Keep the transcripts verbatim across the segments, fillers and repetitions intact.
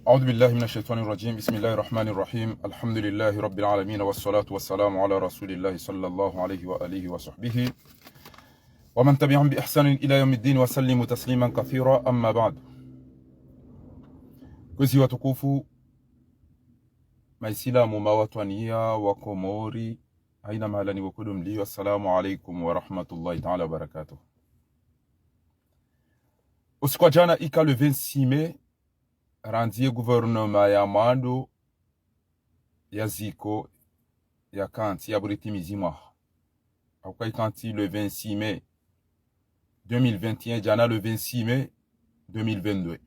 أعوذ بالله من الشيطان الرجيم. بسم الله الرحمن الرحيم. الحمد لله رب العالمين، والصلاة والسلام على رسول الله صلى الله عليه وآله وصحبه ومن تبعهم بإحسان إلى يوم الدين وسلم تسليما كثيرا. أما بعد. Kwezi watukufu, Maislamu, mawatwaniya wa Komori, haina mahala ni pvoko ndo mliyo, assalamu alaikum wa rahmatullahi ta'ala wa barakatuh. Usiku wa jana ika le vingt-six mai, randzi ye gouvernement ya mwando ya ziko ya kantsi ya buritimizi mwaha. Hauka ikantsi le vingt-six mai deux mille vingt et un, jana le vingt-six mai deux mille vingt-deux.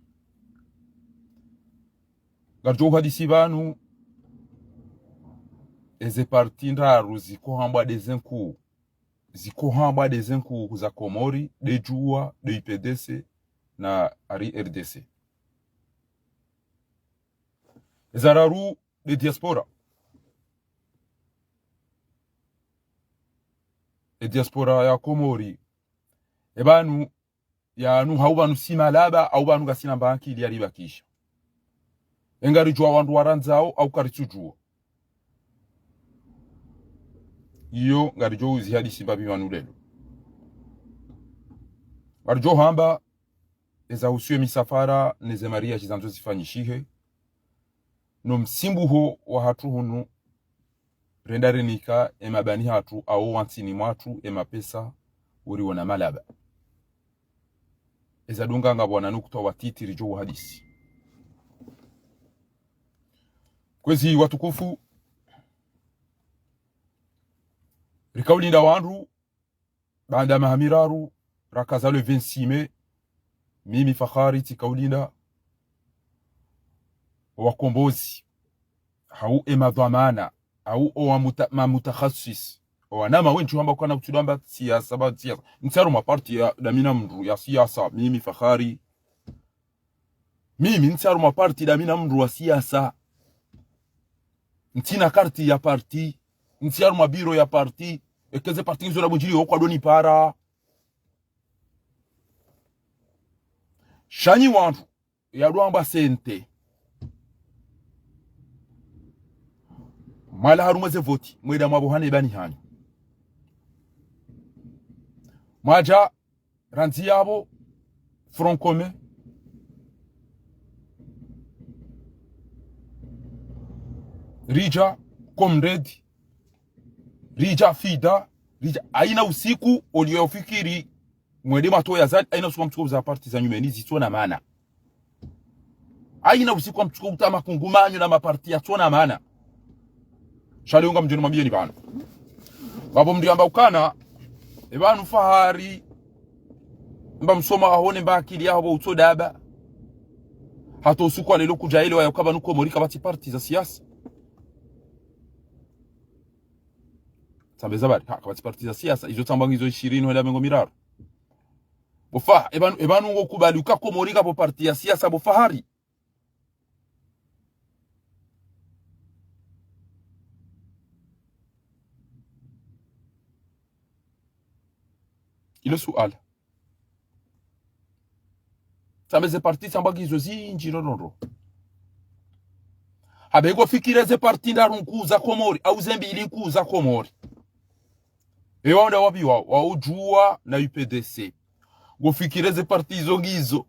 Ngaridjo uhadisi pvanu, eze parti ndraru ziko hambwa ndeze nkuu, ziko hambwa ndeze nkuu za Komori, nde Juwa, nde U P D C na ari R D C. Eza raru nde diaspora. E diaspora ya Komori. E pvanu, yanu hau pvanu si malaba, hau pvanu ngasina mba ankili ya ribakisha. E ngaridjuwa wandru warandzao, hau karitsudjuwa. Iyo ngaridjo uzihadisi mbapvi pvanu leo. Ngaridjo hamba, eza uhusu ye misafara, neze mariages zandzo zifanyishihe. No msimbuho wahatru hunu, renda renika e mabani hatru, hau wantsini mwatru, e mapesa, uriona malaba. Eza dunga ngapvo wana nukutwa watiti ridjo uhadisi. Kwezi watukufu, rika ulinda wandru, baanda maha miraru, rakaza le vingt-six mai, mimi Fakhari tsika ulinda wakombozi, hau e madhwamana, hau o wa muta-, ma mutakhasis, o wanama wendji hamba ukana kutsudamba siasa, ba siasa. Ntsi harumwa parti ya damina mndru ya siasa, mimi Fakhari. Mimi ntsi harumwa parti damina mndru wa siasa. Ntsina karti ya parti. Ntsi harumwa biro ya parti. Eka ze parti ngizo na bundjili wo kwadoni para. Sha nyi wandru, ya dwamba sente. Mwalawa harumwa ze voti, mwenda mwapvohane bani hanyu. Mwadja, randzi yapvo, Front Commun, ridja, Comrade, ridja, Fida, ridja, haina usiku, oliyo ufikiri, mwende mwatowe Azali, haina usiku ngamtsuko uza parti za nyumeni, zitsona mana. Haina usiku ngamtsuko uta makungumanyo na maparti yatsona mana. Sha leo ngamdjoni mwambiyeni pvanu. Babo mndru yamba ukana, e pvanu Fahari, mba msoma wahone mba akili yaho bo utso daba. Hata usiku wa leo kudja elewa ya uka pvanu Komori kapvatsi parti za siasa. Tsambe za bari, ha, kapvatsi parti za siasa, izo tsamba ngizo ishirini hwenda mengo miraru. Bo Fa-, e pvanu, e pvanu ngo kubali uka Komori kapvo parti ya siasa bo Fahari. Ilo suala. Tsambe ze parti tsamba ngizo zindji ndrondrondro. Habe ngo fikire ze parti ndraru nkuu za Komori, hau ze mbili nkuu za Komori. Ewa onda wapvi wao, wao Juwa na U P D C. Ngo fikire ze parti izo ngizo.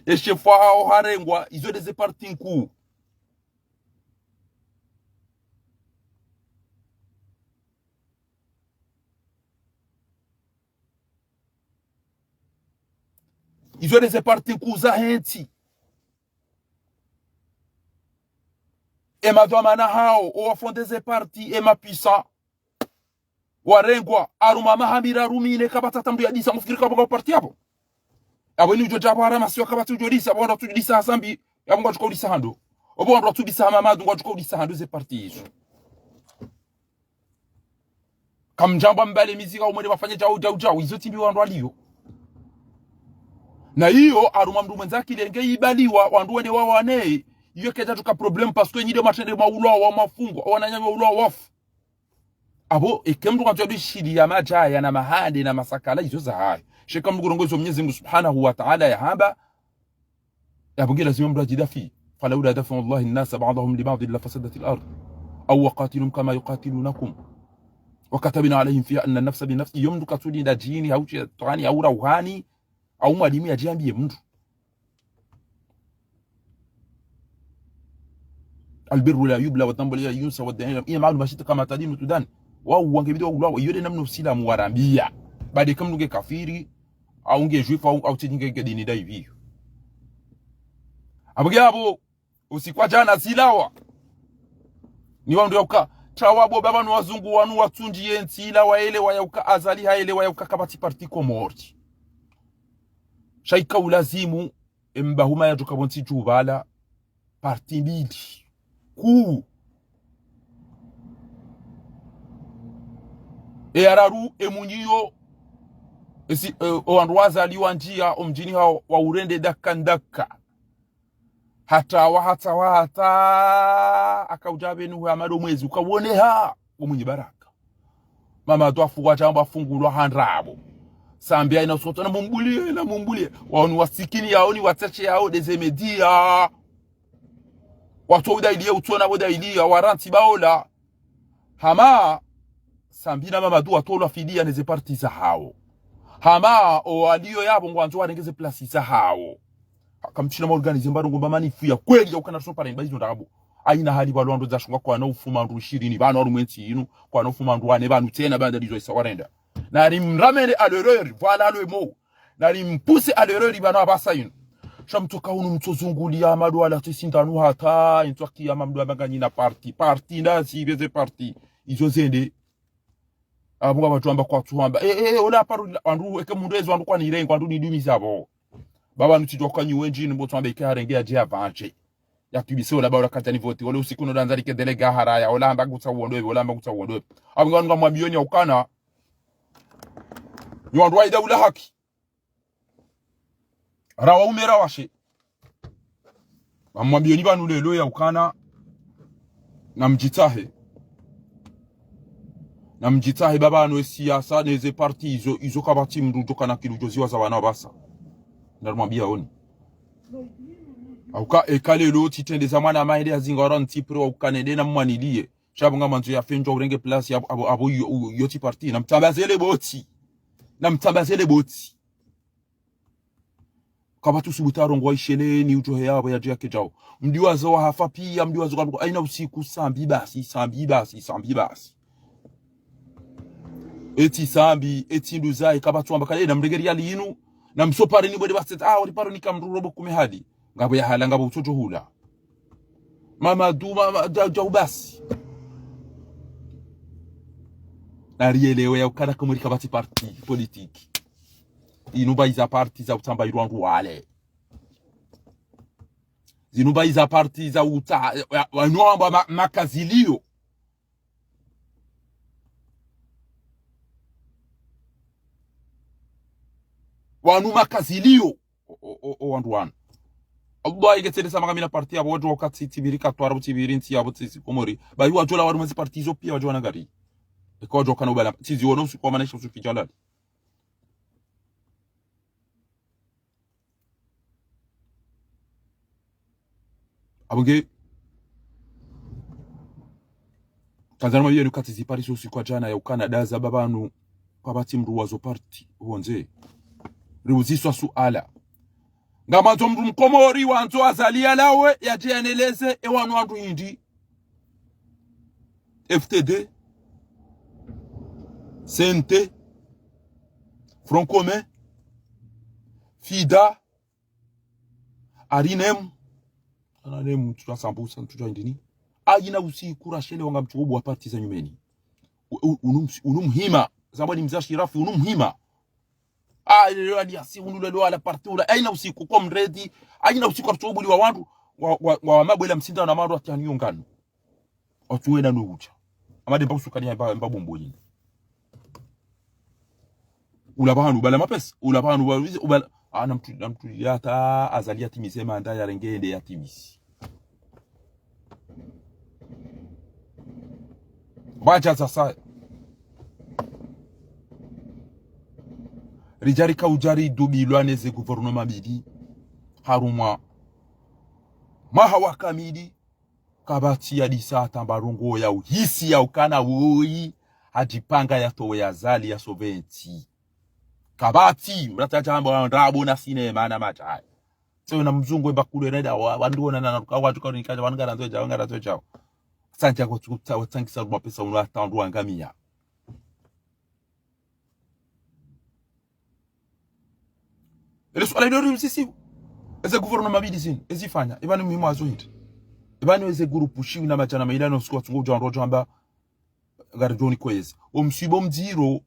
E shefu wahawo harengwa, izo nde ze parti nkuu. Izo nde ze parti nkuu zahe ntsi. E madhwamana hawo, o wafonde ze parti, e ma puissants. Warengwa, harumwa maha miraru mine kapvatsi hata mndru yadisa, mufikiri kapvo nga parti yapvo. Apvo ini udjo dja pvo haramasi wa kapvatsi udjo disa, apvo wandru watsudisa ha Sambi, apvo ngwadjo ka udisa hando. Apvo wandru watsudisa ha Mamadu, ngwadjo ka udisa hando ze parti izo. Kamdjamba mbale mizi ka umwende mafanye djau, djau, djau, izo tsi mbi wandru waliyo. Na iyo, harumwa mndru mwendza akili nge ibaliwa, wandru wende wawane, iyo kedja tuka problème, parce que nyi nde mwatrende mwaulwa wa mafungwa, wananyanyu waulwa wafu. Apvo, eke mndru kantu yadwishiliya madjaya na mahande na masakala, izo zahahe. Sha eka mndru kurongoa izo Mwenyezi Mungu Subhanahu wa Ta'ala yahamba, Yapvo nge lazima mdru adjidafi. فلولا دفع الله الناس بعضهم ببعض لفسدت الأرض أو قاتلهم كما يقاتلونكم وكتبنا عليهم فيها أن النفس بالنفس. Iyo mdru katsulinda djini, hau shetwani, hau rauhani, hau mwalimu yadjiambiye mdru. البر لا يبلى والذنب لا ينسى والدين إيه معلوم شئت كما تدين تدان. Wao wange bidi waulwa, iyo nde namna usilamu warambiya. Badi eka mdru nge kafiri, au nge juif, au, au tsi nge, nge dini nda ipvi iyo. Apvo nge apvo, usiku wa djana zilawa. Ni wandru yauka, tsawa bo baba ni wazungu wanu watsundjiye ntsi ila waelewa yauka Azali haelewa yauka kapvatsi parti Komori. Sha ika ulazimu, emba huma yadjoka pvontsi djubala, parti mbili. Kuu. Eyararu, emunyiyo, esi, e, owandru wa Azali wandjiya, omdjini hawo, waurende daka ndaka. Hata wa, hata wa, hata, akaudja pvenu hwe amado mwezi, ukawoneha, omwenyi baraka. Mama twafu wa djambo afungulwa handrabo. Sambi hayina usoto na mumbuliye, na mumbuliye. Wawo ni wasikini yawo ni watsache yawo ndeze media. Watso udailiye utsona udailiya, warantsi baola. Hama, Sambi na Mamadu watolwa fidiya neze parti zahawo. Hama, owaliyo yapvo ngwandzo warenge ze plasi zahawo. Haka mtsina ma organiser mbaro ngomba manifu ya kweli yaukana riso pareni ba izo ndrabo. Hayina hali pvalo wandru wadzashunga kwana ufuma wandru ishirini pvanu harumwa entsi yinu, kwana ufuma wandru wane pvanu tsena baanda ndizo isa warenda. Nari mramene à l'erreur, voilà le mot. Nari mpousse à l'erreur pvanu apvasa yinu. Sha mtsoka hunu mtsozunguliya madwala tsi sindanu hata, intsokiya mamdru amba nganyina parti, parti nda zipve ze parti, izo zende. Apvo ngapvatsu amba kwatsu amba. Eh, eh, ola paro, wandru, eke mundru ezo wandru kwani irengwa, wandru ni dumi zapvo. Baba nutsidjwa kwanyi wendji, nimbo tsu amba ike harenge yadje yapvandje. Yatwibise ola ba ola kadjani voti, ole usiku no danza like délégué haraya, ola amba ngutsa uwondwe, ola amba ngutsa uwondwe. Apvo nge wanu ngamwambiyoni yaukana. Ni wandru wa ida ula haki. Ra waume ra washe. Ngamwambiyoni pvanu lelo yaukana. Namdjitsahe. Namdjitsahe baba ano esiyasa neze parti izo, izo kapvatsi mndru udjokana kilu djoziwaza pvanu apvasa. Ndarumwambiyoni. Hauka eka lelo tsitrendeza mwana mahende ya zinga wara ntsi pre wa ukanende na mwaniliye. Sha pvo ngamwandzo yafendjwa urenge place apvo, apvo, apvo yo, yo, yo tsi parti. Namtsambaze le botsi. Namtsambaze le botsi. Kapvatsu subutu arongowa isheleni udjohe yapvo yadje yake djao. Mdiwazo wa hafa piya, mdiwazo kaluko. Hayina usiku Sambi basi, Sambi basi, Sambi basi. Eti Sambi, eti nduzayi, kapvatsu amba kale, namrenge riyali yinu, namsopareni bwede basete, ah, ori paro nika mndru robo kume hali. Ngapvo yahala, ngapvo utsodjo hula. Mamadu, mama, dja, djau basi. Narielewe yaukana Komori kapvatsi parti politique. Inu ba iza parti za utsamba irwandu wale. Zinu ba iza parti za utsa, ya, wanu wamba ma, makaziliyo. Wanu makaziliyo. O, o, o, o wandru wanu. Allah iketsele sama kamina parti yapvo wadjo wakati tsibiri katwara tsibiri ntsi yapvo tsisi Komori. Bayi wadjola wanu mezi parti izo piya wadjo wana ngari. Eka wadjokana ubala. Tsizi wono usiku wa manesha usiku jalali. Apvo nge. Kandzani mwambiyoni ukati ziparisa usiku wa djana yaukana daza baba anu kapvatsi mndru wazo parti, hondze. Riuziswa suala. Ngamwandzo mndru mkomori wandzo Azali yalawe, yadje yaneleze, ewanu wandru hindri. F T D, C N T, Front Commun, FIDA, Arinem, Arinem, mtsudja sambusa, mtsudja hindrini. Hayina usiku rashele wanga mtsuko bwa parti za nyumeni. U, u, unu ms-, unu mhima, zambwa ni mze Ashirafi, unu mhima. Ah, lelo alliance, unu lelo ala parti, ula, hayina usiku, comme ready, hayina usiku arutso ubuliwa wandru, wa, wa, wa mabwela msinda na wandru ati haniyongano. Watsuwena no udja. Amade mba usukani ya mba, mba bombo yini. Ula pvanu, ubala mapesa, ula pvanu, ubala, ubala, ah, namtu, namtu, yata, Azali yatimize manda yarenge yende yatimize. Wadja sasa. Ridja rika udja ridubilwa neze gouvernement mbili. Harumwa Mwaha wa kamili, kapvatsi yadisa hata mba ndrongoo ya uhisi ya ukana woyi hadjipanga yatowe Azali ya soventi. Kapvatsi, mrata chamba wa ndrabo na sinema na madjaya. Tsewe na mzungu emba kule reda, wa, wandru wona na, na, wa, wandru kauni kaja, wanu ngarandzo djao, ngarandzo djao. Sanja kwa tsukuta, wa tsangisa mapesa unu hata wandru wangamia. Ele suala ilo rimsisi. Eze gouvernement mbili zinu, ezifanya. Eba ni muhimu azo hindri. Eba ni eze groupe shiwi na madjana mayili no siku watsungo udja wandru wadjo amba, ngaridjo ni kwezi. Omswibo mdziro.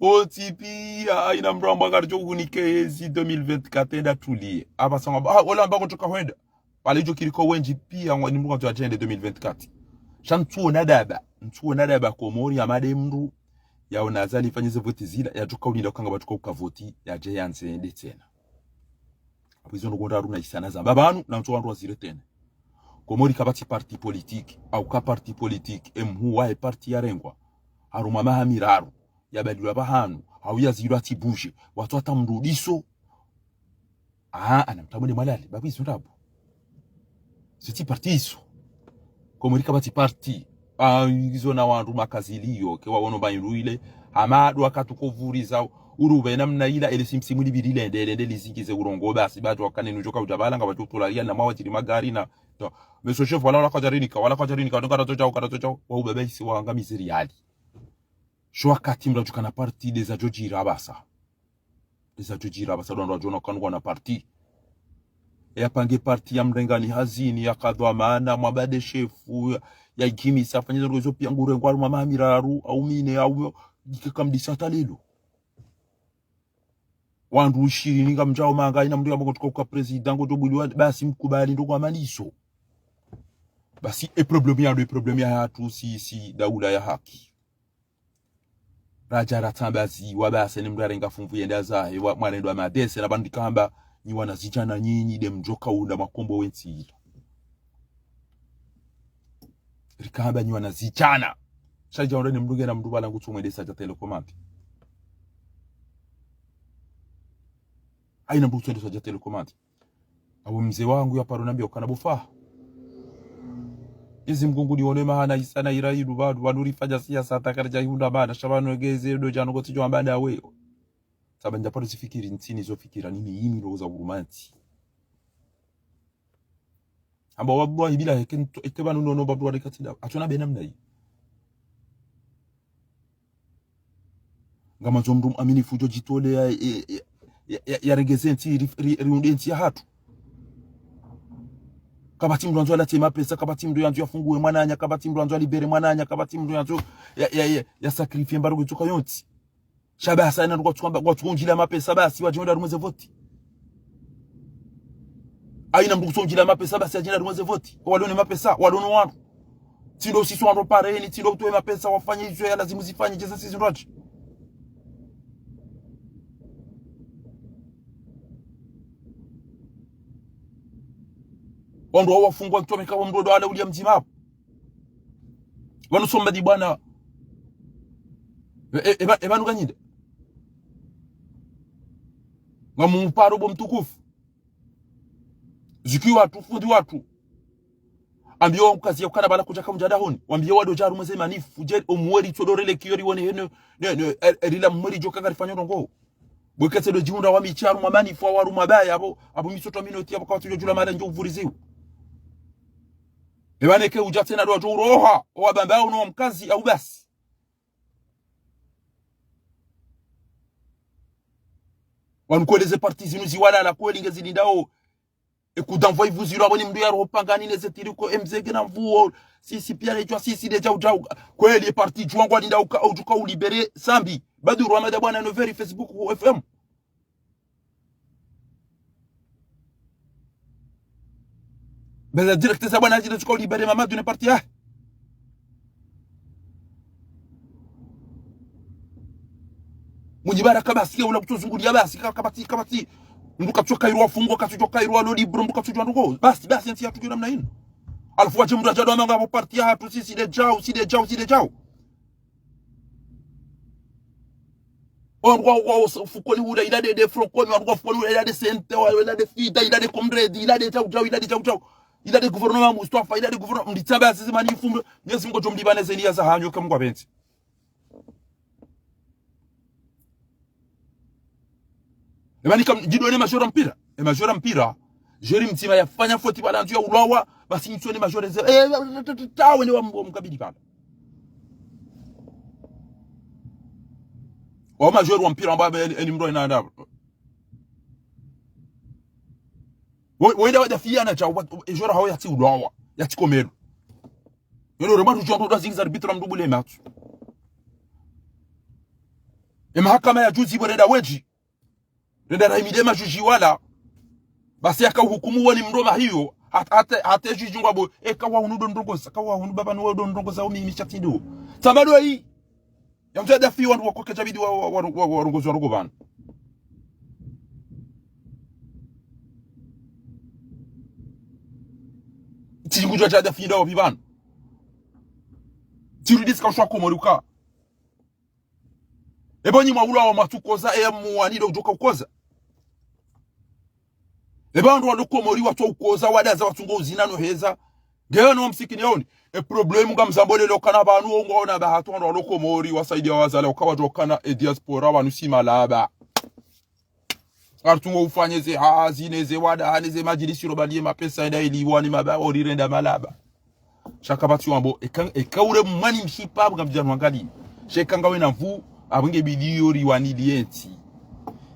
Otsi pia, haina mdru amba ngaridjo hunikezi deux mille vingt-quatre enda tulie. Aba sanga, ah, ola amba kotsoka hwenda. Pvale idjo kiri ko wendji pia ngwa ni mdru ngwandzo adjende deux mille vingt-quatre. Sha ntsuona daba, ntsuona daba Komori ya made mdru, yaona Azali ifanye ze voti zila, yadjoka ulinda ukanga pvatsuka uka voti, yadje yandze ende tsena. Apvo izo ndrongoo ndraru na isana zamba pvanu, na ntsu wandru wazire tsena. Komori kapvatsi parti politique, au ka parti politique, emhuu wahe parti yarengwa, harumwa maha miraru, yabalilwa pvahanu, hau yazilwa tsi bouger, watsu hata mdru diso, ah, ana mtamwene mwalali, babu izo ndrabo. Zitsi parti izo. Komori kapvatsi parti. Ah, izo na wandru makaziliyo, ke wawono ba indru ile. Hama ndo wakati uko vuriza, urube namna ila, ele simsimu libili lende, lende lizingize urongo, basi, batu wakane nudjo ka udjabala, nga batu utula riali na mwawa tiri magari na, to. Meso chef, wala, wala kwadjarinika, wala kwadjarinika, wala kwadjarinika, wala kwadjarinika, wa ubebe isi wa ngamizi riali. Sho wakati mdru adjukana parti ndeza djodjira basa. Ndeza djodjira basa ndo wandru wadjona ukana ngwana parti. Yapange parti ya mrengani hazini, ya kadhwa maana, mwabade shefu, ya, ya ikimisa, afanye zo ndrongoo izo pia ngurengwa harumwa maha miraru, au mine, au, ikeka mdisa hata lelo. Wandru ishirini ngamdjao manga, haina mdru yamba kotsuka uka président, kotso buliwa, basi mkubali ndo kwa maliso. Basi, e problème ya ndo, e problème ya hatru, si, si, daula ya haki. Radja ratsambaziwa basi, ni mdru yarenga funvu yenda zahe, wa, mwarendo wa madese, na bandika hamba, nyi wanazidjana nyinyi, nde mdjoka unda makombo wentsi ila. Rika hamba nyi wanazidjana. Sha idja unda ni mdru ngena mdru pvala ngutsu mwendesa dja télécommande. Haina mdru ngutsu mwendesa dja télécommande. Apvo mze wangu ya paro nambia ukana bo fa. Izi mgungu ni one mahana isana ira idu pvanu, pvanu rifanya siasa hata karidja ihundra mana, sha pvanu egeze ndo djano kotsi djo amba ndawe. Saba ndja paro zifikiri ntsini zo fikira nini yini ndo za urumantsi. Amba wallahi bila heke nto, eke pvanu nono pvanu wareka tsi nda. Hatsona be namna yi. Ngamandzo mdru mwaminifu djo djitole ya, ya, ya, ya, ya regeze ntsi, ri, ri, riunde ntsi ya hatru. Kapvatsi mdru yandzo yalatse mapesa, kapvatsi mdru yandzo yafunguwe mwananya, kapvatsi mdru yandzo yalibere mwananya, kapvatsi mdru yandzo ya, ya, ya, ya sacrifier mbarugu itsoka yontsi. Sha basi haina ndo kwatsuka mba, kwatsuka undjila mapesa basi, wadje wende harumwa ze voti. Haina mdru kutso undjila mapesa basi, yadje yende harumwa ze voti. Walone mapesa, walone wandru. Tsi ndo sisi wandru pareni, tsi ndo utowe mapesa, wafanye izo ya lazimu zifanye, djeza sisi ndo hatsi. Wandru wao wafungwa, mtome kabo mdru ndo wala ulia mdzima hapvo. Pvanu somba di bwana. E, e, e, pva, e, pvanu kanyinde. Ngamuparo bo mtukufu. Ziki watru, fundi watru. Ambiyo mkazi ya ukana pvala kudjaka mdja dahoni. Wambiye wado dja harumwa ze manif. Dje omweri tsodo rele kiyo riwone heno. Ne, ne, e, e, rila mweri djoka ngarifanyo ndrongoo. Bweketse ndo djihundra wa mitsi harumwa manif, wa harumwa baya, apvo, apvo mitso twa minoti, apvo kapvatsi djo djula mala ndjo uvuriziwa. Eba neke udja tsena ndo wadjo uroha, owabamba uno wa mkazi, au basi. Wanu kweli ze parti zinu ziwalala, kweli ngezilindao. E kuda mvua ivuzilwa, apvo ni mdru yaroho pangani ne ze tiri ko M Z G na mvuo. Sisi pia redjwa, sisi de djau djau. Kweli e parti djuwa ngwalindao uka, udjuka ulibere Sambi. Badru Hamada bwana Noveri Facebook F M. Beza direct za bwana hadjina tsuka ulibere Mamadu ne parti ya. Mwinyi Baraka basi, ke ula kutsozungulia basi, ka, kapvatsi, kapvatsi. Mdru katsuka irwa fungwa, katsuka irwa lo libre, mdru katsuka ndrongoo. Basi, basi, entsi yatru namna inu. Halafu wadje mdru adja ndo amanga apvo parti ya hatru, si, si de djau, si de djau, si de djau. Wandru wa, wa, wa, fukoni ula, ila de, de Frocom, wandru wa fukoni ula, ila de Sente, wa, ila de Fida, ila de Comrade, ila de djau, djau, ila de djau, djau. Il a des gouvernements Mustafa, il a des gouvernements, mditsamba ya sisi mani ifumbe, Mwenyezi Mungu djo mliba ne zeni ya zahanyu, eka Mungu apvendze. Eba ni kam, djidone major mpira. E major mpira. Jeri mtsima yafanya foti pvala ntsu ya ulawa, basi ntsone major ze, eh, ta, ta, ta, ta, wene wa mbo mkabili pvala. Wa major wa mpira amba eni, eni mdru ina anda. Wo, wo enda wadafiya na dja, wa, e jora hao yatsi ulawa, yatsi komelo. Yeno rema tu djonto da zingi za arbitre mdru bule match. E mahakama ya juzi bo renda wedji. Renda rahimide majuji wala. Basi yaka uhukumu wani mdru mahiyo. Hata, hata, hata juji ngwabo. E kawa hunu do ndrongoza, kawa hunu baba nuwa do ndrongoza umi imisha tindo. Tsamba do yi. Ya mdru adafi wandru wako kejabidi wa, wa, wa, wa, warongozi warongo pvanu. Tsi ngudjo dja adafi ndawo pvi pvanu. Tsi rudisi ka ushwa Komori uka. Eba nyi mwa ulawa mwatsu koza, e ya muwani do udjoka ukoza. Eba wandru walo Komori watsu ukoza, wadaza watsungo uzina no heza. Ngeyo no msikini yaoni. E problème ngamzambo lelo kana pvanu, ongwaona bahatu wandru walo Komori, wasaidia wazala, ukawa djokana e diaspora, pvanu si malaba. Kartsungo ufanye ze hazi, ne ze wada, ne ze majilisi, robaliye mapesa, enda iliwa ni maba, ori renda malaba. Sha kapvatsi wambo, eka, eka ure mwani mshipa, abu ngamdjanu angali. Sha eka ngawe na nvu, abu nge bidi yo riwani lientsi.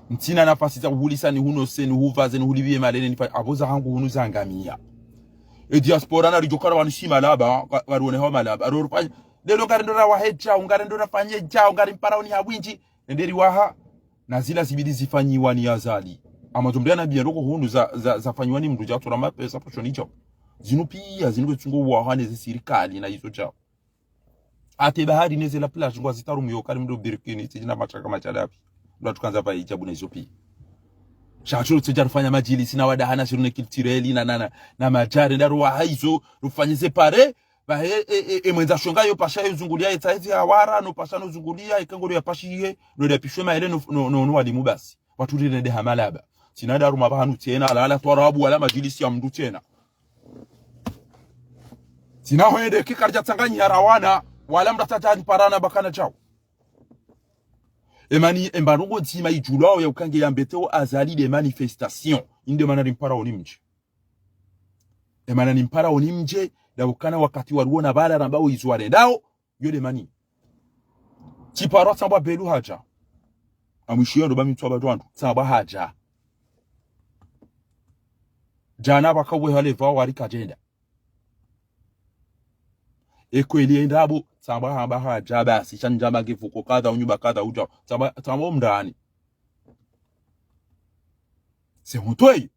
Ntsina nafasi za kuhulisa ni huno se, ni huvaze, ni huliviye malene, ni fa, abo za hangu hunu za ngamia. E diaspora na ridjokara wanu si malaba, wa, waruone hao malaba. Aro, aro, lelo ngarendo ra wahe djao, ngarendo ra fanye djao, ngari mpara oni ha windji, enderi waha, na zila zibidi zifanyiwa ni Azali. Ama zo mdru ya nabiya ndoko hunu za, za, zafanyiwa ni mdru dja tora mapesa poshoni djao. Zinu piya, zinu kutsungo wahane ze sirikali na izo djao. Ate bahari ne ze la plage ngwa zitarumu yo kari mdru birikini, tsi djina machaka machadabi. Ndo atukandza pva ijabu na izo piya. Sha tsi dja rufanya majilisi na wadahana shirune culturel na, na, na, na majare, nda ruwaha izo, rufanye ze pare, ba e, e, e, e mwendza shonga yo pasha yo zungulia, e taizi ya wara, no pasha no zungulia, e kangolo ya pashi ye, no dapishwe maele no, no, no, no walimu basi. Watsu rire nde ha malaba. Tsina daruma pvahanu tsena, ala, ala twarabu, ala majilisi ya mdru tsena. Tsina hwende, kikari dja tsanganyi ya rawana, wala mdru atadja ni parana bakana djao. Emani, emba ndrongo ndzima idjulwao ya ukange ya mbeteo Azali de manifestation. Inde mana rimpara oni mdje. Emana ni mpara oni mdje, da ukana wakati waruona pvala rambao izo warendao, yo de mani. Tsiparo tsambwa Belu hadja. Amwishiyo ndo ba mitswa ba twandru, tsambwa hadja. Djana pvaka uwe hale pvao wari kadjenda. Ekweli endrabo, tsambwa hamba hadja basi, sha ndjama ngefuko kadha unyumba kadha udja, tsambwa, tsambwa omndani. C'est honteux.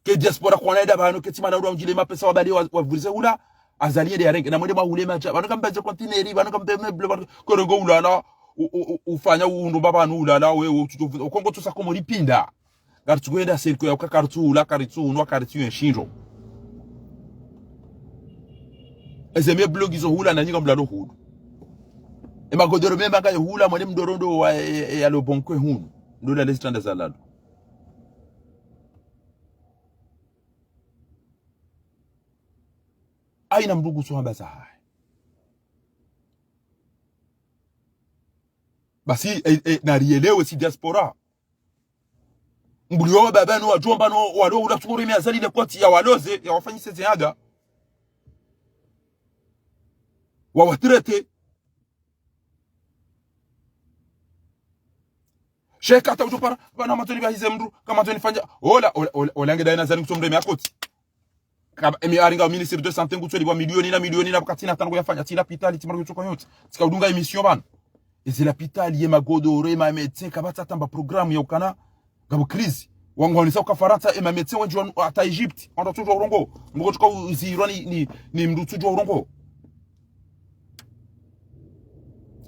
Ke diaspora kwana eda pvanu, ke tsi mana ula undjile mapesa wabali wa, wavurize hula, Azali ende yarenge, na mwende mwa hule madja, pvanu kambaze kontineri, pvanu kambe meble, pvanu korongo ulala, u, u, u, ufanya undru mba pvanu ulala, we, u, u, u, ukongo tsusa Komori pinda. Karitsu kwenda siriko ya uka karitsu hula, karitsu unwa, karitsu yenshindro. Eze meble ngizo hula, na nyinga mlalo hulu. E magodoro mema ngayo hula, mwende mdorondo wa, e, e, ya lo bonkwe hunu. Ndola lezi tanda za lalo. Haina mdru kutsuhamba zahahe. Basi, e, e, narielewe si diaspora. Mbuli wawo baba no wadjomba no walo ula tsukuru ime Azali le koti ya waloze, ya wafanyise ze haga. Wawatrete. Sheka hata udjo para, pvanu Amazoni pvahize mdru, ka Amazoni fanya, ola, ola, ola, ola nge daina zani kutsomre mea koti. Kaba, emi aringa ministre de santé ngutsweli wa milioni na milioni na wakati na tango yafanya, tsi lapitali, tsi mara kutsoka yontsi, tsika udunga émission pvanu. Ezi lapitali, ye magodoro, ye ma médecin, kapvatsi hata mba programme ya ukana, ngapvo crise. Wangu wanisa uka Farantsa, ye ma médecin wendji wanu, hata Egypte, wandru watsudjuwa urongoa. Mdru kotsuka uzirwa ni, ni, ni mdru utsudjuwa urongoa.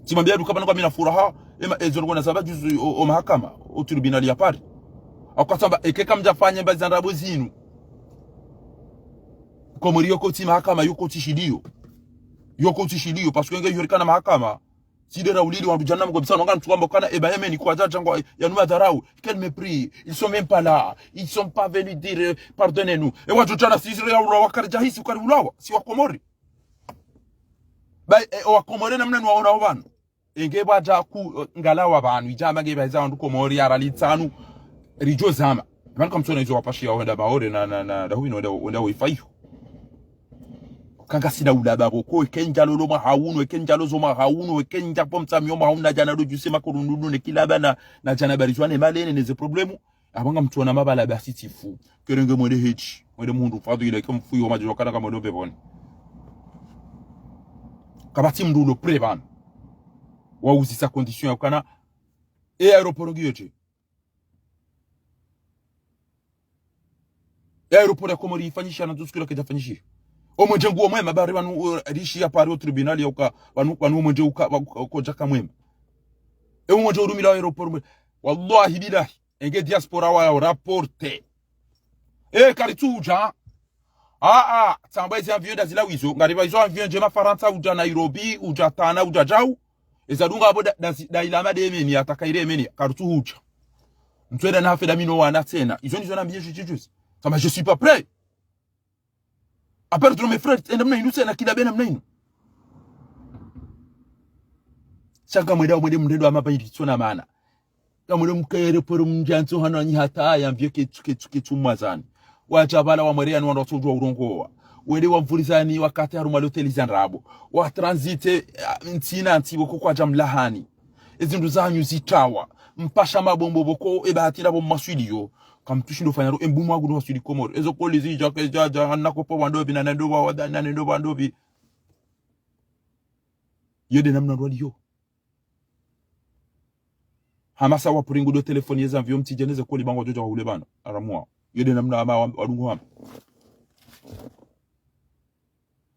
Tsimwambia duka pvanu kwa mina furaha, ema, ezo ndrongo na zamba juzi o, o mahakama, o tribunal ya Paris. Akwatsamba, eke kamdjafanya mba zandrabo zinu. Komori yoko tsi mahakama, yoko tsi shiliyo. Yoko tsi shiliyo, parce que nge yorikana mahakama, Tsi nde raulili wandru djana mgo bisano ngam tsuwamba kana eba Yémen kwa djadja ngwa yanu madharau. Quel mépris. Ils sont même pas là. Ils sont pas venus dire, euh, pardonnez-nous. E wadjo djana sisi ya ulawa karidja hisi kari ulawa. Si wa Komori. Ba, e, wa Komori namna nwa ona wanu. Enge bwadja ku, eh, ngalawa pvanu. Idjamba nge ba iza wandru Komori ya rali tsanu. Ridjo zama. Pvanu kamtsona izo wapashiya wenda Maore na, na, na, na, huwi no wenda, wenda wifi. Kanga sina ulaba boko, eke ndjalo lo mwaha unu, eke ndjalo zo mwaha unu, eke ndja po mtsami yo mwaha unu, na djana do djuse makorununu, ne kilaba na, na djana barizwane malene, ne ze problemu. Apvo ngamtsona mabala basi tsifu. Kerenge mwende hedji, mwende mhundru fadhwila, eke mfuyo madjilo kana kamwendo peponi. Kapvatsi mndru ulo prêt pvanu. Wauzisa condition ya kana, e aéroport ngiyo dje. E aéroport ya Komori ifanyisha na tusikira kedja fanyishiha. Omwenje nguwo mwema bari pvanu, uh, rishiya pare o tribunal ya uka, pvanu, pvanu omwenje uka, wa, uka, kodjaka mwema. E omwenje urumila aéroport mwe. Wallahi billahi, enge diaspora wa rapporte. E, karitsudja. Aa, tsamba ezi avion nda zila wizo, ngari pva izo avion ndjema Farantsa udja Nairobi, udja Tana, udja djau. Eza dunga apvo da, da, da ila made Yémen, ataka ile Yémen, karutsu hudja. Ntsweda na hafe da mi no wana tsena. Izo ndizo nambiye juzi juzi. Tsamba, je suis pas prêt à perdre mes frères, enda mna inu tsena, kila bena mna inu. Sha ngamwenda, mwende mndrendo wa mapva ili tsona mana. Kamwele mkere poro mndjantso hano anyi hata ya mvye ketsu, ketsu, ketsu mwazani. Watsha pvala wa mwere yani wandru watsodjuwa urongowa. Wende wamvurizani wakati harumwa loteli za ndrabo. Wa transite, ah, ntsina ntsi pvoko kwadja mlahani. Ezindru zanyu zitrawa. Mpasha mabombo pvoko eba hatira pvo mmaswiliyo. Kamtsushindo fanya ro, embu mwagu no waswili Komori. Ezo koli zidja, ke dja, dja, nako po wandopvi, na nendo wa, na nendo wandopvi. Yede namna ndwaliyo. Hamasa wa puringu do telefoni yeza mvio mtsidjeneze kuli bango djodja wa hule bana. Aramwa. Yede namna ama wa, wadungu hama.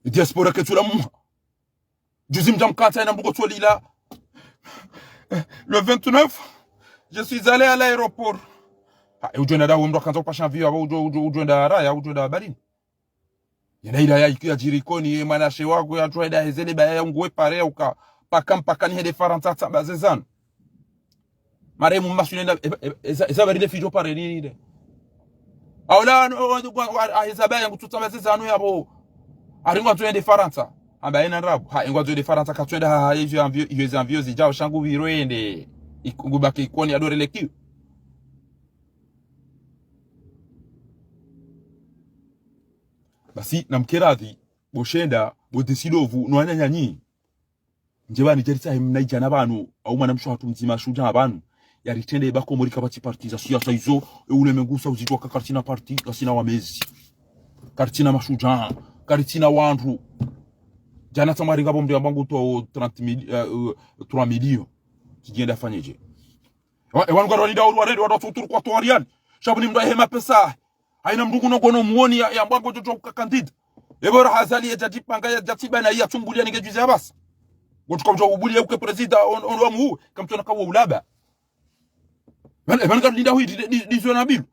Diaspora ketsula mwa. Juzi mdja mkata ina mbugo tsoli la. Le vingt-neuf, je suis allé à l'aéroport. Ha, e udjo enda da wemdru akandza upasha mvio, aba udjo, udjo, udjo enda haraya, udjo enda barini. Yena ila ya iku ya djiri Ikoni, ye mwanashe waku ya tsweda hezele ba ya nguwe pare ya uka paka mpaka ni hende Farantsa tsamba zezanu. Mare mu masu nenda, e, e, eza, eza bari le fidjo pare ni, ni de. Aula, no, o, o, o, a, eza ba ya ngutsu tsamba zezanu ya bo. Ari ngwandzo hende Farantsa. Amba ena ndrabo. Ha, ngwandzo hende Farantsa katswenda ha, ha, izo avion, izo avion zidjao shangu pviro ende. Iku, ngubaki Ikoni adore lekiu. Basi, namkeradhi, bo shenda, bo desidovu, no wananyanyi. Ndje bani djaritsahe mna idjana pvanu, au mwana msho hatru mdzima shudja pvanu. Yaritrende eba Komori kapvatsi parti za siasa izo, e ulemengu usa uzidjuwa ka karitsina parti, kasina wamezi. Karitsina mashudja, karitsina wandru. Djana tsamwari ngapvo mndru yamba ngutowa trente mille, eh, eh, trois millions. Tsidjenda fanyedje. Wa, e wanu ngwaro ni dauru warende, wandru watsuturu kwa towa riali. Shabu ni mndru ahe mapesa. Haina mndru nguno gono muoni ya, ya mbwango djodjo uka kandida. Ebo raha Azali ya djadjipanga ya djatsiba na iya tsumbulia nige djuzi ya basa. Ngotsuka udjo ubulia uke prezida on, on wa muhu. Kamtsona kawo ulaba. Bana, e bana kalinda hui, di, di, di, dizo na bilu.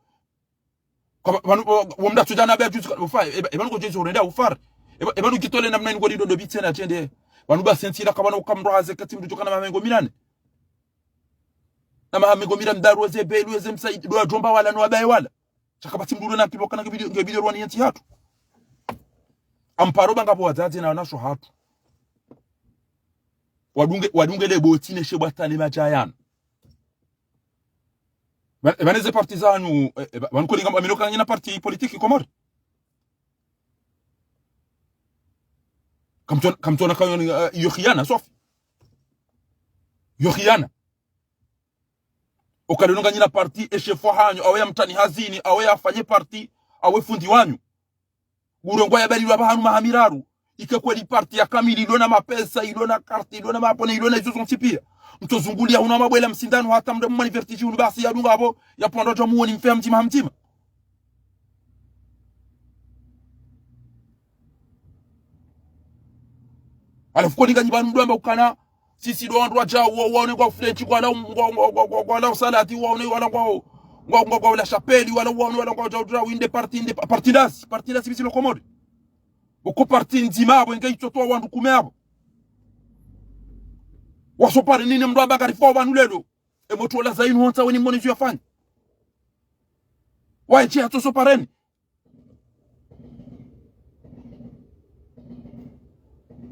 Kwa, bana, wa, wa mda tsudja na bia djuzi ka, ufa, e, e bana ngo djezo urenda ufar. E ba, e bana ukitole namna ingo dido do bitse na tsende. Bana ba sentira kabana ukamro haze kati mndru djoka na mamengo minane. Na mamengo mira mdaru eze belu eze msaidi, do adjomba wala no abaye wala. Sha kapvatsi mndru ule na kiboka na nge bidi, nge bidi rwani yentsi hatru. Amparo banga bo wadzadze na wanasho hatru. Wadunge, wadunge le botine she bwatane madjayanu. Ba, e bana ze parti zanyu, e, e, ba, bana kolinga, amino kangina parti politique Komori. Kamtsona, kamtsona kanyo ni, eh, iyo khiana, swafi. Iyo khiana. Okalononga nyina parti, e shefu hanyu, awe ya mtani hazini, awe ya fanye parti, awe fundi wanyu. Burongwa ya bali lwa bahanu maha miraru. Ike kweli parti ya kamili, ilona mapesa, ilona karti, ilona mapone, ilona izo zontsi pia. Mtsozungulia hunu amabwela msindano hata mda mumani vertige hunu basi ya dunga abo, ya pwando djo muoni mfe mdzima mdzima. Halafu kolinga nyi banu mdwamba ukana, sisi ndo wandru wadjao, wa, waone ngwa French, ngwa la, ngwa, ngwa, ngwa, ngwa, ngwa la usalati, waone wala ngwa, ngwa, ngwa, ngwa la chapelle, wala waone wala ngwa djao djao, inde parti, inde pa, parti ndazi, parti ndazi bisi lo Komori. Boko parti ndzima abo, inge itsotowa wandru kume abo. Wasopareni ne mndru amba ngarifa pvanu lelo. E motru ola zainu hontsa weni mone zuyafanya. Waye tsi hatsosopareni.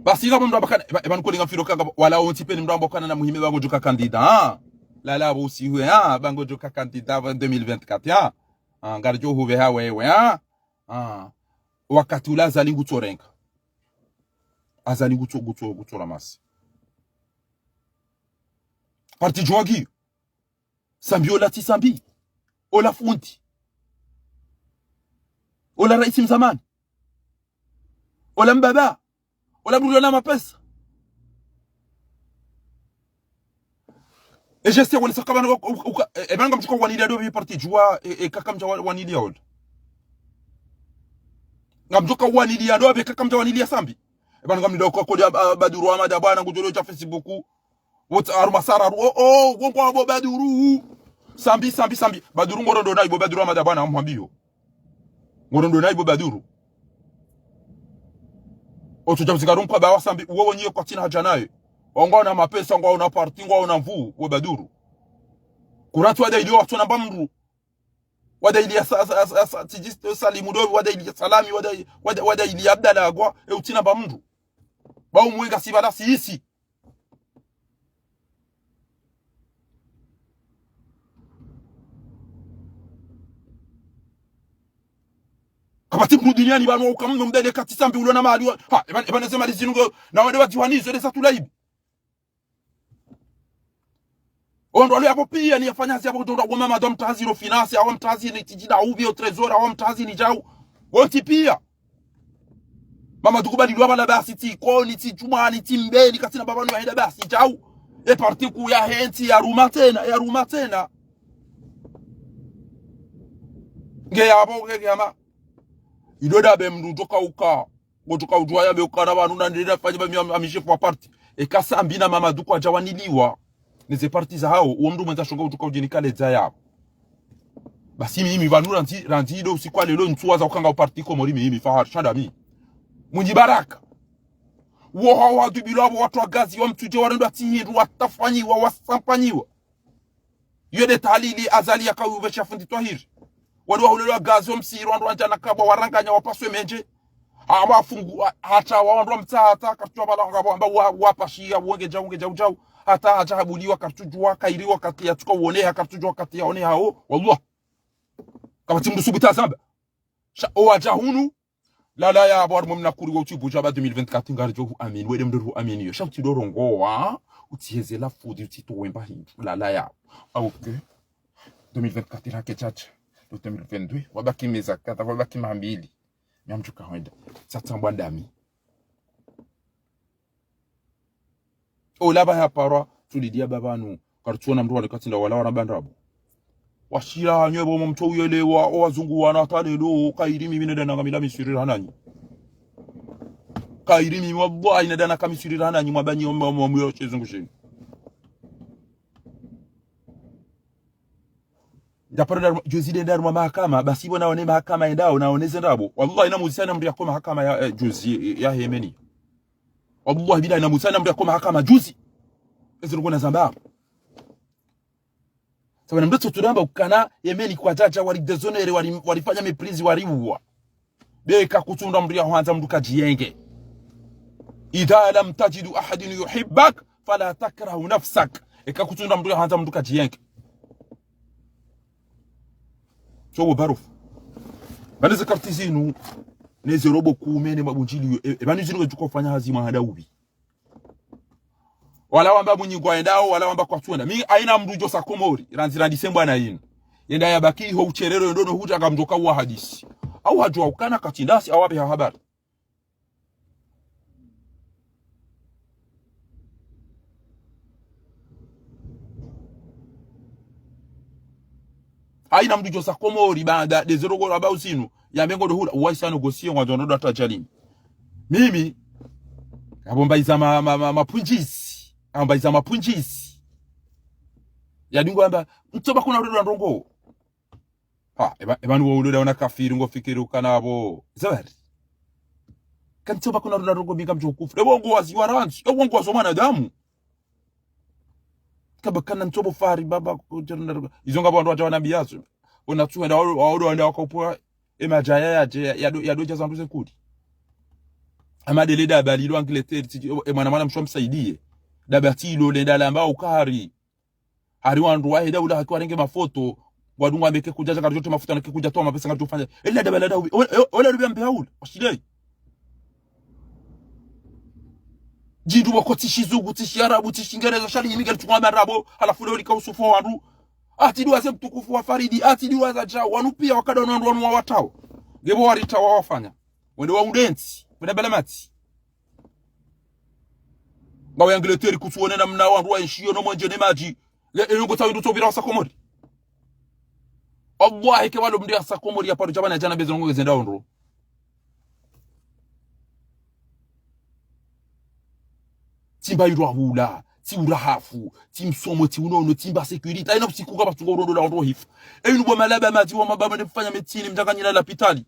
Basi ngapvo mndru amba kana, eba, eba nikolinga mfiro kanga, wala wontsi peni mndru amba kana na muhime ba ngodjoka candidat, ha? Lala bo usihwe, ha? Ba ngodjoka candidat pvo deux mille vingt-quatre, ha? Ah, ngaridjo hupveha wewe, ha? Ah. Wakati ula Azali ngutsorenga. Azali ngutso, ngutso, ngutsoramasi. Parti Juwa ngiyo. Sambi ola tsi Sambi. Ola fundi. Ola raisi mzamani. Ola mbaba. Ola mndru yona mapesa. E geste ya wonesa kaba na uka, uka, e, e, ba ngamdjoka waniliya ndo pvi Parti Juwa, e, e, kaka mdja wa, waniliya ola. Ngamdjoka waniliya ndo pvi kaka mdja waniliya Sambi. E ba ngamlindo kwa kodi, a, a, Baduru Amada bwana ngudjolo dja Facebook. Wotsi harumwa sararu, o, o, wo ngwabo Baduru. Sambi, Sambi, Sambi. Baduru ngorondo nayi bo Baduru Amada bwana, ngamhwambiyo. Ngorondo nayi bo Baduru. Otsodja mzinga rumkwa ba wa Sambi, uwo wonyi kwatsina hadja naye. Ngwaona mapesa, ngwaona parti, ngwaona nvuu, wo Baduru. Kuratsi wadailiya watsona mba mndru. Wadailiya sa, sa, sa, sa, tijis, Salimu Dobi, wadailiya Salami, wadai, wada, wadailiya Abdallah Agwa, e utsina mba mndru. Ba umwenga si bala si isi. Kapvatsi mndru duniani pvanu uka mndru mbele katsi Sambi ulo na mali wa, ha, eba, eba neze mali zinu ngo, na wade wadjiwanizo, nde za tulaibi. Ondo wale yapvo piya ni yafanya hazi yapvo kutonda kwa mama dwa mtahazi ro finance, awa mtahazi ni tijida ubi o trésor, awa mtahazi ni djau. Wontsi piya. Mama dukubali lwa bala basi tsi Ikoni, tsi Djumwani, tsi Mbeni, katsina baba nu yahenda basi djau. E parti kuu yahe ntsi yaruma tsena, yaruma tsena. Nge yapvo, nge, nge yama. Ido dabe mndru djoka uka. Ngotsoka udjuwa ya be ukana pvanu na ndrina fanya ba mi am, amishe fwa parti. Eka Sambi na Mamadu kwadja waniliwa neze parti zahawo, uwo mndru mwendza shonga utsoka udjini kaledza yapvo. Basi mimi pvanu randzi, randzi ido usiku wa lelo ntsuwaza ukanga uparti Komori mimi Fahari Shandami. Mwinyi Baraka. Uwo hawo wadubilwa apvo watru wa gazi wa mtsudje warendwa tsi hindru watafanyiwa, wasampanyiwa. Iyo nde tahalili Azali yakawu upvesha fundi Twahiri. Wandru wahulelwa gazi wo msihiri, wandru wandjana kabwa, waranganya, wapaswe mendje. Hama fungu, ha, hata wa wandru wa mtsaha, hata karitswa pvala ngapvo amba wa, wapashiya, wonge djau, wonge djau djau. Hata hadja habuliwa, karitsudjuwa, kayiri wakati yatsuka uoneha, karitsudjuwa wakati yaoneha, o, wallah. Kapvatsi mndru subutu azamba. Sha, owadja hunu, lala yapvo harimwa mna kuri wa utsibu djaba deux mille vingt-quatre ngaridjo hu amini, wede mndru hu amini yo. Sha utsi ndo rongowa, utsiheze la fudhi, utsitowe mba hindru, lala yapvo. Ah, ok. Deux mille vingt-quatre hake chacha. Ndo deux mille vingt-deux, wabaki meza kadha, wabaki mambili. Nyamdjuka hwenda. Tsatsa mbwa ndami. Ola pvaha parwa, tsulidiya pvapvanu, karitsuona mndru wale katsinda wala wana bandrabo. Washira, nywe bo mtso uyelewa, o wazungu wana hata lelo, kayiri mimi neda nanga mila misirira hananyi. Kayiri mimi wallahi neda naka misirira hananyi, mwabanyi o mwa, mwa, mwa, shezungu shinu. Ndaparo nda, juzi nde nda harumwa mahakama, basi bo naone mahakama yendao, naone ze ndrabo. Wallahi namuzisa na mndru yako mahakama ya, eh, juzi, eh, ya Yemeni. Wallahi billahi namuzisa na mndru yako mahakama juzi. Ezi ndrongoo nazamba. Sababu na mndru tsu turamba ukana Yemeni kwadjadja wari déshonoré, wari, warifanya méprise, wariuwa. Be eka kutsunda mndru ya hwandza mndru kadjiyenge. إذا لم تجد أحد يحبك فلا تكره نفسك. Eka kutsunda mndru ya hwandza mndru kadjiyenge. Tsobo barufu. Pvanu ze karti zinu, neze robo kume ne mabundjiliyo, e, e, pvanu zinu ngedjuka ufanya hazi mwa hada ubi. Wala wamba Mwinyi ngwayendao, wala wamba kwatsuenda. Mi haina mndru djo sa Komori, randzi randise mbwana yinu. Yenda yabaki ho utsherero yendo no hudja ngamdjoka uwa hadisi. Au hadjuwa ukana katsindasi, au apveha habari. Haina mndru djo sa Komori, baanda, nde ze ndrongoo amba uzinu. Yambe ngondo hula, uwaisa négocier ngwandzo ndo hata djalini. Mimi, apvo mbaiza ma, ma, ma, mapvundjizi. Apvo mbaiza mapvundjizi. Yadingo amba, mtsoba kuna hule ndrongoo. Ha, eba, eba nuwo hule wana kafiri ngofikiri ukana apvo. Zabari. Kamtsoba kuna hule ndrongoo mi ngamdjo kufu. Ewo ngwazi wa randzi. Ewo ngwazi wa mwanadamu. Kaba kana ntsobo fari baba kuterenda. Izo ngapvo wandru wadja wanambiya zo. Ona tsu wenda wao, wao ndo wenda wakaupwa e madjaya yadje, ya, ya do, ya dodja zandru ze kuli. Ama dele daba lilo Angleterre, tsi, e mwana mwana msho msaidiye. Daba tsi ilo lenda lamba ukari. Hari wandru wahe daula haki warenge mafoto, wadunga meke kudja dja karidjo te mafuta neke kudja towa mapesa ngaridjo fanya. Ela daba la daula, ola, ola, ola lubia mbe haula, washilei. Djindru wako tsi shizungu, tsi shiarabu, tsi shingereza, shali yimi ngeli tsukuwa marabo, halafu leo lika usufu wa wandru. Ati dua ze mtukufu wa Faridi, ati dua za djao, wanu piya wakada wanu wandru wanu wawatawo. Ngepvo waritawa wafanya. Wende wa udensi, wende balamati. Ngawe Angleterre kutsuwone namna wandru waenshiyo no mwenje ne madji. Ye, e, yongo tsawi ndutso pvira wasa Komori. Wallahi ke walo mndru yasa Komori ya paru djabana djana bezo ngo gezenda ondro. Tsi mba yirwa hula, tsi urahafu, tsi msomo, tsi unono, tsi mba sécurité. Ayina usiku kapvatsunga urondo la ondro hifu. E, yinu bo malaba madji wa mababa ne mfanya médecine, mdjanganyila lapitali.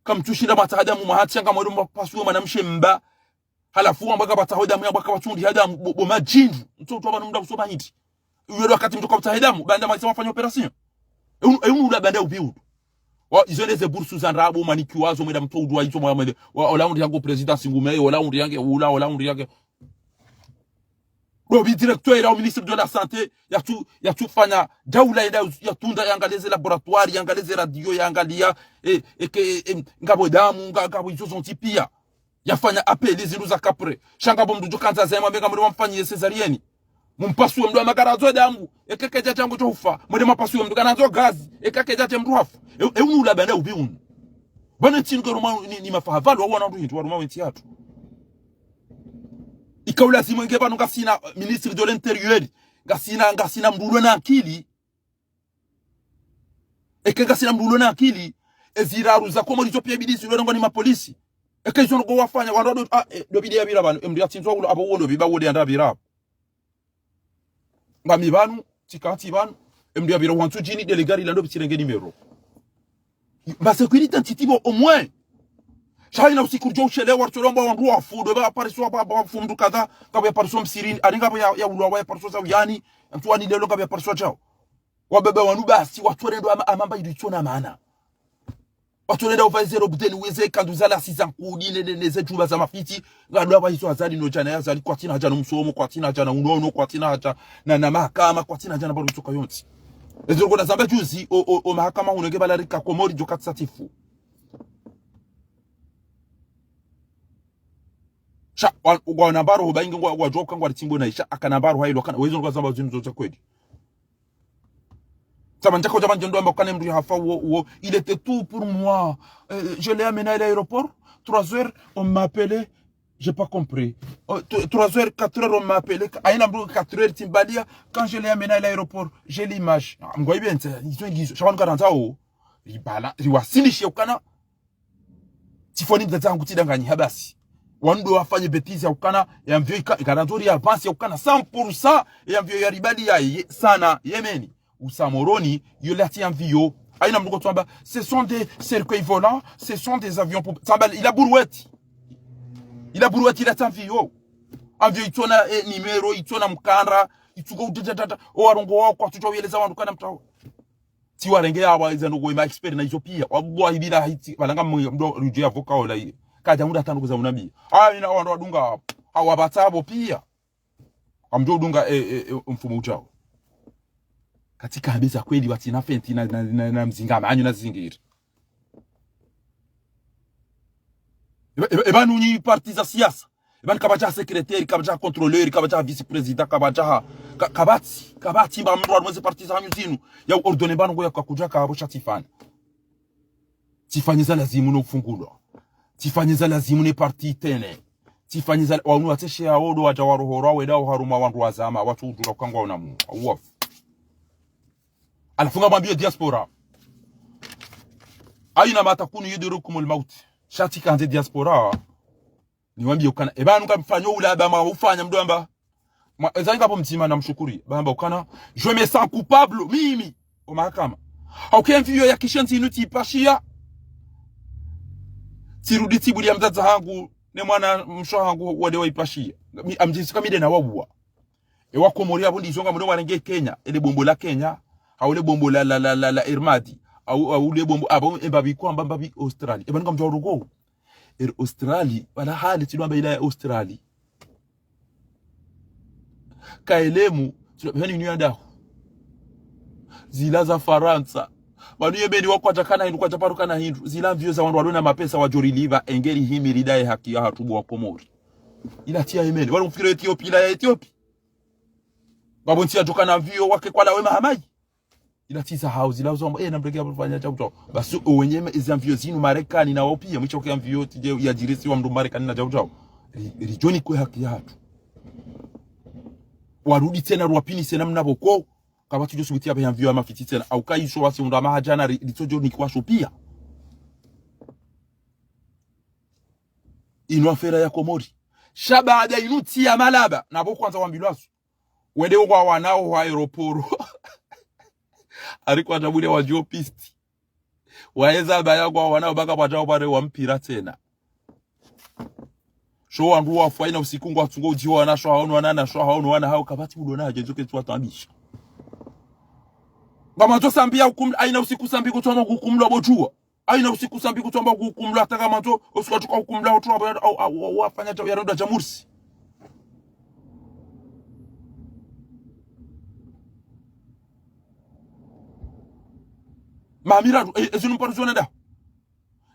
Kamtsushinda mwatsaha damu mwahatsi yanga mwendo mwapasuwe mwanamshe mba. Halafu wamba kapvatsaho damu, yamba kapvatsundi ha damu, bo, bo madjindru. Mtso utwa pvanu mda usoma hindri. Uyo ndo wakati mtso kapvatsahe damu, banda mwaisa mwafanya opération. E unu, e unu ula banda upvi unu. Wa, izo nde ze bursu za ndrabo, manikiwa zo, mwenda mtso udwa izo mwa mwende. Wa, ola undri yange président singume, ola undri yange ula, ola undri yange. Ndo pvi directeur au ministre de la santé, yatsu, yatsufanya daula yenda yatunda yangaliye ze laboratoire, yangaliye ze radio, yangaliya, e, e, ke, e, ngapvo damu, nga, ngapvo izo zontsi piya. Yafanya appel zindru za kapre. Sha ngapvo mndru djo kandza zema mbe ngamwende mwamfanyiye césarienne. Mumpasuwe mndru wa makaradzo damu, eke kedja dja ngodjo ufa. Mwende mwapasuwe mndru kanandzo gazi, eke kedja dja mndru hafu. E, e unu ula banda upvi unu. Bana ntsi nge ruma ni, ni mafahavalo, wawana wandru hindri, waruma wentsi yatru. Ika ulazimu nge pvanu ngasina, eh, ministre de l'intérieur, ngasina, ngasina mndru ulo na akili. Eke ngasina mndru ulo na akili, eziraru za Komori zo piya bidi zilo nangwa ni mapolisi. Eke izo ngo wafanya, wandru wado, ah, eh, ndo bidi yapvira pvanu, e mndru yatsindzwa ulo, apvo uwo ndo pvi ba wode yanda yapvira. Ngami pvanu, tsikantsi pvanu, e mndru yapvira wantsu djini, dele gari la ndo pvi tsirenge numéro. Ba sécurité ntiti bo au moins. Sha yina usiku djo ushelewa, rutsolomba wandru wafu, ndo ba pariswa ba, ba wafu mndru kadha, ngapvo ya pariswa msirini, ari ngapvo ya, ya ulwa wa ya pariswa za uyani, mtsu wani lelo ngapvo ya pariswa djao. Wababa wanu basi, watsorendo ama, amamba idu itsona mana. Watsorenda uva eze robe de nuit, ze kandu za lasi za nkudi, ne, ne, ne ze djuba za mafiti, ngadu aba hizo Azali no djana ya Azali, kwatsina hadja no msomo, kwatsina hadja na unono, kwatsina hadja na, na mahakama, kwatsina hadja na baru itsoka yontsi. Ezo rukona zamba juzi, o, o, o mahakama hunu nge bala rika Komori djo katsa tifu. Sha, wa, wa nambaro ho baingi ngwa, ngwa djoka ngwa ritsimbo na isha, aka nambaro hailo, kana, wezo ngwa zamba zinu zo za kweli. Tsamba ndjaka udja pvanu ndjendo amba kana mndru yahafa uwo, uwo. Il était tout pour moi. Euh, je l'ai amené à l'aéroport. Trois heures, on m'a appelé. J'ai pas compris. Euh, t-, trois heures, quatre heures, on m'a appelé. Ayina mndru quatre heures tsimbaliya. Quand je l'ai amené à l'aéroport, j'ai l'image. Ah, mngwa ibe ntse, izo ngizo. Sha pvanu karandza o. Ribala, riwasilishi ya ukana. Tsifoni mdzadze hangu tsidanganyi ha basi. Wandru wafanye bêtise ya ukana, ya mvio ika, ikarandzo ri avance ya ukana cent pour cent, ya mvio ya ribali ya ye, sana, Yemeni. Usa Moroni, yo lati ya mvio. Ayina mndru ko tsamba, ce sont des cercueils volants, ce sont des avions pour, tsamba, ila brouette. Ila brouette ila tsa mvio. Avion itsona, eh, numéro, itsona mkandra, itsuko udadadada, o warongowa, kwatsudja uyeleza wandru kana mtawa. Tsi warenge ya wa iza ndo kwe ma expert na izo piya. Wallahi billahi tsi, balanga mwe, mndru rudje avocat ola iye. Kadja mndru atanu kuza unambiya. Ayina wandru wadunga, awa batsa apvo piya. Amndru udunga, e, e, e, mfumo udjao. Katsika hambeza kweli watsina fenti na, na, na, na mzinga, manyu na zingiri. Eba, eba, eba nunyi parti za siasa. Eba ni kapvadja secrétaire, kapvadja contrôleur, kapvadja vice-président, kapvadja ha, ka-, kapvatsi, kapvatsi mba mndru harumwa ze parti za hanyu zinu. Ya ordonné pvanu ngo ya kakudja kapvo sha tsifanya. Tsifanye za lazimu no ufungulwa. Tsifanye za lazimu ne parti itene. Tsifanye za, wanu watseshe ya odo wadja warohorwa wenda oharumwa wandru wazama, watsu udjula ukangwa unamu. Awafu. Halafu ngamwambiyo diaspora. Aina ma takunu yudrikumul maut. Sha tsikandze diaspora. Niwambiye ukana. Eba nuka mfanyo ula aba mwa ufanya mndru amba. Mwa, eza inga pvo mdzima na mshukuri. Ba amba ukana. Je me sens coupable. Mimi. O mahakama. Hauka e mvio ya kishenzi inu tsiipashiya. Tsirudi tsibuliya mdzadze hangu. Ne mwana mshe hangu wade waipashiya. Mi, amdjisi kamide na wawuwa. E wa Komori apvo ndizo ngamdjo warenge Kenya, ele bombo la Kenya, hau le bombo la, la, la, la, la Ermadi, hau, hau le bombo, apvo emba pvi kwamba mba pvi Australie. Eba ngamdjo urongoa. Er Australie, wala hali tsidjwamba ila ya Australie. Kaelemu, tsidjwamba hani inu ya dahu. Zila za Farantsa. Pvanu Yemeni wakwadja kana hindru, kwadja paro kana hindru. Zila mvio za wandru walona mapesa wadjo riliva, engeri himi ridaye haki yahatru bo wa Komori. Ila tsi ya Yemeni. Wanu mfikiri Ethiopie, ila ya Ethiopie. Ngapvo ntsi yadjoka na mvio wake kwala wema hamayi. Ila tsi za hao, zila uzomba, eh, namreke yapvo fanya djau djau. Basi, owenye me, ezi mvio zinu Marekani na wao pia, mwicho ke mvio tije yadjirisi wa mndru Marekani na djau djau. Ri, ridjoni kwe haki yahatru. Warudi tsena, rwapvini tsena mna pvoko. Kapvatsi djo subuti yapve ya mvio ya mafitsi tsena. Au kaisho wasi undra mahadjana, ri, ritsodjo nikiwa sho pia. Inu afera ya Komori. Sha baada inu tsi ya malaba. Na pvo kwandza wambilwazo. Wende ukwa wanao wa aéroport. Ari kwandza bure wadjo piste. Waeza baya kwa wanao baka pvadjao pare wa mpira tsena. Sho wandru wafu, haina usiku ngwatsungo udjiwa wana sho haono wana na sho haono wana hao kapvatsi udo na hadje ndzoke tswa tambisha. Ngamandzo sambia hukum, haina usiku sambi kutsoma hukumlwa bodjuwa. Haina usiku sambi kutsomba hukumlwa, hata ngamandzo, usiku watsuka hukumlwa, utru wa, wa, wa, wa, wafanya dja, ya ronda dja mursi. Maamira, e, ezinu mparo zona da.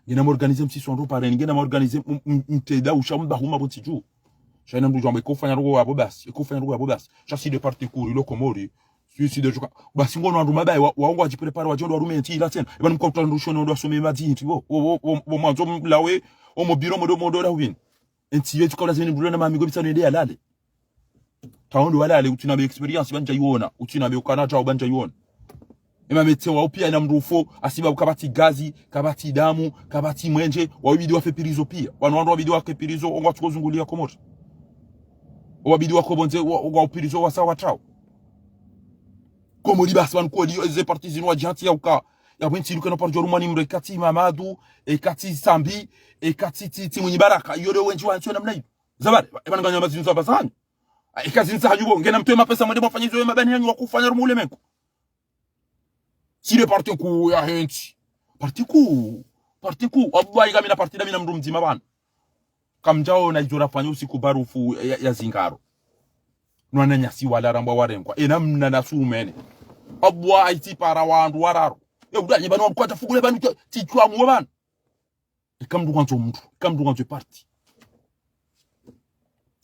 Ngena m'organiser msisi wandru pare, ngena m'organiser m-, m-, mteda usha mba huma pvo ntsi dju. Sha ina mndru djwamba, iko fanya ndrongo yapvo basi, iko fanya ndrongo yapvo basi. Sha si de parti kuu, ilo Komori. Si, si de djuka. Basi ngono wandru mabaye, wa, wa ngo wadjiprépare, wadjo ndo warume ntsi ila tsena. Eba ni mkao utandru shone ndo wasome madzi ntsi bo. Bo, bo, bo, bo mwandzo mlawe, omo biro modo, modo la hubini. Entsi yetu kaula zeni mndru na mamigo bitsano ende yalale. Taondo walale, utsina be expérience, bandja iona. Utsina be ukana djao, bandja iona. Ema metse wao pia ina mndru ufo, hasibabu kapvatsi gazi, kapvatsi damu, kapvatsi mwenje, wabidi wafe prison pia. Wanu wandru wabidi wake prison, ongo watsuko zungulia Komori. Wabidi wako pvondze, wa, wa prison wasa watrao. Komori basi wanu kodi, ze parti zinu wadjihanti ya uka. Ya bwentsi lukeno paro djorumwa ni mndru ekatsi Mamadu, ekatsi Sambi, ekatsi tsi, tsi Mwinyi Baraka. Iyo de wendji wa ntsi namna iyo. Zabari, eba nganyama zinu za bazanyu. Eka zinu za hanyu bo, ngena mtwe mapesa mwende mwafanye izo ye mabani yanyu wakufanya rumu ulemengu. Si de parti kuu ya hentsi. Parti kuu. Parti kuu. Wallahi kamina parti da mina mndru mdzima bana. Kamdjaona izo rafanya usiku barufu ya, ya zingaro. Nwana nyasi wala rambwa warengwa. Ena mna na sumene. Wallahi tsi para wandru wararu. E udanye bana wamkwata fukule bana tsi, tsi chwa mwe bana. Eka mndru kwandzo mndru, eka mndru kwandzo parti.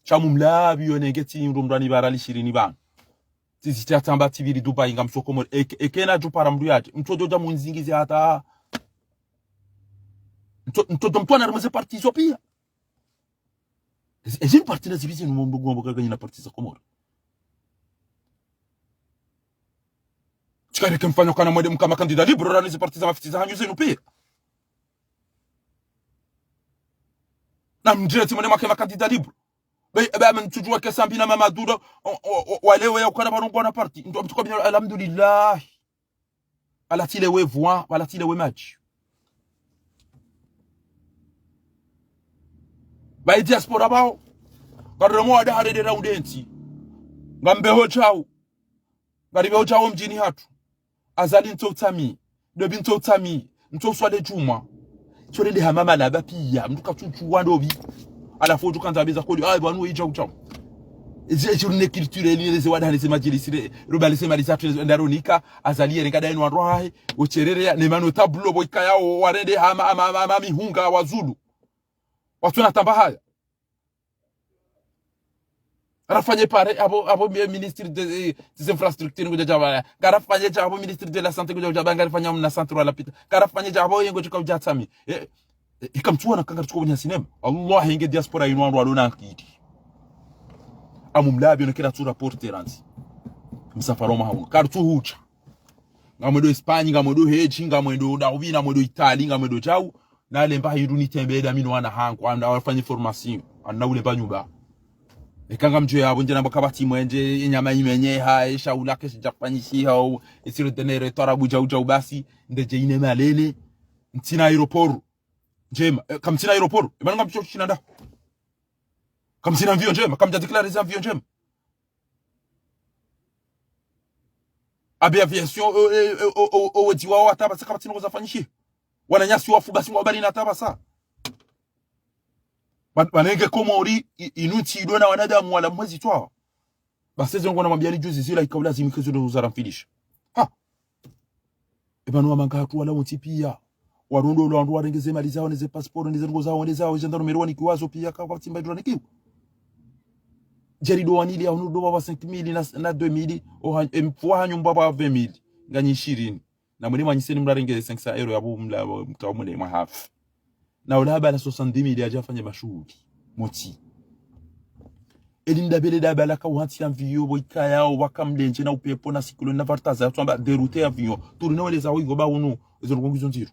Sha mumlabi yo nenge tsi ndo mndru ani bara lishirini bana. Tsi zitsa tsamba tsi biri Dubai ngamsoko mo, eke, eke na djupara mndru yadje. Mtsodjo dja munzingize hata. Mtso, mtsodjo mtwana rimweze parti izo pia. Ezi, ezi parti na zibizi ni mndru ngombo kaka nyina parti za Komori. Tsikare ke mfanyo kana mwende mkama candidat libre, rani zi parti za mafitsi za hanyu zinu pia. Na mndire tsi mwende mwake ma candidat libre. Be, be, ame mtsudjuwa ke Sambi na Mamadu do, o, o, o, walewe ya ukana pvanu ngwana parti. Ndo mtsuko bina, alhamdulillah. Wala tsi lewe vwa, wala tsi lewe madji. Bayi diaspora bawo. Ngaruremo wada harede ra udentsi. Ngambeho djau. Ngaribeho djau mdjini hatru. Azali ntso utsami. Dobi ntso utsami. Ntso uswale djumwa. Tsorende hama malaba pia. Mndru katsutsuwa dobi. Halafu udjo kandza beza kodi. Ayi, pvanu we idjau djau. Ezi, ezi rune culturel, eze wada hane ze madjilisi re, ruba le ze mali zatru, ndaronika, Azali yere ngada inu wandru wahe, otserere ya, ne mano tablo bo ikaya o, warende hama, hama, hama, hama mihunga wa Zulu. Watsuna tamba haya. Rafanye pare, abo, abo mi-, ministre de, eh, des infrastructures ngudja djaba. Ngarafanye dja abo ministre de la santé ngudja djaba, ngarafanye mna centre wa lapita. Ngarafanye dja abo yengo djika udja tsami. Eh, eh, ika mtsuwa na kanga tsuko banya sinema. Allah, yenge diaspora inu wandru walona akili. Amu mlabi onekera tsu rapporter anzi. Msafara wa mahaunu. Kartsu hucha. Ngamwendo Espagne, ngamwendo Hedji, ngamwendo Daubina, ngamwendo Italie, ngamwendo djau. Na lemba hindru nitembee da mi no wana hangu, anda wafanye formation, anda ulemba nyumba. Eka ngamdjo yapvo ndje namba kapvatsi mwenje, enyama imenyeha, eshaula keshidjafanyishiha, o, esiro denere, twarabu djau djau basi, ndedje ine malele, ntsina aéroport ndjema, eh, kamtsina aéroport, eba ngamdjo shina nda. Kamtsina avion ndjema, kamdja déclarer avion ndjema. Abe aviation, o, o, o, o, o, owedzi wawo hata pvasa kapvatsi ndrongoo zafanyishiha. Wananyasi wafu basi ngwao bali na hata pvasa. Ba-, banenge Komori, i-, inu ntsi idona wanadamu wala mwezi twawa. Basi ezo ngona mwambia ni juzi zila ikao lazima ike zo ndo zaramfilisha. Ha! Eba no wamanga hatru wala wontsi pia. Warondolwa wandru warenge ze mali zawo, neze pasiporo, neze ndrongoo zawo, neze zawo, gendarmerie wanikiwa zo pia, ka, kapvatsi mba idura nikiwa. Djeri ndo wanili, ya hunu ndo pvwa cinq mille na, na deux mille, o ha-, emfuwa hanyu mbwa pvwa vingt mille, nganyi ishirini. Na mwene mwanyiseni mrarenge cinq cents euros yapvo mla, mkao mwene mwahafu. Na ola habala soixante-dix mille yadja afanye mashuhuli. Motsi. Eli ndabele dabala ka uhantsi ya mviyo, bo ikayao, waka mlendje na upepvo na cyclone na vartaza, ya tsamba dérouter ya mviyo. Turi na weleza wo ingo ba unu, ezo ndrongoo ngizo ndziro.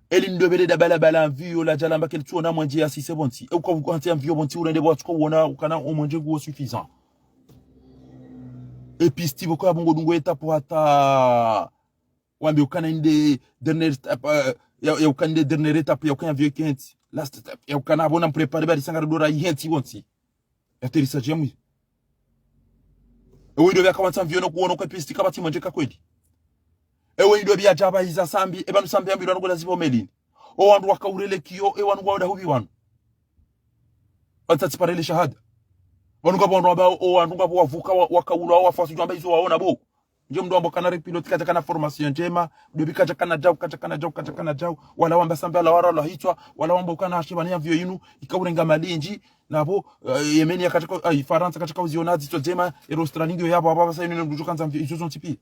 Eli ndobele dabala bala mviyo la djalamba keli tsuona mwendje ya sise pvontsi. E uka uhantsi ya mviyo pvontsi urende pvo watsuka uona ukana o mwendje nguo suffisant. E piste pvoko ya bongo dungo étape hata wambe ukana inde dernière étape, euh, ya, ya ukana inde dernière étape, ya ukana vieux kenti. Last étape, ya ukana abona mprépare bari sangara dora ihenti pvontsi. Atterrissage ya mwi. Ewe indo bia kawantsa mviyo no kuono kwe piste kapvatsi mwendje ka kweli. Ewe indo bia djaba iza Sambi, eba nu Sambi ambilwa no kula zibo melini. O wandru wakaurele kiyo, e wanu ngwao dahubi wanu. Wantsa tsiparele shahada. Wanu ngapvo wandru wamba, o wandru ngapvo wavuka, wa-, wakaulwa, wafasi djwamba izo waona bo. Ndje mndru wamba kana re pilote kadja kana formation ndjema, ndo bi kadja kana djau, kadja kana djau, kadja kana djau. Wala wamba Sambi ala wara la hitswa, wala wamba ukana hashe bani ya mviyo inu, ikaurenga malindji, na pvo, eh, Yemeni ya kadja ka, ai, Farantsa kadja ka uziona zitso ndjema, ero Australie ngiyo yapvo, apvo, apvo, sa inu ne mndru djo kandza mviyo, izo zontsi pia.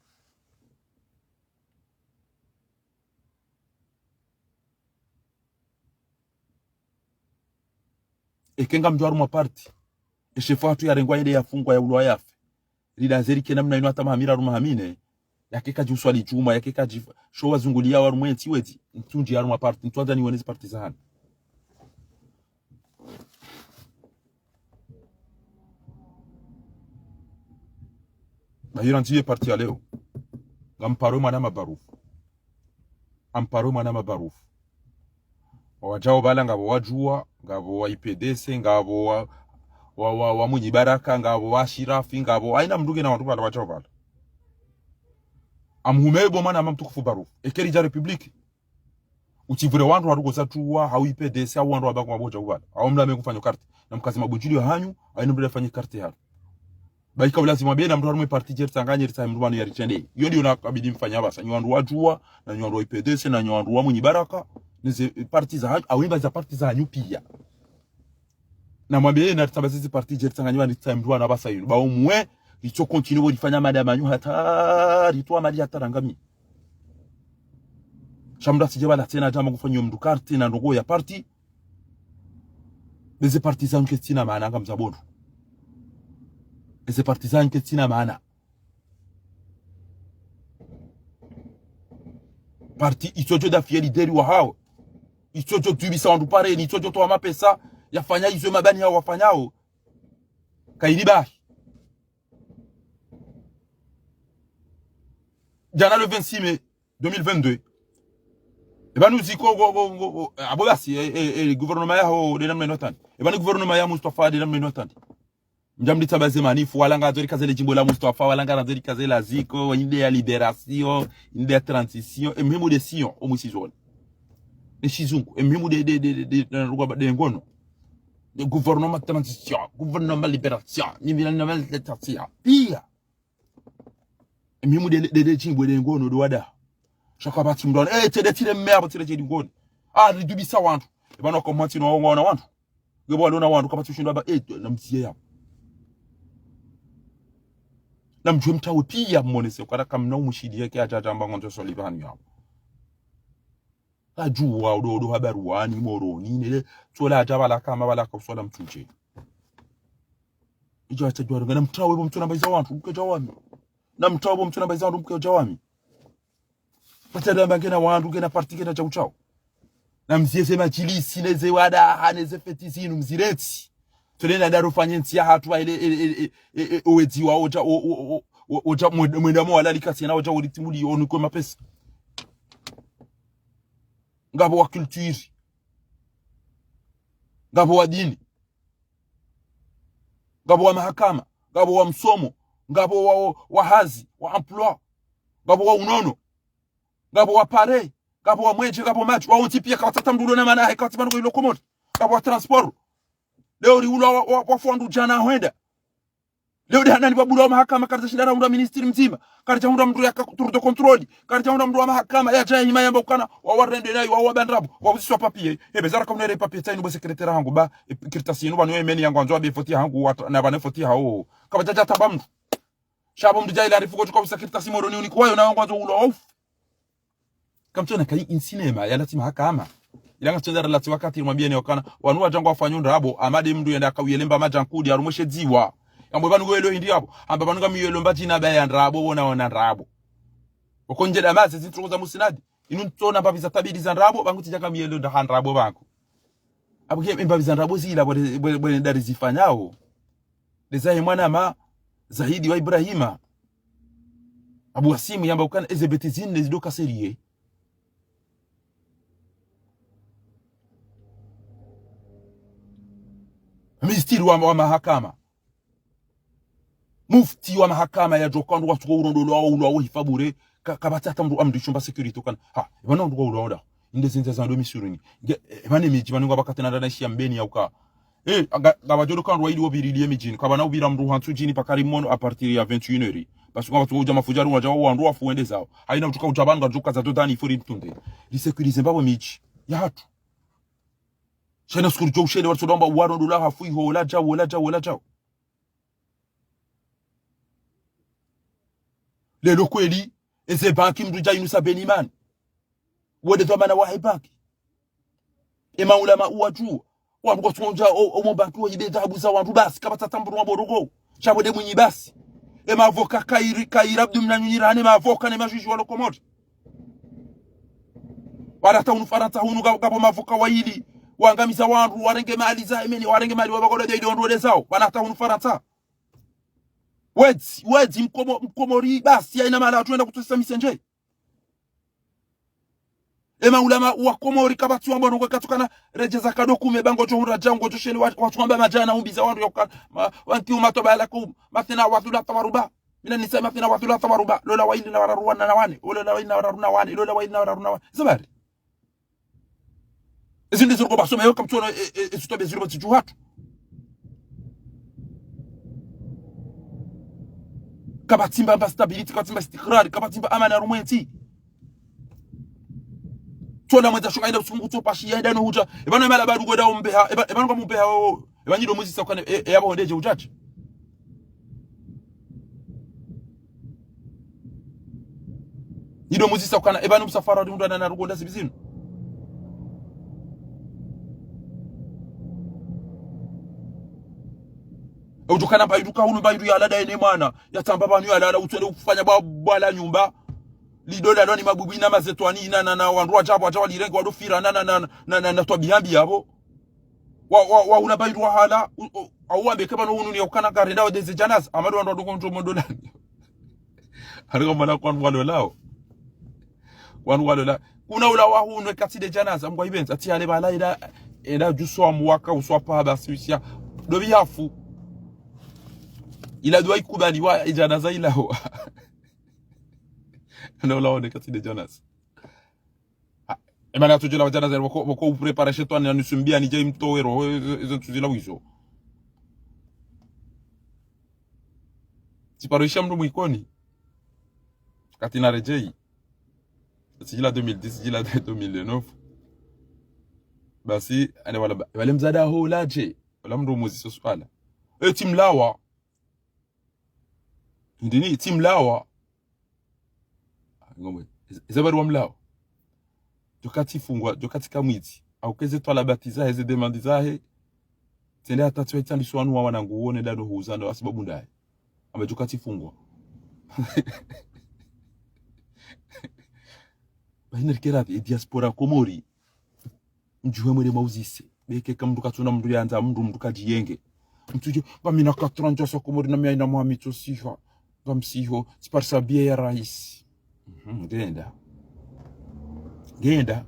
Eke ngamdjo harumwa parti. E shefu hatru yarengwa yende yafungwa yaulwa yafe. Rida zeri ke namna inu hata mahamira harumwa hamine. Yake kadji uswali djumwa, yake kadji f-, sho wazunguliya harumwa entsi wedzi. Ntsundji harumwa parti, ntswandza niwone zi parti zahanu. Bahira ndziye parti ya leo. Ngamparo mwana mabarufu. Amparo mwana mabarufu. Wadjao pvala ngapvo wa Juwa, ngapvo wa I P D C, ngapvo wa, wa, wa, wa Mwinyi Baraka, ngapvo wa Ashirafi, ngapvo, haina mndru ngena wandru pvala wadjao pvala. Amhume bo mwana mama mtukufu barufu. Eke ridja République. Utsivure wandru waruko za Juwa, hau I P D C, hau wandru wabako mabodja upvala. Hau mlame kufanyo karti. Na mkazi mabudjilio hanyu, haina mndru afanye karti hanyu. Ba ika ulazimu be na mndru harumwa parti dje ritsanganye ritsahe mndru pvanu yaritrende. Iyo ndiyo nakabidi mfanye apvasa. Nyi wandru wa Juwa, na nyi wandru wa I P D C, na nyi wandru wa Mwinyi Baraka. Neze parti zahanyu, hau imba za parti zahanyu pia. Na mwambe na ritsambaze zi parti dje ritsanganye pvanu ritsahe mndru pvanu apvasa yinu. Ba umwe, ritso continue pvo rifanya madama nyu hata, ritowa mali hata rangami. Sha mndru atsidje pvala tsena djamba kufanyo mndru karti na ndrongoo ya parti. Be ze parti zanyu ketsina maana ngamzabondro. Eze parti zanyu ketsina maana. Parti itsodjo dafiya lideri wahawo. Itsodjo dubisa wandru pareni, itsodjo towa mapesa, yafanya izo mabani hawo wafanyao. Kayili bahi. Djana le vingt-six mai deux mille vingt-deux. Eba nuziko go, go, go, go, abo basi, e, e, e, gouvernement yaho de namna inu watani. Eba ni gouvernement ya Mustafa de namna inu watani. Mdja mditsa baze manifu, wala ngazo rikaze le djimbo la Mustafa, wala ngazo rikaze la ziko, inde ya libération, inde ya transition, e muhimu de sion, o mwisi zone. Ne shizungu, e muhimu de, de, de, de, de, de, de ngono. De gouvernement transition, gouvernement libération, ni gouvernement libération. Pia. E muhimu de, de, de djimbo de ngono do wada. Sha kapvatsi mndru, eh, tsende tsile mme apvo tsile tsile ngono. Ah, ridubisa wandru. Eba no komanti no ngona wandru. Ngebo waliona wandru kapvatsi ushindwa ba, eh, na msiye yapvo. Na mdjuwe mtawe pia mmonese, ukara kamna umushidi yake hadja hadja amba ngondzo swali pvanu yapvo. Hadjuwa, udo, udo habaruwani, Moroni, nele, tsola hadja pvala kama pvala kauswala mtsundje. Idjo hadja djuwa, na mtawe pvo mtsuna mbaiza wandru, mke djawami. Na mtawe pvo mtsuna mbaiza wandru, mke djawami. Pata damba ngena wandru, ngena parti, ngena djau djau. Na mziye ze madjilisi, neze wada, ha, neze feti zinu, mziretsi. Tsole na daro fanye ntsi yahatru wa ile, ile, ile, ile, ile, owedzi wa odja, o, o, o, o, odja mwe-, mwenda mo walali kasi na odja wolitimuli onikwe mapesa. Ngapvo wa culture. Ngapvo wa dini. Ngapvo wa mahakama. Ngapvo wa msomo. ngapvo wa, wa hazi, wa emploi, ngapvo wa unono, ngapvo wa pare, ngapvo wa mwenje, ngapvo madji, wawontsi piya kapvatsi hata mndru ulo na mana yahe, kapvatsi pvanu ngo ilo Komori, ngapvo wa transport. Leo riulwa wa, wa, wafu wandru djana hwenda. Leo de hanani pvabulwa wa mahakama, karidja shinda rahundra ministri mdzima, karidja hundra mndru yaka tour de contrôle, karidja hundra mndru wa mahakama, yadja hima yamba ukana, wawarende nayi, wawa bandrabo, wawuziswa papier. Ebe zara kaunere papier tsa inu bo secrétaire hangu ba, e, kartasi inu pvanu emeni yangu andzo abe foti hangu, watra, na pvanu foti hawo. Kapvadjadja tamba mndru. Sha bo mndru dja ila arifu kotsi kwa usa kartasi Moroni unikuwayo na wangu andzo ulwa ofu. Kamtsona kayi insinema, yalatsi mahakama. Ila ngasonza ralatsi wakati rimwambiyeni okana, wanu wadja ngwafanyo ndrabo, hama de mndru yenda akawuyelemba madjankudi, harumwa she dziwa. Yambe pvanu ngo elo hindri yapvo, hamba pvanu ngamiyelomba djina ba ya ndrabo, wona wona ndrabo. Oko ndje da maze zintrongo za musinadi, inu ntsona mbapvi za tabiri za ndrabo, pvangu tsidja ngamiyelo ndraha ndrabo pvangu. Apvo ke mbapvi za ndrabo zila, bwe, bwe, bwe ndari zifanyao. Nde zahe mwana ma Zahidi wa Ibrahima. Abu Wasimu yamba ukana eze beti zine zido kaseriye. Ministri wa, wa mahakama. Mufti wa mahakama yadjo kandru watsuko urondolwa wa ulwa wa hifa bure. Ka, kapvatsi hata mndru amrisho mba sécurité ukana. Ha, epvanu mndru kwa ulwa onda. Inde zinza za ndo misirini. Nge, e, pvanu emidji, pvanu ngapvo wakati nanda naishiya Mbeni ya uka. Eh, nga, ngapvadjo ndo kandru wayili wopviriliye midjini. Kapvana upvira mndru hantsu djini paka rimono à partir ya vingt et une heures. Parce que ngapvatsu udja mafudjaru wadja wa wandru wafu wende zawo. Hayina utsuka udja pvanu ngadjo kaza dodani ifo rimtunde. Risécuriser mbapvo midji yahatru. Sha yina sukuru djo ushele watsodomba uwaro ndola hafu iho, wola djao, wola djao, wola djao. Lelo kweli, eze banki mndru dja inu sa Beni mani. Wende dhwamana wahe banki. Ema ulama uwadjuwa. Wandru kwatsundja o, omo banki wayibe dhahabu za wandru basi, kapvatsi hata mndru wa mborogo. Sha bo de mwinyi basi. Ema avoka kayiri, kayira bdu mna nyunyi rahane ma avoka ne majuji walo Komori. Wala hata hunu Farantsa hunu nga, ngapvo ma avoka wayili. Wangamiza wandru, warenge mali za emeni, warenge mali wa bakolo de ido wandru wende zawo. Wala hata hunu Farantsa. Wedzi, wedzi mkomo, mkomori basi, yayina mala atsu wenda kutsosisa misendje. Ema ulama wa Komori kapvatsi wamba nongo katsukana redjeza kado kume ba ngodjo hundra djao ngodjo shele wa, watsuwamba madjana umbiza wandru ya ukana, ma, wa ankihu ma twaba lakum, mathna wa thulatha wa ruba. Mina nisa mathna wa thulatha wa ruba. Lola wayili na wararu wana na wane. Lola wayili na wararu na wane. Lola wayili na wararu na wane. Zabari. Ezi nde ziriko basoma, yo kamtsono, e, e, e, zitwa beziro batsi dju hatru. Kapvatsi mba, mba stabilité, kapvatsi mba istikrari, kapvatsi mba amani harumwa entsi. Tsola mwendza shoka yenda usiku ngutso pashi, yenda no hudja. Epvanu emala badu ngwenda umbeha, epva, epvanu kwa mumbeha o, epvanu nyido muzisa ukana, e, e, yapvo hondedje udjadja. Nyido muzisa ukana, epvanu msafara uri undana na rugonda zibi zinu. E udjukana mba iduka hunu mba idu yalala ene mwana. Yatsamba pvanu yalala, utswele ufanya bwa, bwala nyumba. Lido lalo ni mabubwi na mazetwani na, na, na, wandru wadja, wadja walirenge, wado fira na, na, na, na, na, na twabiya mbi yapvo. Wa, wa, wa una bayi wahala, u, u, au wambe ke pvanu hunu ni ya ukana karenda wa deze djanaza, amadu wandru wadoko ndro mondolani. Harika mwana kwanu walolao. Kwanu walola. Kuna ula wa hunu ekatsi de djanaza, mngwa ipvendza, ati yale pvala ila, ila djuso wa mwaka uswa paha basi ushiya. Dobi yafu. Ila duwa ikubaliwa, e djanaza ilaho. Ana ula wone ekatsi de djanaza. Ha, emana yatsodjola wadjana zari wako, wako uprepare shetwani na nusu mbiya ni djayi mtowe roho, izo, izo ntsuzila wizo. Tsiparoisha mndru mwikoni. Kati na redjeyi. Tsidjila deux mille dix, tsidjila deux mille neuf. Basi, ane wala ba, wale mzada ho ladje. Wala mndru umuzi so suala. E, tsimlawa. Ndini, tsimlawa. Ngombe, eza bari wamlawa. Djo katsi fungwa, djo katsi kamwidzi. Au keze twalabati zahe, ze demande zahe. Tsende hata tsiwa itsandiso wanu wa wanangu wone dado huza ndo asibabu ndaye. Amba djo katsi fungwa. Bahina rikeravi, e diaspora Komori. Mdjuhe mwele mauzise. Beke ka mndru katsuna mndru yandza mndru, mndru kadjiyenge. Mtsudjo, ba mina katrandja sa Komori na miya ina mwamitso siha. Ba msiho, tsiparisa biye ya rahisi. Mhm, ngenda. Ngenda.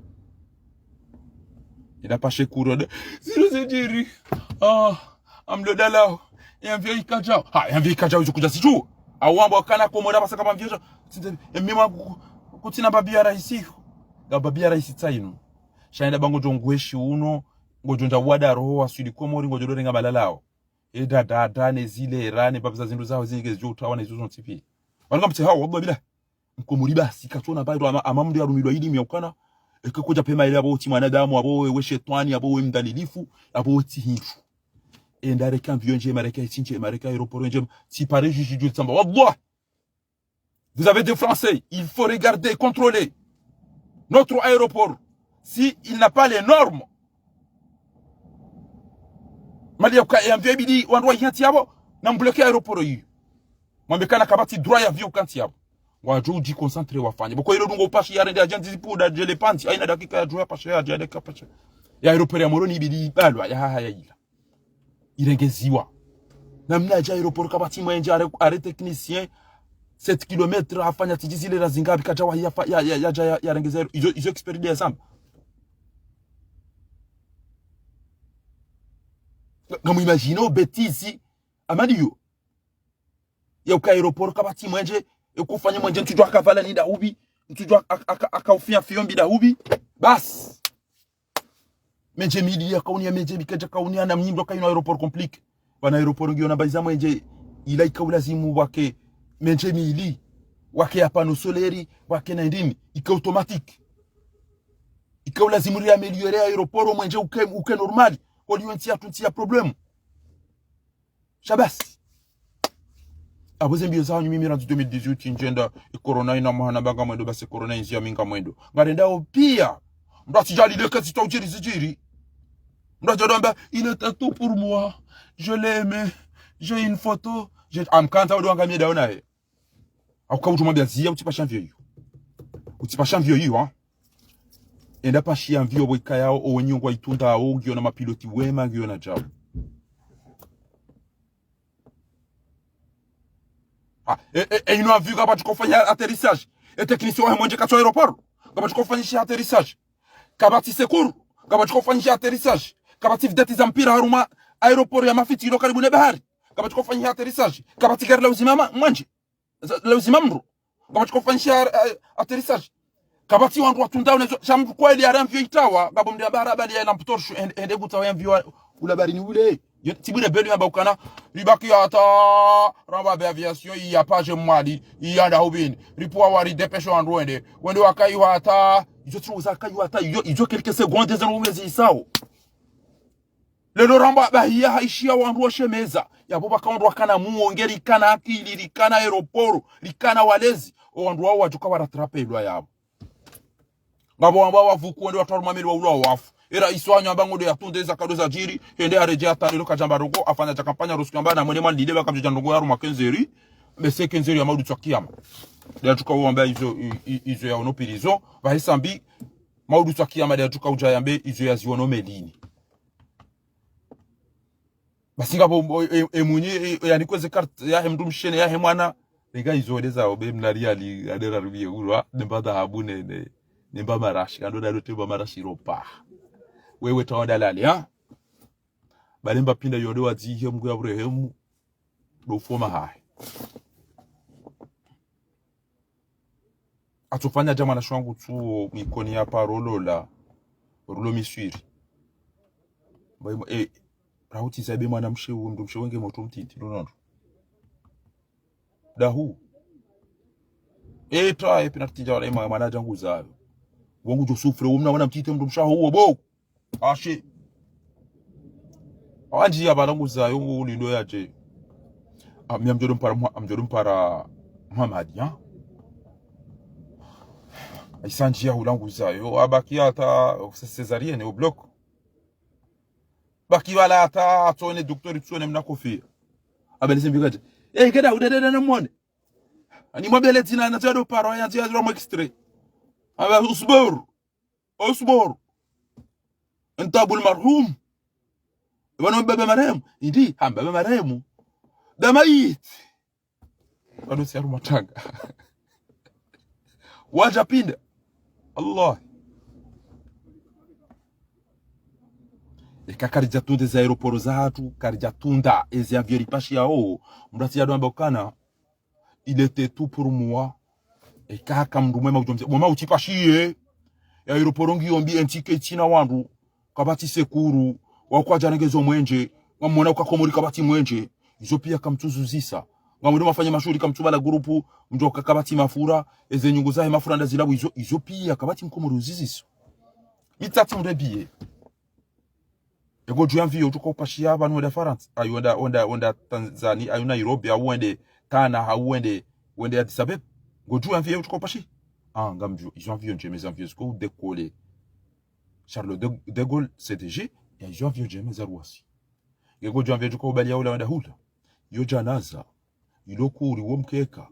Ngenda pashe kuro de. Ziro zedjiri. Ah, amlo dalao. Yamvyo ikadjao. Ha, yamvyo ikadjao izo kudja siju. Au wamba ukana Komori apvasa kapvwa mvio sho. Tsinde, e mima ku-, kutsina babi ya raisi. Nga babi ya raisi tsainu. Sha enda ba ngodjo nguheshi uno, ngodjo ndja wada roho wa swili Komori, ngodjo dorenga malalao. E dada, dada, ne zilera, ne babza zindru zaho zinge zidjo utawa ne zuzo ntsipi. Wanu kamtse hao, wallah bila. Mkomori basi, katsona bairo ama, ama mndru yarumilwa ili miya ukana. Eke kudja pema ile abo tsi mwanadamu, abo we, we shetwani, abo we mdhalilifu, abo we tsi hindru. Enda reka mvio ndjema, reka itsi ndjema, reka aéroport ndjema. Tsi pare juju juju tsamba. Wallah. Vous avez des Français, il faut regarder, contrôler notre aéroport. Si il n'a pas les normes. Mali ya kuka ya mvio ibidi, wandru wa hiyantsi yapvo, na mbloke aéroport iyo. Mwambe kana kapvatsi droit ya mvio ukantsi yapvo. Ngwadjo udji concentrer wafanye. Boko ilo dungo upashi ya rende ya djandzi zipu da djele panzi. Haina dakika ya djuwa pasha ya djele ka pasha. Ya aéroport ya Moroni ibidi ibalwa ya haha ya ila. Irengeziwa. Namna dja aéroport kapvatsi mwenje arrêt, arrêt technicien sept kilomètres afanya tsidji zilera zingapi kadja wa ya, ya, ya, ya, ya, ya rengeza aéro-, izo, izo expert de samba. Nga mu imagine o bêtise, amadi yo. Ya uka aéroport kapvatsi mwenje, e kufanya mwenje ntsudjwa akavala ninda ubi, ntsudjwa aka, aka, aka ufia fio mbida ubi. Basi. Menje mili ya kauni ya menje mikaja kauni ya na mnyindo kayina aéroport compliqué. Wana aéroport ngiyo na mbaiza mwenje ila ika ulazimu wake menje mili, wake ya panneau solaire, wake na ndimi, ika automatique. Ika ulazimu ri améliorer aéroport mwenje uke, uke normal. Koliyo ntsi ya tutsi ya problème. Sha basi. Apvo ze mbio zahanyu mimi randzi deux mille dix-huit ndjenda, e corona ina mwaha na ba ngamwendo, basi corona inzi ya mi ngamwendo. Ngarendao pia. Mndru atsidjali leke zitwa udjiri zidjiri. Mndru atsidjamba, il était tout pour moi. Je l'ai aimé. J'ai une photo. J'ai, amkantsa udo wanga mieda ona he. Hauka udjo mwambia ziya, utsipasha mvio iyo. Utsipasha mvio iyo, ha? Enda pashiya mvio bwe ikayao, owenyi ngwa itunda, o ngiyo na mapiloti wema, ngiyo na djao. Ah, e, e, e, ino avion kapvatsi kofanya atterrissage. E technicien wahe mwenje katso aéroport. Kapvatsi kofanyisha atterrissage. Kapvatsi secours. Kapvatsi kofanyisha atterrissage. Kapvatsi vedette za mpira harumwa aéroport ya Mafiti ilo karibu ne bahari. Kapvatsi kofanyisha atterrissage. Kapvatsi gari la uzima ma-, mwenje. Za-, la uzima mndru. Kapvatsi kofanyisha, eh, atterrissage. Kapvatsi wandru watundao nezo, sha mndru kweli ara mvio itawa, ngapvo mndru ambara bali ya lampe torche, hende, hende kutsawa ya mvio wa, ula barini ule. Yo, tsi bure belu yamba ukana, ribaki hata, ramba be aviation, iya paje mwali, iya nda hubini, ripvwa wari dépêche wandru wende, wende wakayi hata, izo tsi uza kayi hata, iyo, izo quelques secondes zero umezi isao. Lelo ramba bahiya haishiya wandru washemeza. Yapvo pvaka wandru wakana muo, nge rikana akili, rikana aéroport, rikana walezi. O wandru wao wadjuka warattrapelwa yapvo. Ngapvo wamba wavuku wende watwaru mameli wa ulwa wafu. Era iso anyo amba ngodo yatunde za kado zadjiri, hende aredje atale lo kadjamba rongo, afanya dja kampanya rosu kamba na mwene mali lile pvaka mdjodja ndrongo ya harumwa quinze heures, mbe se quinze heures ya maudu tswa kiyama. Nde yadjuka wamba izo, i-, i-, izo ya ono prison, pvahe sambi, maudu tswa kiyama nde yadjuka udja yambe izo ya ziono melini. Basi ngapvo, o, e, e, munyi, e, e, yani kweze carte yahe mndru mshe ne yahe mwana. Nika izo wende zao be mna riali, adera rubiye ulwa, nemba dhahabu ne, ne, nemba marashi, kando dalo temba marashi ropa. Wewe tawa dalali, ha? Bale mba pinda yonde wadzihe Mngu ya urehemu, ndo ufoma hahe. Atsofanya dja mwana shwangu tsuo mikoni ya parolola, rulo miswiri. Mba imo, e, rahuti zabe mwana mshe undru, mshe wenge moto mtiti, lunondo. Dahu. E, ta, e, penalty dja wala ima, mwana djangu zayo. Wangu djo souffre, umna mwana mtiti mndru mshaho uo, bo. Ashe. Awandji ya balangu zayo ngu ulindo yadje. Ah, mi amdjolo mpara Muha-, amdjolo mpara Muhammad, ya. Aisa ndji ya ulangu zayo. Abaki hata césarienne au bloc. Baki wala hata atsone docteur, tsone mna kofi. Abele simbi kadje. Eh, keda udedede na mwone. Ani mwabele dzina na zado paro, ya zado mwa extrait. Aba usbur. Usbur. Anta abul marhum. Wano mbaba marehemu. Indi, ha mbaba marehemu. Da mayit. Wano siyaru matanga. Wadja pinda. Allah. Eka karidja tunda ezi aéroport zahatru, karidja tunda ezi avion ripashiyao. Mndru atsi yado amba ukana. Il était tout pour moi. Eka haka mndru mwema udjo mze, mwema utsipashiye. Ya aéroport ngiyo mbi, entsi ke itsina wandru. Kapvatsi secours. Wakwadja nengeza omwenje. Ngamwona uka Komori kapvatsi mwenje. Izo piya kamtsuzuzisa. Ngamwendo mafanya mashuhuli kamtsubala groupe. Mdjo ka kapvatsi mafura. Eze nyungu zahe mafura ndazilabu izo. Izo piya kapvatsi mkomori uziziso. Mi tsatsi mndru ebiye. Eka udjo ya mviyo udjo ka upashiya pvanu wende Farantsa, ayi wende, wende, wende Tanzania, ayi Nairobi, awu wende Tana, awu wende, wende Addis Abeba. Eka udjo ya mviyo udjo ka upashiya. Ah, ngamdjo, izo avion ndjema, eze avion ziko décoller. Charles de, de Gaulle, C D G, ya izo avion ndjema za Roissy. Eka udjo ya mviyo udjo ka ubaliya hula wende hula. Yo djanaza. Ilo kuri wo mkeka.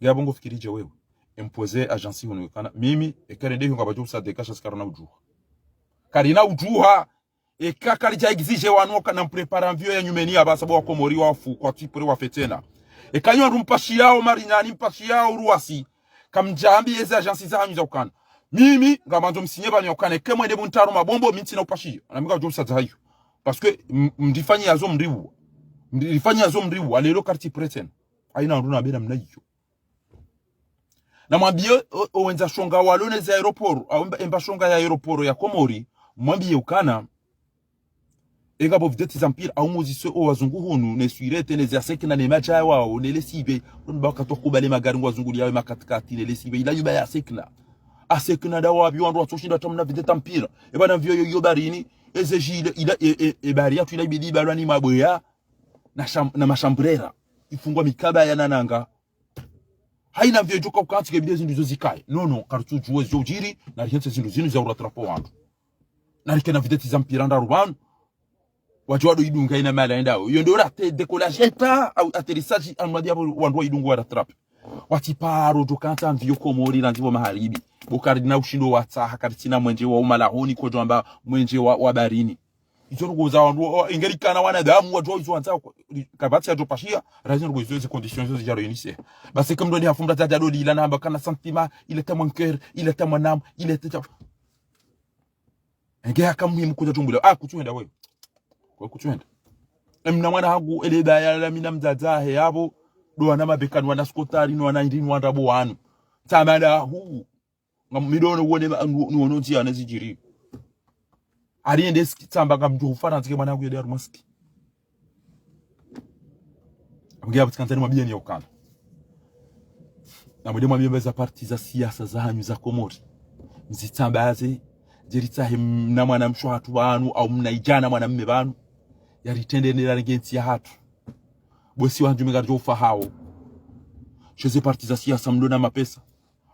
Ngapvo ngofikiri dje wewe. Empoze agence hunu kana. Mimi, eka rende hiyo ngapvadjo usa deka sha si karina udjuha. Karina udjuha. Eka karidja exige wanu kana mprépare avion ya nyumeni ya pvasa bo wa Komori wafu, kwatsi prêt wafe tsena. Eka nyo rumpashiyao Marignane, mpashiyao Roissy. Kamdjambi eze agence zahanyu za ukana. Mimi, ngamandzo msinye pvanu ya ukana. Eka mwende Buntaro Mabombo, mi ntsina upashiya. Na mi ngamdjo usa dza hayo. Parce que, m-, mndifanya yazo mriwu. Mndifanya yazo mriwu. Alelo kartsi prêt tsena. Ayina ndru na bena mna iyo. Na mwambiye o, o wendza shonga walo neze aéroport, au emba, emba shonga ya aéroport ya Komori, mwambiye ukana, eka bo vedette za mpira, au muzise o wazungu hunu, ne Suirete, neze Asekna, ne madjaya wao, ne lesibe, ndo ba wakati wa kubale magari ngwazunguliyawo makatikati, ne lesibe, ila yuba ya Asekna. Asekna nda wapvi wandru watsoshinda watsamna vedette za mpira. Eba na mviyo yo, yo barini, eze jile, ila, e, e, e bari yatru ila ibidi ibalwa ni mabweya, na sham-, na mashambrera. Ifungwa mikaba ya nananga. Hayina mviyo djo ka ukantsi ke bidi zindru zo zikaye. Non, non, karitsudjuwa zo udjiri, na rihentse zindru zinu za urattraper wandru. Na rikena vedette za mpira ndraru pvanu. Wadjo wado idunga ina mala endao. Yo ndo raté décollage hata, au atterrissage, amwadi apvo wandru wa idunga wa rattraper. Watsi paro djo kantsa mviyo Komori randzi pvo maharibi. Bo karina ushindo watsaha, karitsina mwenje wa umalahoni, kodjo amba mwenje wa, wa barini. Izo ndrongoo za wandru, o, ingelikana wanadamu wadjuwa izo wandza, kapvatsi yadjo pashiya, raison ndrongoo izo, izo conditions izo zidja réunir. Basi eka mndru ndi hafumba zadja doli ila namba kana sentiment, il est à mon cœur, il est à mon âme, il est à... Enge haka muhimu kudja tsumbula. Ah, kutsuhenda wewe. Kwa kutsuhenda. Emna mwana hangu, ele daya la mina mdzadze he yapvo, ndo wana mabekani, wana skotari, no wana indini, wana bo wanu. Tsamana hu. Ngam, mi ndo no wone ma, nu, nu wono ndziya ne zidjiri. Ari ende ski tsamba ngamdjo ufarantsa ke mwana yangu yende harumwa ski. Amge yapvutsika ndzani mwambiyeni ya ukana. Na mwende mwambiye mba eza parti za siasa zahanyu za Komori. Mzitsambaze, dje ritsahe mna mwana mshe hatru pvanu, au mna idjana mwana mme pvanu. Yaritrende ne rarenge ntsi yahatru. Bo si wandru mi ngaridjo ufa hawo. Sho ze parti za siasa mlo na mapesa.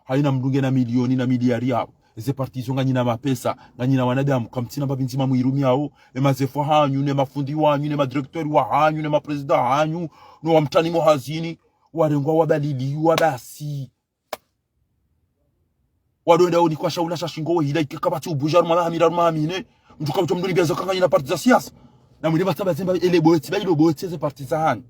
Hayina mndru ngena milioni na miliari yapvo. Eze parti izo nganyina mapesa, nganyina wanadamu, kamtsina mbapvi ndzima mwirumiyao, emazefu hanyu, ne mafundi wanyu, ne madirecteur wahanyu, ne maprésident hanyu, no wamtani mo hazini, warengwa wabaliliwa basi. Wado enda onikwa shaula sha shingo we hila ike kapvatsi ubudja harumwa maha miraru maha mine. Mndru kapvatsi mndru ni biaza ka nganyina parti za siasa. Na mwende matsambaze mba ele botsi, ba ilo botsi eze parti zahanyu.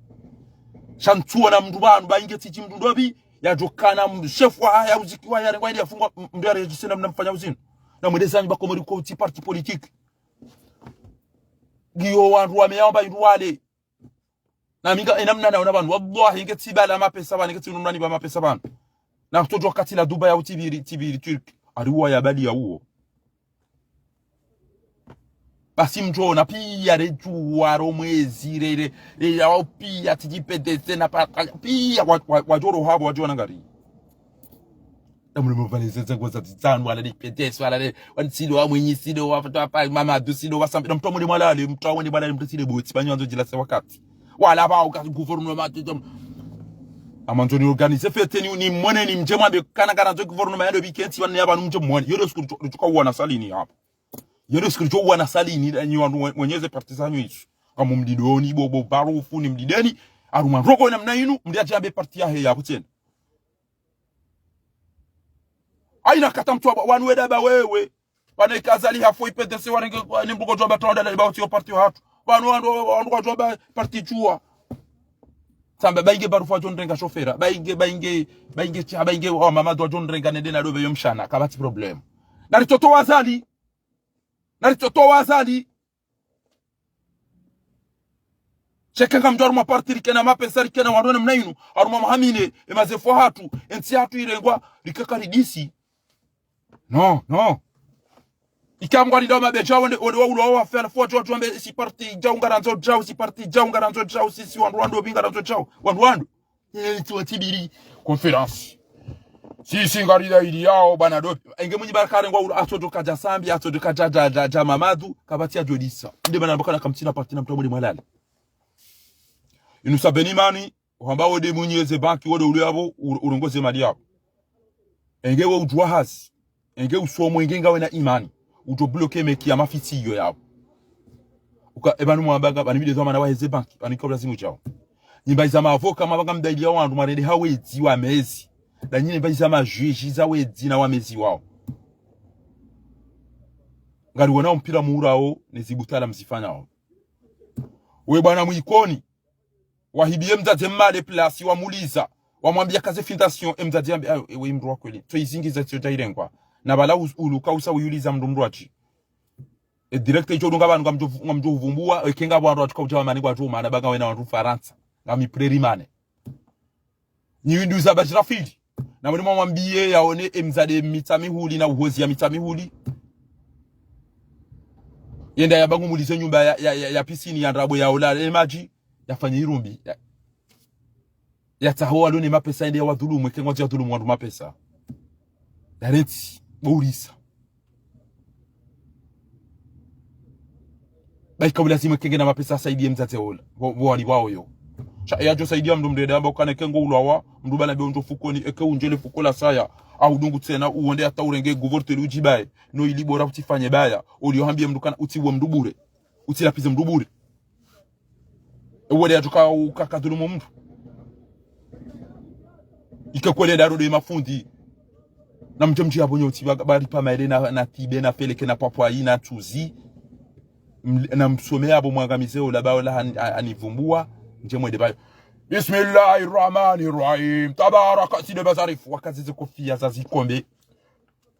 Sha ntsuona mndru pvanu, ba inge tsidji mndru ndopvi, yadjo kana mndru chef wa haya uziki wa yarengwa ili yafungwa, m-, mndru yarejise na mna mfanya uzinu. Na mwende zanyu ba Komori ko utsi parti politique. Ngiyo wandru wameya wamba indru wale. Na mi nga, ena mna naona pvanu. Wallahi, inge tsibala mapesa pvanu, inge tsinunani ba mapesa pvanu. Na kutsodjo katila Dubai au tsibiri, tsibiri Turki. Ariwa ya bali ya uwo. Basi mdjo ona piya redjuwa ro mwezi re, re, re, ya wao piya tsidji P D C na pa, pa, piya wa, wa, wadjo ro hapvo, wadjo ona ngari. Na mule mvale ze, ze nguo za zitsanu, wala ni P D C, wala ni, wani sido wa Mwinyi, sido wa, wa, wa, Mamadu, sido wa Sambi. Na mtru wa mule mwalale, mtru wa mule mwalale, mtru sile botsi, banyo wandzo djila se wakati. Wala ba uka gouvernement, tu, tu. Amandzo ni organiser fête ni, ni mwone ni mdje mwambe kana kana ndzo gouvernement yando bikentsi, wani ya pvanu mdje mwone. Yo ndo siku ritso, ritsoka uwana salini hapvo. Yo ndo siku ritso uwana salini, nyi wandru mwe-, mwenye ze parti zanyu izo. Kamu mdidoni, bo, bo, barufu ni mdideni, harumwa ndrongoo ina mna inu, mdri yadje yambe parti yahe yapvo tsena. Hayina kata mtru wa, wanu weda ba wewe. Pvanu ika Azali hafo I P D C warenge, wa, ni mbuko djwamba tronda la ba utsi yo parti yahatru. Pvanu wandru, wandru wadjwamba parti djuwa. Tsamba ba inge barufu wadjo nrenga shofera. Ba inge, ba inge, ba inge tsa, ba inge wa Mamadu wadjo nrenga nende na dopve yo mshana. Kapvatsi problème. Nari toto wa Azali. Nari toto wa Azali. Sheke ngamdjo harumwa parti rike na mapesa, rike na wandru namna inu, harumwa mahamine, e mazefu hatru, e ntsi hatru irengwa, rike karidisi. Non, non. Ika mngwalindao mabedja wende, wende waulwa wafe, halafu wadjo, wadjo wambe si parti djau ngarandzo djau, si parti djau ngarandzo djau, si, si wandru wandru obi ngarandzo djau. Wandru wandru. Yele tsi watibiri conférence. Si, si ngarida ili yao, bwana dopi. Enge mwinyi baraka arengwa ula, atsodjo kadja Sambi, atsodjo kadja, dja, dja, dja Mamadou, kapvatsi yadjo disa. Nde mana mbakana kamtsina parti na mtru mwinyi mwalale. Inu sabeni mani, hamba wode mwinyi eze banki, wode ule yapvo, u-, urongoze mali yapvo. Enge we udjuwa hazi. Enge usomo, enge ngawe na imani. Udjo bloke meki ya mafitsi iyo yapvo. Uka, eba nu mwabanga, bani bide zwa mana waheze banki, bani kabla zimu djao. Nyimba iza mavoka, mabanga mdaili ya wandru, mwarende ha wedzi wa mezi. Da nyine mba iza majuji za wedzi na wa mezi wao. Ngari wona mpira muurao, ne zibutala mzifanyao. We bwana Mwikoni, wahibiye mdzadze Mmadi place, wamuliza, wamwambiya kaze fondation, e mdzadze yambe, ayo, ewe mndru wa kweli. Tso izingi za tsio djairengwa. Na bala us-, uluka usa uyuliza mndru mndru atsi. E direct icho dunga banu ngamdjo, ngamdjo uvumbuwa, e kenga bwa wandru atsuka udja wa mani kwa djuma, na banga wena wandru Farantsa. Ngami preri mane. Nyi windu za Bajrafil. Na mwene mwamwambiye yaone e mdzadze Mitsamihuli na uhozi ya Mitsamihuli. Yenda ya bangu mulize nyumba ya, ya, ya, ya piscine ya ndrabo ya ola e madji. Yafanye irumbi. Ya, ya tsaho walo ne mapesa yende ya wadhulumu, eke ngwadjo ya dhulumu wandru mapesa. Ya renti, bourisa. Baika ulazimu eke nge na mapesa asaidiye mdzadze ola. Wo, wo wali wao yo. Sha, yadjo saidiya mndru mndru ede amba ukana eke ngo ulwawa, mndru bana be undjo fukoni, eke undjele fuko la saya. Au dungu tsena, uwonde hata urenge guvorteli udjibaye. No ili bora utsifanye baya. Oliyo hambiye mndru kana, utsiwe mndru bure. Utsilapize mndru bure. Ewele yatsuka ukaka dhulumu mndru. Ike kwele daro de mafundi. Na mdje mdji ya bonyo tsi ba-, bari pa maele na, na tibe, na feleke, na pwapwayi, na tsuzi. M-, na msome yabo mwangamize ola ba ola han-, a-, anivumbuwa. Ndje mwende bayo. Bismillahirrahmanirrahim. Tabaraka side bazarifu. Wakazize kofiya za zikombe.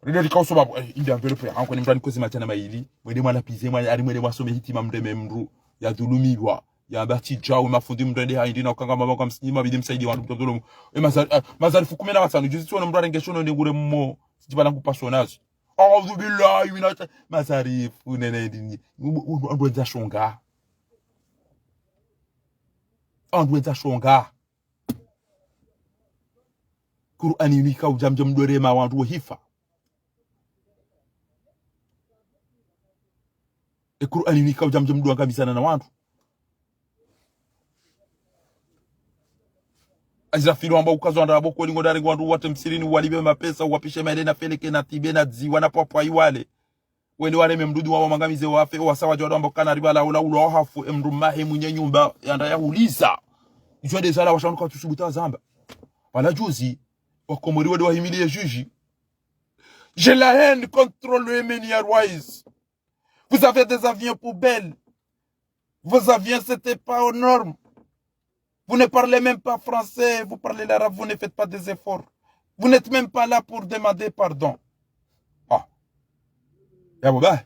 Rende rika uso babu, eh, indi enveloppe, anko ni mndru ani kozi madjana mayili, mwende mwalapize, mwa-, ari mwende mwasome hitima mndeme mndru, ya dhulumiwa, ya mbatsi djawe, mafundi mndru ende ha indi na ukanga mabanga msini mabidi msaidi wandru mndru dhulumu. E mazari, eh, mazari fu kume na matsanu, juzi tsiwona mndru arenge shono nengure mmo, sijibala ngu paso nazi. Audhu billahi mina sha-, mazari fu nene ndini. U-, u-, u-, andwenza shonga. Andwenza shonga. Kur'ani inu ika udja mdje mdorema wandru wo hifa. E Kur'ani inu ika udja mdje mdo angamizana na wandru. Azira filo amba ukazo andra abo kweli ngo dare wandru wate msirini, uwalibe mapesa, uwapishe maele na feleke na tibe na dziwa na pwapwayi wale. Wende wareme mndru di wawamangamize wafe, wasa wadja wadjo amba ukana riba la ula ula wahafu, e mndru mahe mwinyi nyumba, yanda ya uliza. Idjo nde zala washa wandru katsusubutu wazamba. Pvala juzi, wakomori wende wahimiliye juji. J'ai la haine contre le Yemeni Airways. Vous avez des avions poubelles. Vos avions, c'était pas aux normes. Vous ne parlez même pas français, vous parlez l'arabe, vous ne faites pas des efforts. Vous n'êtes même pas là pour demander pardon. Ah. Ya bon, ben.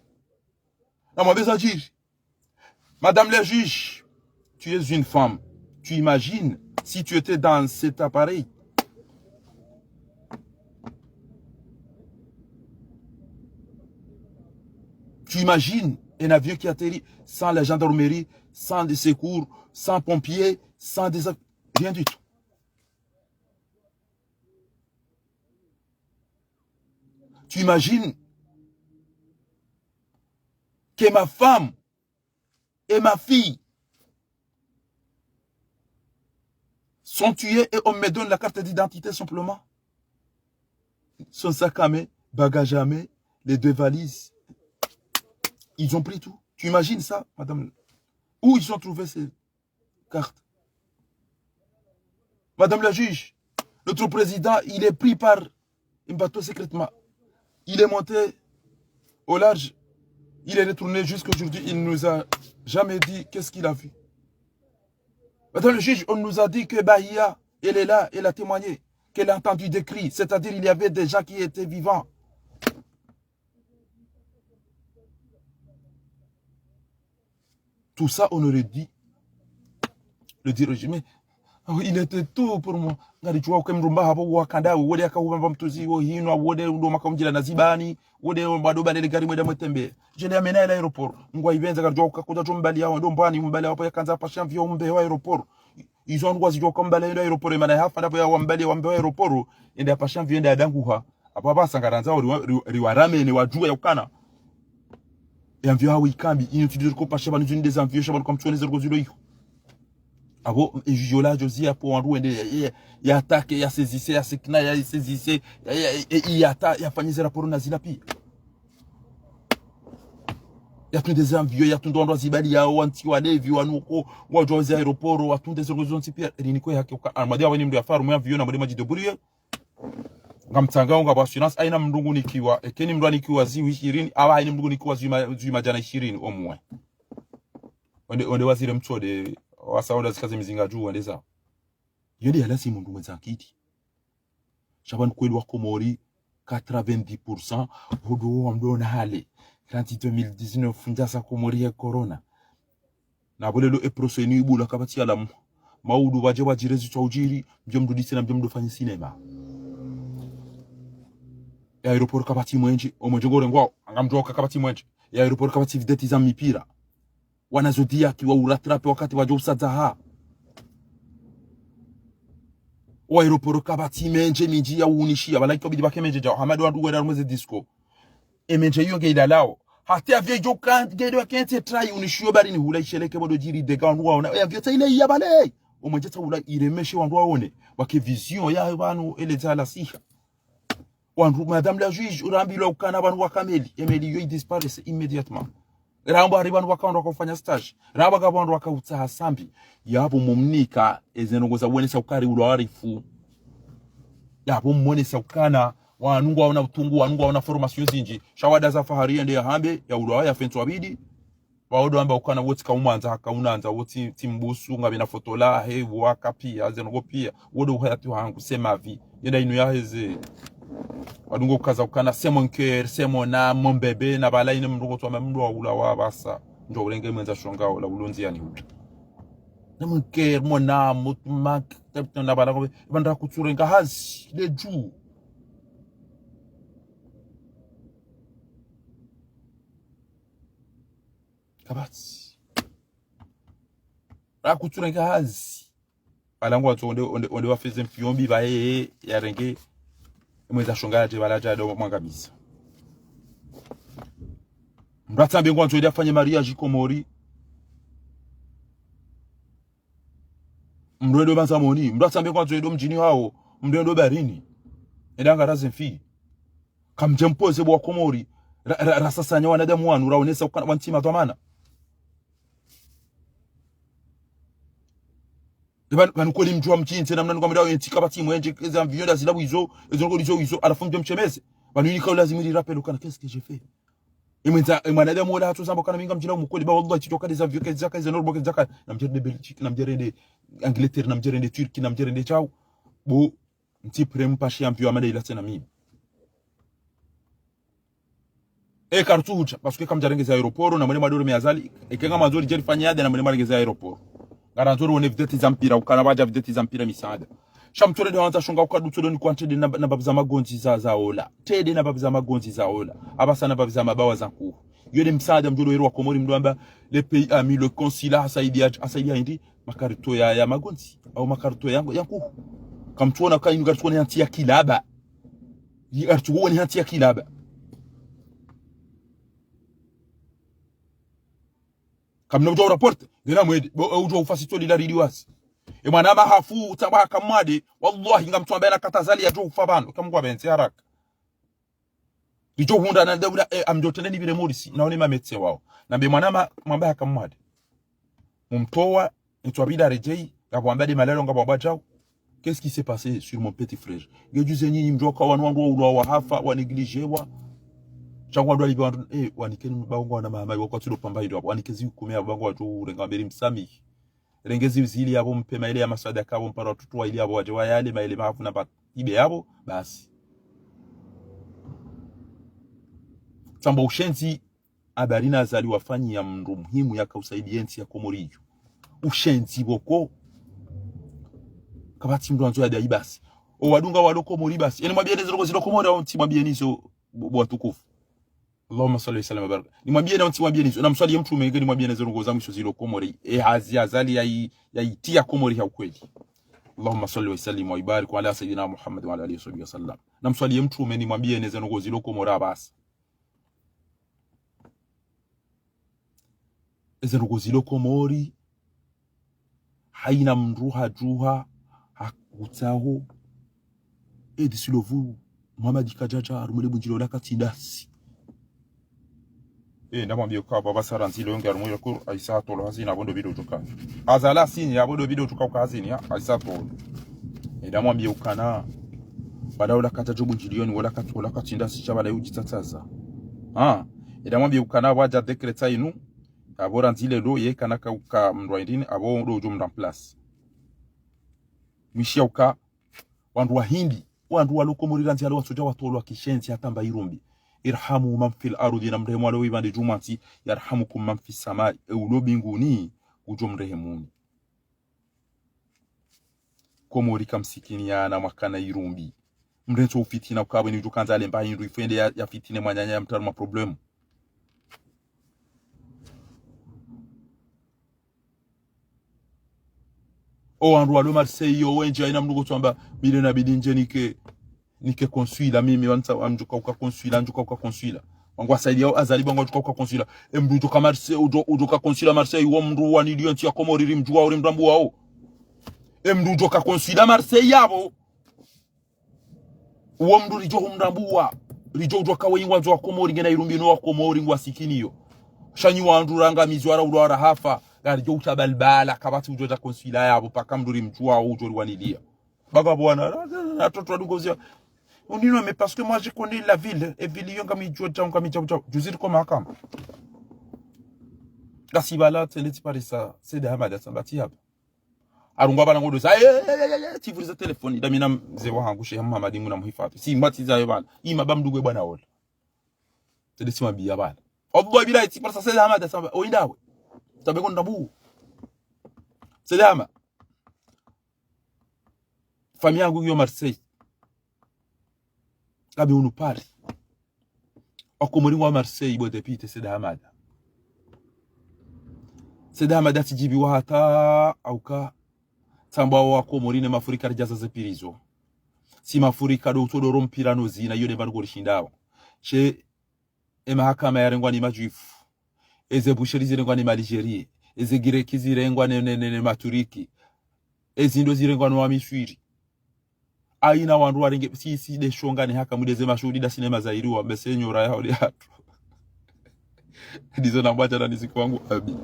Non, mon besoin juge. Madame le juge, tu es une femme. Tu imagines si tu étais dans cet appareil. Tu imagines un avion qui atterrit sans la gendarmerie, sans de secours, sans pompiers, sans des... rien du tout. Tu imagines que ma femme et ma fille sont tuées et on me donne la carte d'identité simplement. Son sac à main, bagage à main, les deux valises. Ils ont pris tout. Tu imagines ça, madame ? Où ils ont trouvé ces cartes ? Madame la juge, notre président, il est pris par un bateau secrètement. Il est monté au large. Il est retourné jusqu'aujourd'hui. Il nous a jamais dit qu'est-ce qu'il a vu. Madame le juge, on nous a dit que Bahia, elle est là, elle a témoigné, qu'elle a entendu des cris. C'est-à-dire, il y avait des gens qui étaient vivants. Tout ça, on aurait dit, Le dirigé, mais, oh, il était tout pour moi. Ngaridjuwa uka mdru mba hapvo wakanda, wode yaka hupvamba mtsuzi, wo hinwa, wode ndo maka mdjila na zibani, wode bado balele gari mwenda mwetembe. Djende yamena yela aéroport. Ngwaipvendza ngaridjuwa uka kudja djo mbali yawo, ndo mbwani mbali yawo pvo yakandza yapashe avion mbe wa aéroport. Izo wandru wazidjuwa uka mbali yawo ndo aéroport, emana yahafa ndapvo ya wambali wambe wa aéroport, yende yapashe avion, yende yadanguha. Apvo apvasa ngarandzao riwa-, riwa-, riwaramene wadjuwe ya ukana. E avion hawe ikambi, inu tsi djo riko pasha pvanu zinu nde za avion sha pvanu kamtsuone ze riko zilo iho. Apvo, e juge ola djo ziya pvo wandru wende, ya, ya, ya attaqué, ya saisissé, ya sekna, ya saisissé, ya, ya, ya, ya ata, yafanye ze rapport na zila pia. Yatunde ze avion, yatunde wandru wazibali yawo, wantsi walevi, wanu ko, wadjuwa ze aéroport, watunde ze riko zontsi pia, rinike haki uka, amadi yawe ni mdru yafaru mwe avion, na mdru madji débrouillé. Ngamtsanga unga pvo assurance, haina mdru ngunikiwa, eka ni mdru anikiwa ziwi ishirini, apva haina mdru ngunikiwa ziwi ma-, ziwi madjana ishirini, omwe. Onde, onde wazire mtsode, wasa onde zikaze mizinga dju, wende zao. Yo nde yalasi mdru mwendza ankili. Sha pvanu kweli wa Komori, quatre-vingt-dix pour cent, hodo wa mdru ona hale. Trente deux mille dix-neuf, ndjasa Komori ya corona. Na pvo lelo e procès inu ibula kapvatsi alamu. Maudu pvadje pvadjire zitswa udjiri, mdjo mdru disi na mdjo mdru fanye cinéma. Ya aéroport kapvatsi mwenje, omwenje ngorengwao, anga mdru oka kapvatsi mwenje. Ya aéroport kapvatsi vedette za mipira. Wana Zodiac wa urattraper wakati wadjo usadza ha. Wa aéroport kapvatsi menje mindji ya unishiya, pvala ikobidi pvake menje djao, hamadi wandru wenda rumweze disco. E menje iyo nge ilalao. Hata avion idjo ka-, nge ido kentsi trai unishiyo barini hula isheleke bodo djiri dega wandru waona. E avion tsa ile iya pvale. Omwenje tsa hula iremeshe wandru waone. Wake vision ya pvanu ele dza la siha. Wandru, madame la juge, urambilwa ukana pvanu waka meli. E meli iyo i disparaître immédiatement. Rambwa hari pvanu waka wandru waka ufanya stage. Rambwa ka pvanu waka utsaha sambi. Yapvo mumnika, eze ndrongo za wenesa ukari ulwa warifu. Yapvo mwonesa ukana, wanu ngwaona utungu, wanu ngwaona formation zindji. Sha wada za fahari yende yahambe, ya ulwa ya fentswa bidi. Waodo amba ukana wotsi kaumwandza, haka unandza, wotsi tsi mbusu, ngapvena foto lahe, waka pia, ze ndrongo pia. Wodo uhayati wahangu, c'est ma vie. Yenda inu yaheze. Wadungo ukaza ukana, c'est mon cœur, c'est mon âme, mon bébé, na pvala ine mdru ngotwa mdru wa ula wa pvasa. Ndjo ulenge mwendza shonga ola, ulondzi yani hula. Na mon cœur, mon âme, mon mak, na pvala ko, pvandra kutsurenga hazi, le dju. Kapvatsi. Ra kutsurenga hazi. Pvala ngwandzo onde, onde, onde wafeze mfiyo mbi pvaye, yarenge. Mwendza shonga yadje pvala dja do mwangamiza. Mdru atsambe ngwandzo ende afanye mariage Komori. Mdru ende Mazamoni. Mdru atsambe ngwandzo ende mdjini hawo. Mdru ende barini. Ende angaraze mfi. Kamdje mpoze bo wa Komori. Ra, ra, rasasanya wanadamu wanu, raonesa ukana wantsi madhwamana. Eba, pvanu kweli mdjuwa mtsi ntsi, namna nuka mdjuwa yentsi kapvatsi mwenje, eza avion nda zila wizo, ezo ndrongo ndizo wizo, halafu mdje mshemeze. Pvanu inika ulazimu ili rappel ukana, qu'est-ce que j'ai fait? Emwendza, emwanadamu wola hatso zamba ukana mi ngamdjila umukweli, ba wallahi tsidjoka des avions, kedzaka, eza normal kedzaka, namdjerende Belgique, namdjerende Angleterre, namdjerende Turquie, namdjerende tshau. Bo, ntsi prêt mpashe avion amada ila tsena mimi. E kartsu hudja, parce que kamdjarengeza aéroport, na mwene madoro me Azali, eke ngamwandzo ridje rifanye yade na mwene mwarengeza aéroport. Ngarandzo riwone vedette za mpira, ukana pvadja vedette za mpira misaada. Sha mtsore de wandza shonga ukadu tsore ni kwantsi de na, na bavu za magondzi za, za ola. Tsi de na bavu za magondzi za ola. Apvasa na bavu za mabawa za nkuhu. Yo de msaada mdjolo wero wa Komori mdru amba, le pays ami, le consulat, hasaidia, hasaidia hindri, makarto ya, ya magondzi, au makarto ya, ya nkuhu. Kamtsuona ka inu kartsuone hantsi ya kilaba. Yi kartsuone hantsi ya kilaba. Kamna udja uraporte, ngena mwende, bo, e udja ufasi tsoli la ridi wasi. E mwana mahafu, utsamba haka mwade, wallahi ngamtsuamba ena kata Azali yadjo ufa pvanu, kamkwa bentsi haraka. Lidjo hundra na daula, e, amdjo tende ni pvire Morisi, na one mametse wao. Nambe mwana ma, mwamba haka mwade. Mumtowa, etswa bila redjei, ngapvo amba de malalo ngapvo amba djau. Qu'est-ce qui s'est passé sur mon petit frère? Ngejuze nyinyi mdjoka wanu wandru wa ulwa wa hafa, wa négligé wa. Shangu wandru walibe wandru, eh, wanikeni mbaongo wana mama, wa kwa tulo pamba hindru, wanikezi ukume ya mbaongo wadjo urenga mberi msamihi. Rengezi uzili yapvo mpe maele ya masadaka yapvo mpara watutu wa ili yapvo wadje wayale maele mahafu na pa ibe yapvo, basi. Tsamba ushenzi, habari na Azali wafanyi ya mndru muhimu yaka usaidi yentsi ya Komori iyo. Ushenzi boko. Kapvatsi mndru yandzo yadai basi. O wadunga walo Komori basi. Eni mwambieni ze ndrongoo zilo Komori au ntsi mwambieni zo bo, bo watukufu. Allahumma salli wa sallim wa barik. Nimwambieni au ntsi mwambieni zo. Namswaliye mtrume nge nimwambieni ze ndrongoo za mwisho zilo Komori. E hazi Azali yayi, yayitriya Komori ha ukweli. Allahumma salli wa sallim wa barik ala sayyidina Muhammad wa ala alihi wa sahbihi wa sallam. Namswaliye mtrume nimwambieni ze ndrongoo zilo Komori basi. Eze ndrongoo zilo Komori, hayina mndru hadjuha, hakutsaho, edi silovu, Muhammad Kadjadja, harumwa le bundjilio la Katsindasi. Eh, ndamwambiye uka baba Sara ndzile yonge harumwa le kur, ayisa tolo hazini, abo ndo bido tuka. Azali hasini, abo ndo bido tuka uka hazini, ya, ayisa tolo. Eh, ndamwambiye ukana, bala ola Kadjadja bundjilioni, ola Kat-, ola Katsindasi sha bala yudjitsatsaza. Ha, eh, ndamwambiye ukana, wadja décret sa inu, abo randzile lo, ye kana ka, ka mndru wa indini, abo ndo udjo mremplace. Mwishiya uka, wandru wa hindri, wandru walo Komori randzi hale watsodja watolwa kishenzi hata mba irumbi. Irhamu man fil ardhi, namrehemu walo wipvandre djumwa ntsi, yarhamukum man fis samai, e ulo mbinguni, udjo mrehemuni. Komori kamsikini yana mwakana irumbi. Mrentso ufitina ukabwe ni udjo kandza alemba hindru ifwende ya, ya fitine mwananya ya mtru harumwa problème. O wandru walo Marseille yo wendji hayina mndru ngotsoamba, mi le nabidi ndje nike, nike consul, mimi wantsa, wandjuka uka consul, wandjuka uka consul. Wangu wasaidiya o Azali ba ngwadjuka uka consul. E mndru udjoka Marseille, udjo, udjoka consul Marseille, wo mndru waniliyo ntsi ya Komori rimdjuwa, rimrambuwawo. E mndru udjoka consul Marseille yapvo. Uwo mndru ridjo humrambuwa, ridjo udjuwa ka weyi ngwandzo wa Komori ngena irumbi no wa Komori ngwasikiniyo. Sha nyi wandru ranga mizwara ulwara hafa, ngaridjo uta balbala, kapvatsi udjo dja consul yapvo, paka mndru rimdjuwa, udjo riwaniliya. Baga bwana, na, na, na, toto wadungo ziya. Unino, mais parce que moi je connais la ville, e ville yo ngamidjuwa djau, ngamidjau djau. Djuzi riko mahakama. Ngasi bala, tsende tsiparisa, Said Hamada, tsamba tsi hapvo. Harungwa bala ngodo za, eh, eh, eh, eh, eh, tsivuriza telefoni, ndami na mze wahangu, Sheikh Muhammad, Mungu namhifadhi. Tsimwatsi zayo bala, ima ba mndruwe bwana ola. Tsende tsimwambiya bala. Obbo bila, tsiparisa Said Hamada, tsamba, oyi ndawe. Tsambe ko ndabu. Said Hama. Famiyi yangu yo Marseille. Kabi unu Paris. Wakomori ngwa Marseille bo député Said Hamada. Said Hamada tsidjibiwa hata hauka tsamba wakomori ne mafurika ridjaza ze prison. Si mafurika ndo utsodoro mpira no zina, iyo nde mbani korishindawo. She, e mahakama yarengwa ni madjuifu. Eze boucherie zirengwa ni ma Algérie. Eze gireki zirengwa ne, ne, ne, ne maturiki. Ezi ndo zirengwa no wa Miswiri. Hayina wandru warenge, si, si nde shonga ni haka mwideze mashuhudi nda sinema za iriwa, mbese nyora yaho nde hatru. Ndizo nambwa djana ni siku wangu abi.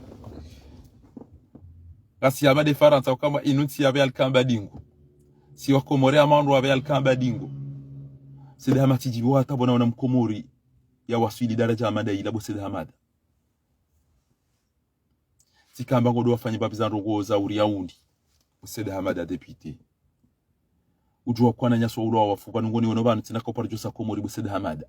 Ngasi hama nde Farantsa ukamba inu ntsi yapvo yalikamba dingo. Si wakomori hama wandru wapvo yalikamba dingo. Said Hama tsidjibiwa hata bona wana mkomori yawaswili daradja hama nda ila bo Said Hamada. Tsikamba ngodo wafanye mbapvi za ndrongoo za uriya undi. Bo Said Hamada député. Udjuwa kwana nyaswa ulwawa fuba nungoni weno pvanu tsina kaupara djosa Komori bo Said Hamada.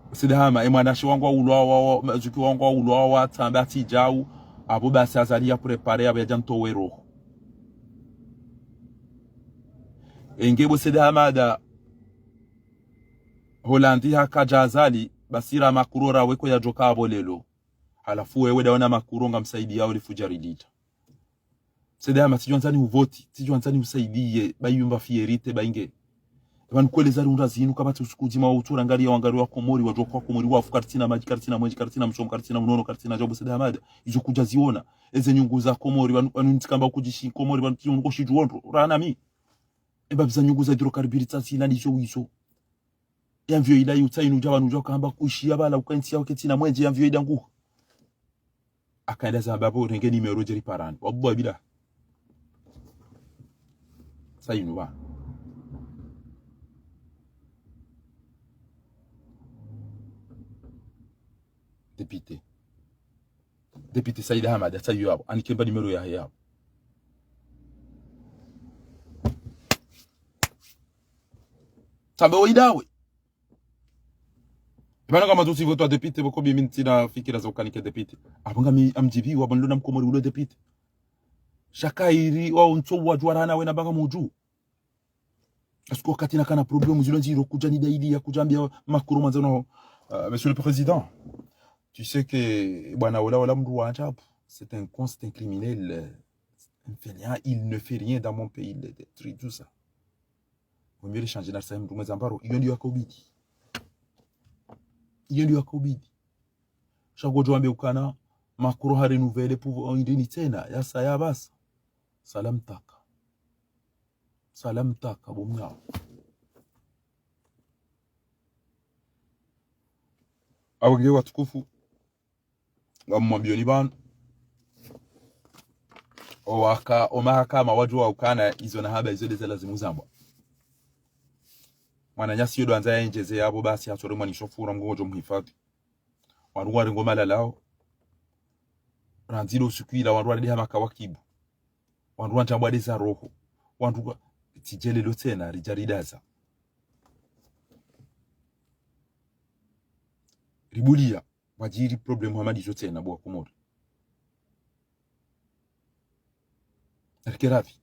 Bo Said Hama, e mwanashe wangu wa ulwawa, wa, mazuki wangu wa ulwawa, tsamba tsidjau, apvo basi Azali ya préparé, apvo yadja ntowe roho. Enge bo Said Hamada, Hollande hakadja Azali, basi ra Macron ra weko yadjoka apvo lelo. Halafu wewe ndawe na Macron ngamsaidiyao lifudjari lidja. Said Hama, tsidjwandzani uvoti, tsidjwandzani usaidiye, ba yumba fierté, ba inge. Eba nukweleza riunda zinu, kapvatsi usiku udzima wa utsura ngariya wangari wakomori, wadjuwa kwa Komori, wafu karitsina madji, karitsina mwenje, karitsina msomo, karitsina unono, karitsina djabu Said Hamada. Izo kudja ziona. Eze nyungu za Komori, pvanu, pvanu ntsikamba kudjishi Komori, pvanu tsi nyungu shidjuwa ndro, rana mi. Eba biza nyungu za hydrocarbures tsasi na ndizo wizo. Ye mviyo ila yutsa inu dja pvanu dja ukamba kushiya pvala uka ntsi yaho ketsina mwenje ye mviyo ila nguha. Akaenda zamba pvo renge numéro djeri parani. Wallahi bila. Sa inu ba. Député. Député Said Hamada, sa iyo apvo. Anikemba numéro yahe apvo. Tsambe oyi ndawe. Eba nanga mazusi voto wa député, pvoko bi mi ntsina fikira za ukanike député. Apvo ngami amdjibiwa, pvo nilo na mkomori ulo député. Sha kayiri, wao ntso wadjuwa rahana wena banga mudju. Parce que wakati nakana problème, zilo ndziro kudja ni dalili ya kudja ambia Macron mandzano, euh, Monsieur le Président, tu sais que bwana ola, ola mndru wa ajabu, c'est un con, c'est un criminel, euh, c'est un fainéant, il ne fait rien dans mon pays, il est détruit, tout ça. Vaut mieux le changer, na risaye mndru mweza mbaro, iyo ndiyo yakaubidi. Iyo ndiyo yakaubidi. Sha ngodjo wambe ukana, Macron ha renouveler pouvoir, indrini tsena, yasa ya basa. Salam taka. Salam taka, bo mnyao. Apvo nge watukufu, ngamwambioni pvanu. Owaka, omahakama wadjuwa ukana, izo na haba izo ndeze lazimu zambwa. Mwananyasi yodo andza yaendjeze yapvo basi hatsore mwanisho fura Mngu ngodjo mhifadhi. Wandru warengo malalao. Randzi lo usiku ila wandru waredeha makawakibu. Wandru wandja mbwade za roho. Wandru wa-, tsi dje lelo tsena, ridja ridaza. Ribulia, wadjiri problème hama ndizo tsena bo wa Komori. Narike radhi.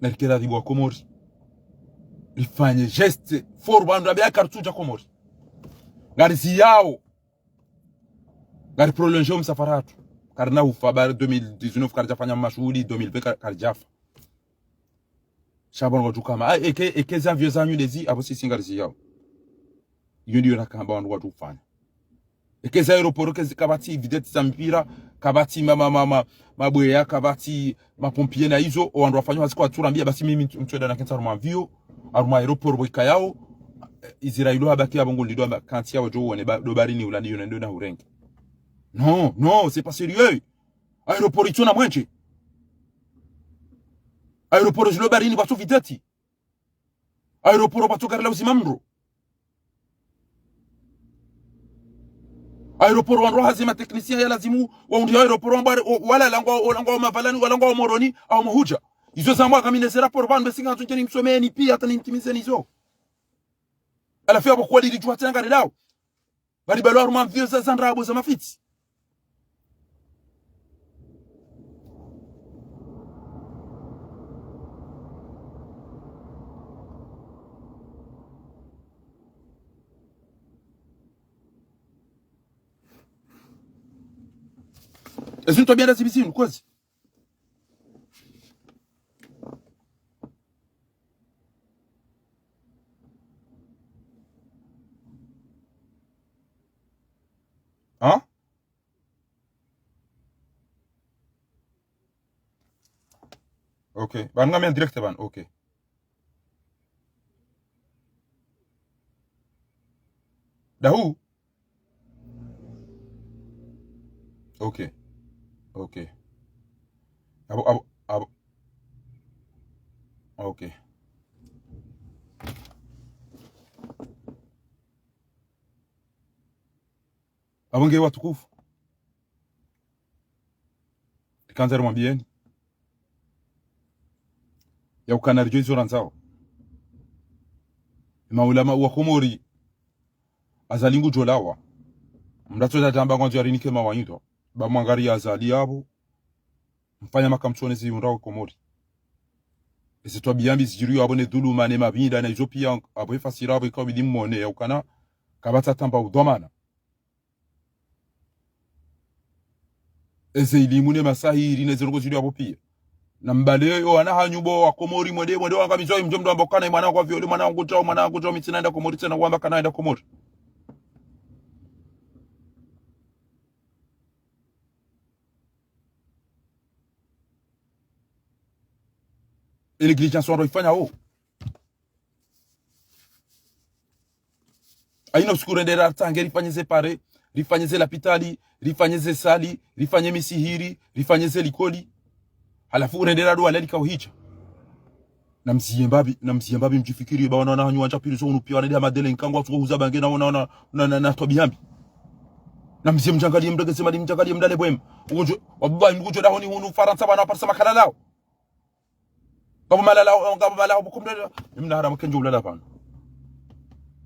Narike radhi bo wa Komori. Rifanye geste fort pvanu rabe ya karitsudja Komori. Ngariziyao. Ngari prolonger omsafara hatru. Karina ufa ba deux mille dix-neuf karidja fanya mashuhuli, deux mille vingt ka-, karidjafa. Sha pvanu ngodjo ukana. Ah, eke, eke za avion zanyu ndezi, apvo sisi ngariziyao. Iyo ndiyo nakamba wandru wadjo ufanya. Eke za aéroport, eke zi-, kapvatsi vedette za mpira, kapvatsi ma, ma, ma, ma, mabweya, kapvatsi ma pompiers na izo, owandru wafanya hazi kwatsu rambia, basi mimi mtu, mtu eda nakentsi harumwa avion, harumwa aéroport pvo ikayao, eh, Israël habaki apvo ngolido amba kantsi yapvo djo uone ba, ndo baharini ula ndiyo nendo na hurenge. Non, non, c'est pas sérieux. Aéroport itsona mwenje. Aéroport zilo baharini pvatsu vedette. Aéroport pvatsu gari la uzima mndro. Aéroport wandru hazi ma techniciens ya lazimu, wahundri aéroport wamba, wa-, wala langwa, wala ngwa Mavalani, wala ngwa Moroni, au Mahuja. Izo zambwa kamine ze rapport pvanu besi ngandzo ndjeni msomeni pia hata nimtimizeni izo. Halafu yapvo kweli ridjuwa tsena ngarilao. Bali balwa harumwa avion za, za ndrabo za mafitsi. Ezi ntwabiya nda zibi zinu, kwezi. Hein? Ok. Pvanu ngami en direct pvanu. Ok. Dahu? Ok. Ok. Apvo, apvo, apvo. Ok. Apvo nge watukufu. Rikandza rimwambiyeni. Ya ukana ridjo izo randzao. Maulama wa Komori. Azali ngudjo lawa. Mndru atso dja tamba ngwandzo yarinike mawaidha. Ba mwangari ya Azali yapvo. Mfanya maka mtsone zi undra wa Komori. Ezi twabiya mbi zidjiriyo apvo ne dhuluma ne mapvinda na izo piya apvo efasira apvo ikao bidi mmone ya ukana. Kapvatsi tamba udhwamana. Eze ilimu ne masahiri ne ze ndrongo zili apvo piya. Na mbale yo wana hanyu bo wa Komori mwende, mwende wangamizo mdjo mndru amba ukana mwana wangu wa viole, mwana wangu djao, mwana wangu djao, mi tsina enda Komori, tsina wamba kana enda Komori. E négligence wandru ifanya wo. Haina usiku rendera tsange rifanye ze pare, rifanye ze lapitali, rifanye ze sali, rifanye misihiri, rifanye ze likoli. Halafu urendera duwa leli kauhidja. Na mziye mbapvi, na mziye mbapvi mdjifikiri, ba wana, wana hanyu wandja piri zo unu piya wana ndi ha madele nkangu, watsuko huza bange na, na, na, na, na twabiya mbi. Na mziye mdjangaliye mdrege ze mali, mdjangaliye mlale bwema. Ngudjo, wabuba, ngudjo dahoni hunu Farantsa, wana waparisa makala lao. Ngapvo malala, ngapvo malala, bukumdela. Mimi na haramu kendje ulala pvanu.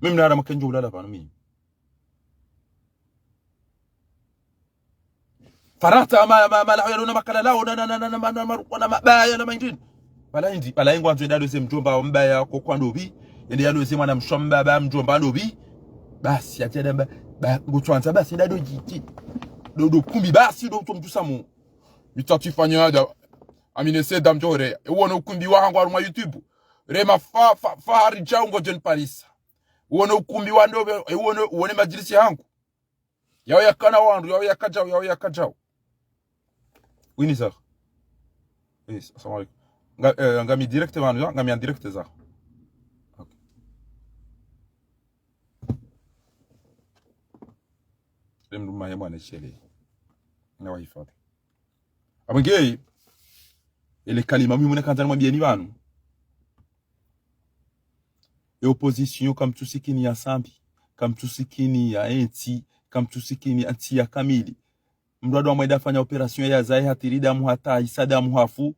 Mimi na haramu kendje ulala pvanu, mimi. Farantsa ma, ma, ma, la, yalona makala lao, na, na, na, na, na, ma, na, ma, na, mabaya, na, ma, indrini. Bala indi, bala ingo andzo enda loze mdjomba wa mbaya ko kwa ndopvi. Ende yaloze mwana mshe wa mbaba mdjomba ndopvi. Basi, ati ada mba, ba, ngutwandza basi, enda do djiti. Do, do kumbi basi, do, to mtusa mu. Mitatu ifanya ada. Amine seda mdjore. Ewono ukumbi wa hangu harumwa YouTube. Rema fa, fa, fa, hari djau ngo John Paris. Uone ukumbi wa ndopvi, uone, uone madjilisi hangu. Yao yakana wandru, yao yakadjau, yao yakadjau. Oui, ni ça. Oui, assalamu alaikum. Nga, eh, ngami direct pvanu, ya, ngami en direct za. Ok. Lemduma ye mwana shele. Na wahifadhi. Amwenge, ele kalima muhimu nakandza nimwambieni pvanu. E opposition kamtsusikini ya Sambi, kamtsusikini ya entsi, kamtsusikini ya ntsi ya kamili. Mndru ado amwenda afanya opération ya zai hatiri damu hata isa damu hafu,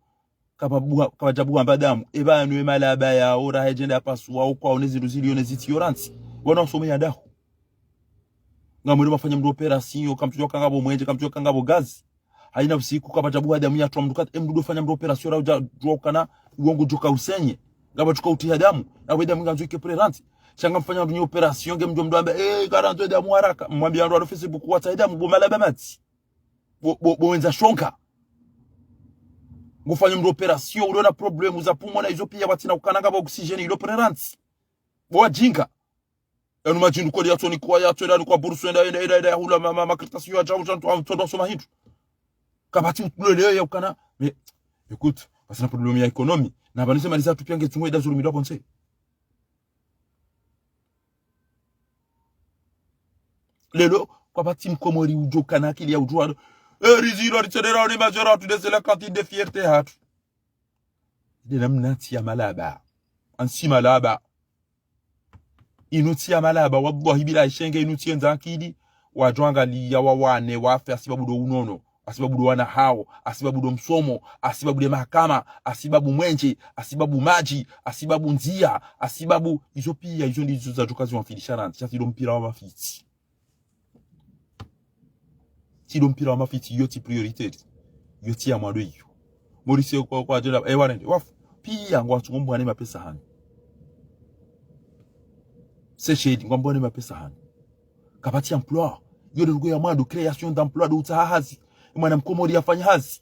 kapvabuha, kapvadjabuha mba damu. Eba anu e malaba yao, raha edjenda apasuwa, okwaone zindru zilio ne zitsiyo rantsi. Wana wasome ya dahu. Ngamwendo mafanya mndru opération, kamtsudjuwa kangapvo mwenje, kamtsudjuwa kangapvo gazi. Haina usiku kapvadjabuha damu yatwa mndru kati, e mndru do fanya mndru opération ra udja djuwa ukana, uongo djoka usenye. Ngapvadjuka utiha damu, na we damu ngandzo ike prerantsi. Sha ngamfanya mndru nye opération, nge mndru mndru amba, eh, karandzo damu haraka. Mwambiya mndru alo Facebook, watsahe damu, bo malaba matsi. Bo, bo, bo wendza shonga. Ngufanya mndru opération, uliona problème za pumo na izo piya watsina ukana ngapvo oxygène, ilo prerantsi. Bo wadjinga. Yanu madjindu kweli yatsoni kwa yatso enda ni kwa bourse enda, enda, enda, enda, hula ma, ma, makaratasi yo adjau, djantu, ha, mtondo asoma hindru. Kapvatsi utulele ya ukana. Mais, écoute, pvatsina problème ya économie. Na pvanu ze mali zatru piya nge tsungo eda zuru milwa pvontsi. Lelo, kapvatsi mkomori udjo kana akili ya udjuwa. Eh, riziro, ritsedera, one majora, tu dese la cantine de fierté hatru. Ide namna ntsi ya malaba. Antsi malaba. Inu ntsi ya malaba, wallahi billahi shenge inu ntsi yendza akili, wadjo angaliya wawane, wafe, hasibabu do unono, hasibabu do wana hawo, hasibabu do msomo, hasibabu de mahakama, hasibabu mwenje, hasibabu madji, hasibabu ndziya, hasibabu, izo piya, izo ndizo zadjoka ziwamfilisha rantsi, sha tsi do mpira wa mafitsi. Tsi do mpira wa mafitsi, iyo tsi priorité. Iyo tsi ya mwando iyo. Maurice kwa, kwa djela, eh, warende, wafu. Piya, ngwatsu ngwambwane mapesa hanu. Seychelles, ngwambwane mapesa hanu. Kapvatsi emploi. Iyo de lugo ya mwando, création d'emploi, do utsaha hazi. Mwana mkomori yafanya hazi.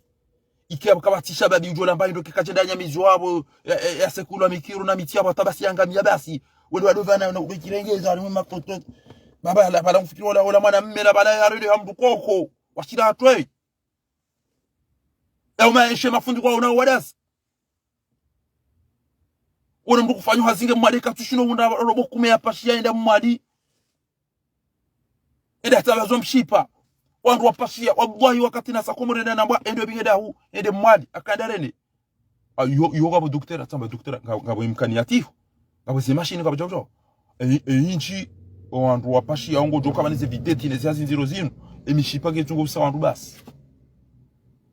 Ike kapvatsi shababi udjo lamba hindru ke kadjenda nyamizi wapvo, ya, ya, ya sekulwa mikiru na mitsi yapvo hata basi yangamiya basi. Wende wadovana na udo kirengeza, ni mwe makoto. Baba, la, bala mfikiri ola, ola mwana mme la, bala ya rede ha mndru koko. Washira hatwe. E uma eshe mafundi kwa una wadasi. Wona mndru kufanyo hazi nge Mwali katsushino unda robo kume ya pashiya yenda Mwali. Ende hata lazo mshipa. Wandru wapashiya. Wallahi wakati nasa Komori nde nambwa, ende obinge dahu, ende Mwali. Akanda rene. Ah, iyo, iyo ngapvo docteur, atsamba docteur, nga, ngapvo imkani yatiho. Ngapvo ze machine, ngapvo djau djau. E, e intsi, o wandru wapashiya, ongo djoka mane ze videti, ne ze hazi ndziro zinu. E mishipa nge tsungo usa wandru basi.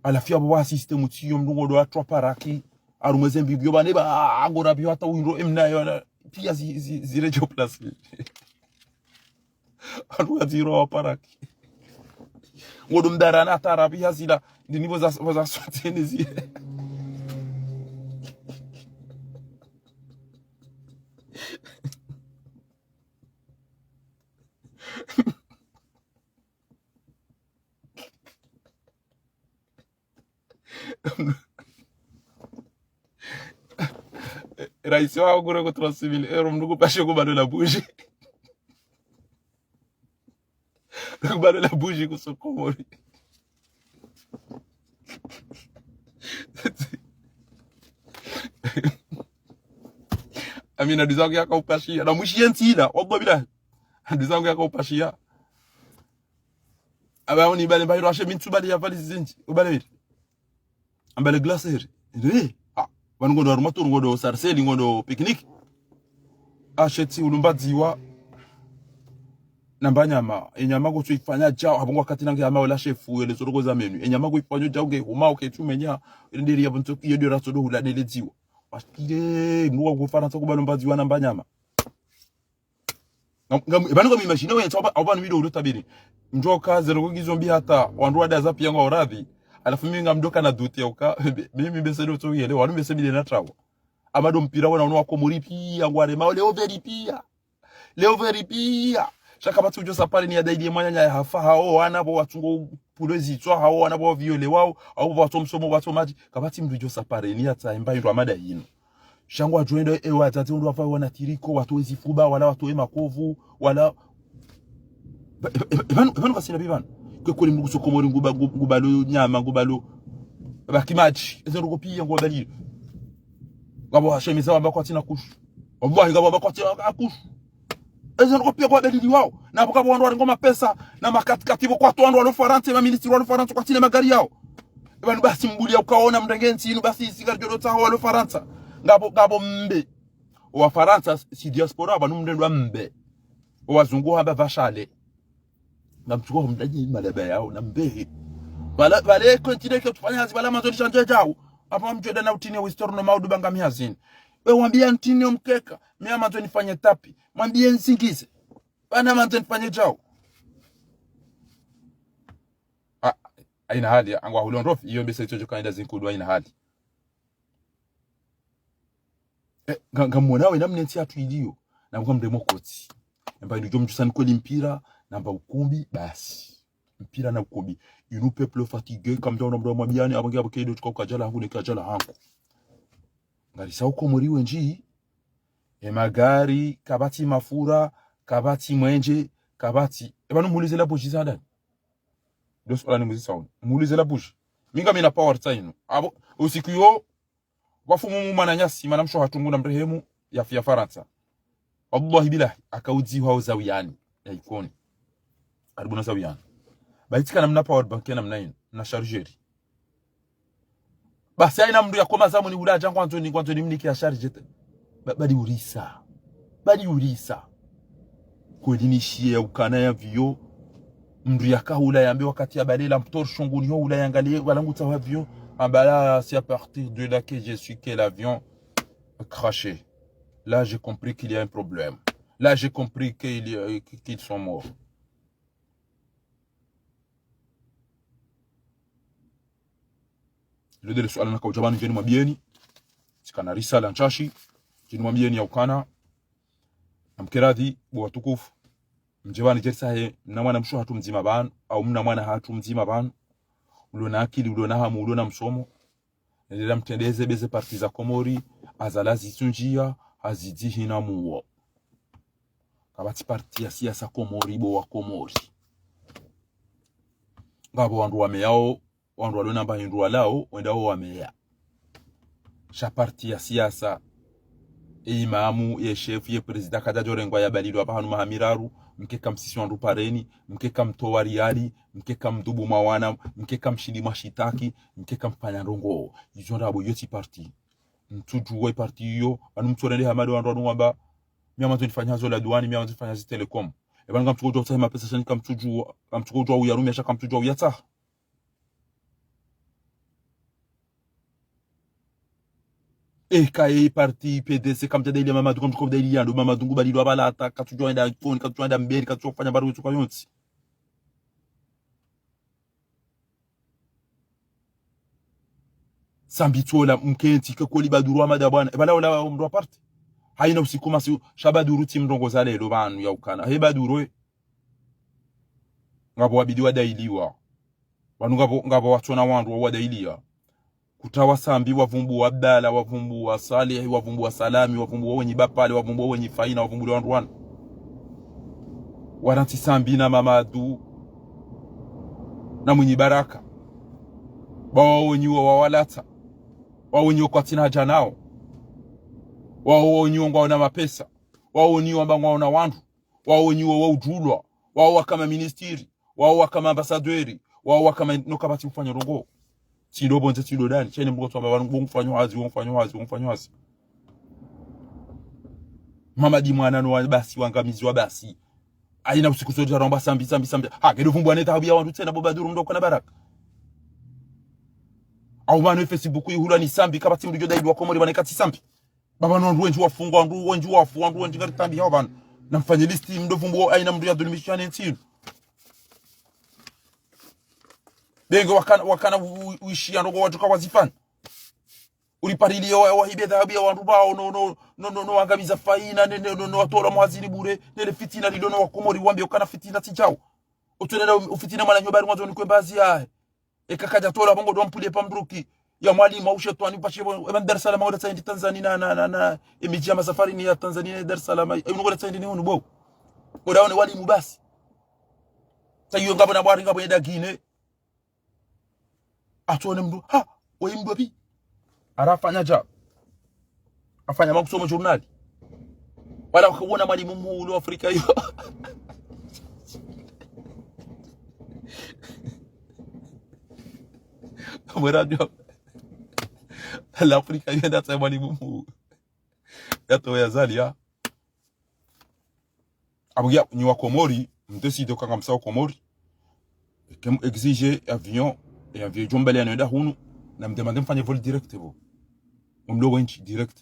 Halafu yapvo wa système tsiyo mndru ngodo atwa paraki. Harumwa ze mbingu yo bane ba, ah, agora biyo hata uhindro emna yo na, piya zi, zi, zi radio plastique. Wandru wadziro wa paraki. Ngodo mdarana hata rabi hazila, ndi nivo za, za sontene zi. Raisi wa ngure ko trois cent mille euros, mndru kupashe kubalo la bougie. Kubalo la bougie ku soko Komori. Amina, ndugu zangu yaka upashiya. Na mwishi yentsi ila, wallahi billahi. Ndugu zangu yaka upashiya. Aba oni bale mba hiro ashe mintsu bale ya valizi zindji. Ubale biri. Ambale glace hiri. Ndo, eh, ah, pvanu ngodo harumwa tour, ngodo sarcelles, ngodo pique-nique. Ashe tsi ulumbadziwa. Na mba nyama, e nyama kutsu ifanya djau, hapvo ngwa kati nange hama wela shefu, ele soro ko za menu. E nyama kuifanyo djau nge huma, uke tsumenya, ele nderi ya pvo ntso, iyo dio ratso do hula nele dziwa. Washikile, mndru wa ku Farantsa kubalo mbadziwa na mba nyama. Ngam, ngam, pvanu ngam imagine wentsi, aba, aba ni video ulo tabiri. Mdjoka, zero kugizo mbi hata, wandru wadaza piya ngwa uradhi. Halafu mi ngamdjoka na doute ya uka, mimi mbese ndo tso yele, wanu mbese bile na trawa. Ama ndo mpira wana wanu wa Komori piya, ngwarema, leo veri piya. Leo veri piya. Sha kapvatsi udjo sa pareni ya daidi ye mwananya ya hafa, hawo wana pvo watsungo pulwe zitswa, hawo wana pvo viole wawo, hawo pvo watso msomo, watso madji. Kapvatsi mndru udjo sa pareni ya tsaimba indru amada yinu. Sha ngwadjo enda ewa, wadzadze undru wafa wana tiriko, watowe zifuba, wala watowe makovu, wala. Ba-, e-, e-, e-, pvanu, e-, pvanu kasina pvi pvanu. Kwe kuli mndru kuso Komori nguba, ngu-, ngubalo nyama, ngubalo. Baki madji. Eze ndroko piya ngwa balili. Ngapvo hashemeza wamba kwatsina kushu. Wallahi ngapvo wamba kwatsina kushu. Eze ndroko piya ngwa balili wawo. Na pvo kapvo wandru warengo mapesa, na makatikati pvo kwatsu wandru walo Farantsa, ma ministri walo Farantsa kwatsina magari yawo. Pvanu basi mbuli ya ukaona mrenge ntsi inu basi isikari djodo tsaho walo Farantsa. Ngapvo, ngapvo mbe. Wa Farantsa, si diaspora, pvanu mrendwa mbe. Wazungu hamba vashale. Ngamtsuko mdadji malaba yawo, na mbehe. Pvala, pvale, continent ke tsufanya hazi, pvala mandzo ni shanje djawo. Apvo mdjweda na utini wa histori no maudu banga mi hazini. We wambiya ntini omkeka, mi amandzo nifanye tapi. Mwambiye nsingize. Pvanu amandzo nifanye djawo. A, haina hali, angwa hulo ndrofi, iyo mbese itso djoka inda zinkudu haina hali. Eh, nga, ngamwona we namna entsi yatru iliyo, na mka mremo kotsi. Namba inu djo mdjusani kweli mpira, namba ukumbi, basi. Mpira na ukumbi. Inu peuple fatigué, kamdja una mndru wa mwambiyani, apvo nge apvo keido tuka ukadjala hangu, ne kadjala hangu. Ngarisa ukomori wendji, e magari, kapvatsi mafura, kapvatsi mwenje, kapvatsi. E pvanu mulize la bougie za ndani. Ndo suala ni muzisa unu. Mulize la bougie. Mi ngamina power tsa inu. Apvo, usiku yo, wafumu mwananyasi, mwana mshe hatru Mungu na mrehemu, yafi ya Farantsa. Wallahi billahi, akaudziwa ho Zawiyani, ya Ikoni. Karibu na Zawiyani. Bahi tsi kana mna power bank ya namna inu, na chargeur. Basi haina mndru ya koma zamuni hula hadja ngwandzo ni, ngwandzo ni mnike ya charge te. Ba, badi urisa. Badi urisa. Kweli nishiye ya ukana ya viyo. Mndru ya kahula yambe wakati ya balela mtorsho nguni ho hula yangaliye, wala ngutsaho avion. Amba là, c'est à partir de là que j'ai su que l'avion crachait. Là, j'ai compris qu'il y a un problème. Là, j'ai compris qu'il y a, qu'ils sont morts. Leo ndele suala nakaudja pvanu ndjeni mwambiyeni. Tsikana risala ntsashi. Ndjeni mwambiyeni ya ukana. Namkeradhi, bo watukufu. Mdje pvanu djerisa he, mna mwana mshe hatru mdzima pvanu, au mna mwana hatru mdzima pvanu. Ulo na akili, ulo na hamu, ulo na msomo. Nendela mtrendeze beze parti za Komori, azala zitsundjiya, hazidzihi na muwo. Kapvatsi parti ya siasa Komori, bo wa Komori. Ngapvo wandru wameyao, wandru walo namba hindru walao, wendao wameya. Sha parti ya siasa, e imamu, ye shefu, ye prezida kadjadjo rengwa ya balilwa pvahanu maha miraru, mkeka msisi wandru pareni, mkeka mtowa riyali, mkeka mdhubu mwawana, mkeka mshili mwashitaki, mkeka mfanya ndrongo. Izo ndrabo iyo tsi parti. Mtsudjuwa e parti iyo, pvanu mtsorende hamade wandru wanu wamba, mi amandzo nifanya hazi la duwani, mi amandzo nifanya hazi telecom. E pvanu ngamtsukodjuwa utsaha mapesa sha nyi kamtsudjuwa, kamtsukodjuwa uyarumia sha kamtsudjuwa uyatsaha. Eka ye parti P D C kamdjadailiya Mamadu, kamdjuka udjailiya ndo Mamadu ngubalilwa pvala hata, katsudjuwa enda Ikoni, katsudjuwa enda Mbeni, katsudjuwa ufanya mbari wetsuka yontsi. Sambi tsola mkentsi ke kweli Baduru Hamada bwana. E pvala ola mndru wa parti. Haina usiku masi, sha Baduru tsi mrongoza lelo pvanu ya ukana. He Baduru we. Ngapvo wabidi wadailiwa. Pvanu ngapvo, ngapvo watsona wandru wa wadailiya. Kuta wa Sambi, wavumbuwa Abdala, wavumbuwa Salehi, wavumbuwa Salami, wavumbuwa wenyi Bapale, wavumbuwa wenyi Faina, wavumbuwa wandru wanu. Warantsi Sambi na Mamadu na Mwinyi Baraka. Ba wao wenyi wo wawalatsa. Wao wenyi wo kwatsina haja nao. Wao wenyi wo ngwaona mapesa. Wao wenyi wo amba ngwaona wandru. Wao wenyi wo waudjulwa. Wao waka maministiri. Wao waka maambasaderi. Wao waka ma-, no kapvatsi ufanya ndrongo. Tsi ndo pvondze, tsi ndo ndani. Sha ine mbuko tsamba pvanu, wo ngufanya hazi, wo ngufanya hazi, wo ngufanya hazi. Mamadi mwana no wa basi, wangamizi wa basi. Haina usiku sori zaromba Sambi, Sambi, Sambi. Ha, kedo vumbuwa ne tahabu ya wandru tsena bo Baduru mndru kona baraka. Au pvanu Facebook ihulwa ni Sambi, kapvatsi mndru djo daidi wa Komori pvanu katsi Sambi. Ba pvanu wandru wendji wafungwa, wandru wendji wafu, wandru wendji ngari tambi hao pvanu. Namfanye liste mdru pvumbuo haina mdru yadhulumisha ne ntsi inu. Benge wakana, wakana u-, u-, uishiya ndrongoo watsuka wazifanya. Uripariliye wa, wahibe dhahabu ya wandru pvao, no, no, no, no, no, wangamiza faina, ne, ne, no, no, watola mwazini bure, ne, ne fitina lido no wakomori wambe ukana fitina tsi djao. Utsulenda u-, ufitina mwananyo bari mwandzo nikwe mbazi yahe. Eka kadja tola pvo ngodo mpvulie pva mdruki. Ya mwalimu wa ushetwani upashe pvo, eba Dar es Salaam ngodo tsaindi Tanzania na, na, na, na, emidji ya masafari ni ya Tanzania na Dar es Salaam. E, uno ngodo tsaindi ni unu bo. Ngodo one walimu basi. Tsa iyo ngapvo na bwari ngapvo enda Guinée. Atsone mdru, ha, oyi mdru pvi. Ara afanya dja. Afanya makusoma journal. Wala wakawona mwalimu mhuu ulo Afrika iyo. Mwe radio. La Afrika iyo ndatsa mwalimu mhuu. Yato ya Azali ya. Apvo nge nyi wakomori, mdécide uka ngamsa wakomori. Eke mu exige avion, e avion idjo mbali yanu yenda hunu, namdemande mfanye vol direct pvo. Mumlo wendji direct.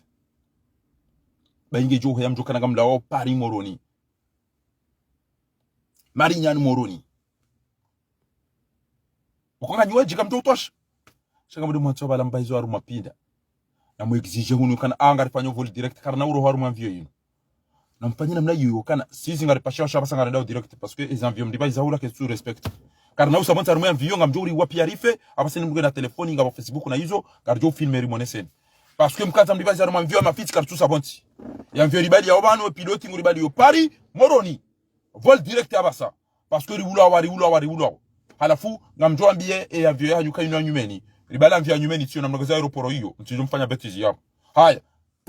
Ba inge djo heya mdjo kana ngamlawao Paris Moroni. Marignane Moroni. Uko nganyi wadjika mdru utosha. Sha ngamdru mwatso pvala mba izo harumwa pinda. Na mu exige hunu kana, ah, ngarifanyao vol direct, karina uroha harumwa avion yinu. Namfanye namna iyo kana, sisi ngaripashao sha apvasa ngarendao direct, parce que ezi avion mdipva iza hula ketsu respect. Karina usa pvontsi harumwa avion, ngamdjo uri wapi arife, apvasa ni mdru na telefoni, ngapvo Facebook na izo, ngaridjo filmer rimoneseni. Parce que mkandza mdipva iza harumwa avion, mafitsi karitsusa pvontsi. Ya avion ribali ya opvanu, e pilote nguribali yo Paris Moroni. Vol direct apvasa. Parce que riulawa, riulawa, riulawa. Halafu, ngamdjo wambiye, e avion yahanyu ka inu ya nyumeni. Ribali avion ya nyumeni tsiyo namnogeza aéroport iyo. Ntsidjo mfanya bêtise yapvo. Haya.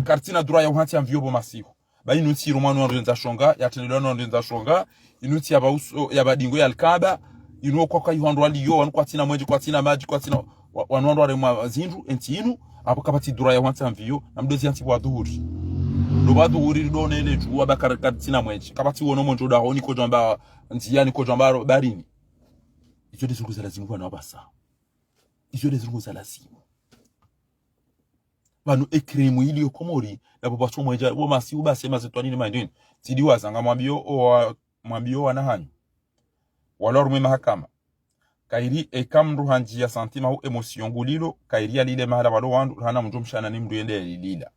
Karitsina droit ya uhantsi avion pvo masihu. Ba inu ntsi irumwa wandru wendza shonga, yatrendelwa wandru wendza shonga. Inu ntsi ya pva uso, ya pva dingo ya Alkaaba. Inu kwa kwa iho wandru waliyo, wanu kwatsina mwendje, kwatsina madji, kwatsina wa-, wanu wandru waremwa zindru, entsi inu, apvo kapvatsi droit ya uhantsi avion, namdozi yantsi pvo adhuhuri. Ndo pvo adhuhuri, ridone le djuwa ba kar-, karitsina mwendje. Kapvatsi wono mwendje udahoni kodjwamba ndziyani kodjwamba ro-, barini. Izo ndezindru za lazimu pvanu apvasa. Izo ndezindru za lazimu. Pvanu e crime iliyo Komori, na pvo pvatso mwendje, pvo masihu basi, emazetwani ni maindini. Tsidiwaza ngamwambiyo owa-, mwambiyo wana hanyu. Walo harumwa e mahakama. Kayiri eka mdru handjiya sentiment hu émotion ngulilo, kayiri yalile mahala walo wandru, hana mdru mshanani mdru yende yalilila.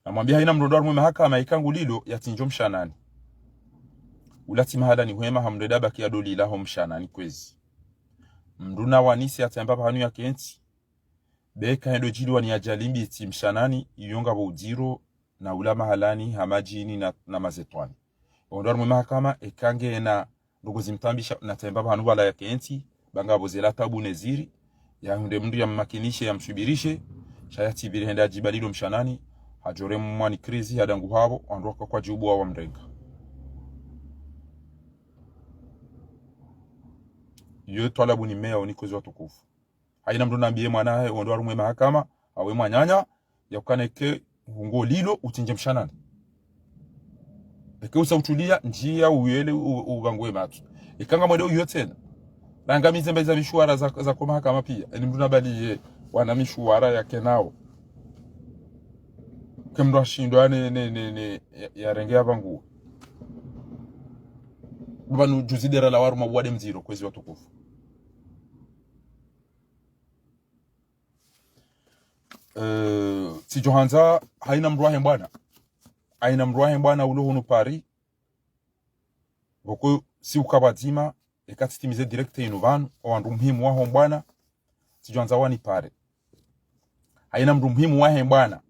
Namwambiye haina mdru ndo harumwa e mahakama eka ngulilo, yatsindjo mshanani. Ula tsi mahala ni hwema ha mdru eda baki yadolila ho mshanani kwezi. Mdru na wanise yatsemba pvahanu yakentsi, beka hendo djili wani ya djali mbitsi mshanani, iyo ngapvo udziro, na ula mahalani, ha madjini na, na mazetwani. Ondo harumwa e mahakama, eka ngena ndrongoo zimtambisha, natsemba pvahanu pvala yakentsi, ba ngapvo zela tabu ne ziri, yahundre mdru yammakinishe, yamsubirishe, sha yatsipvire hende yadjibalilo mshanani, hadjore mwani krizi, hadangu hapvo, wandru waka kwadjubu wa wamrenga. Iyo twalabu ni meya, oni kwezi watukufu. Haina mdru nambiye mwana hahe, ondo harumwa e mahakama, awe mwananya, ya ukana eke ngulilo, utsindje mshanani. Eke usa utulia, ndjiya uyele u-, upvanguwe matso. Eka ngamwende uyo tsena. Nangamize mba iza mishuwara za, za ko mahakama piya. Eni mdru nabaliye, wana mishuwara yakenao. Ke mdru ashindwa ne, ne, ne, ne, ya, yarenge yapvanguwe. Pvanu juzi dera la waruma wade mdziro, kwezi watukufu. Eh, tsidjo handza, haina mdru wahe mbwana. Haina mdru wahe mbwana ulo hunu Paris. Pvoko si uka pvadzima, eka tsitimize direct inu pvanu, owandru muhimu waho mbwana, tsidjo handza wanipare. Haina mdru muhimu wahe mbwana.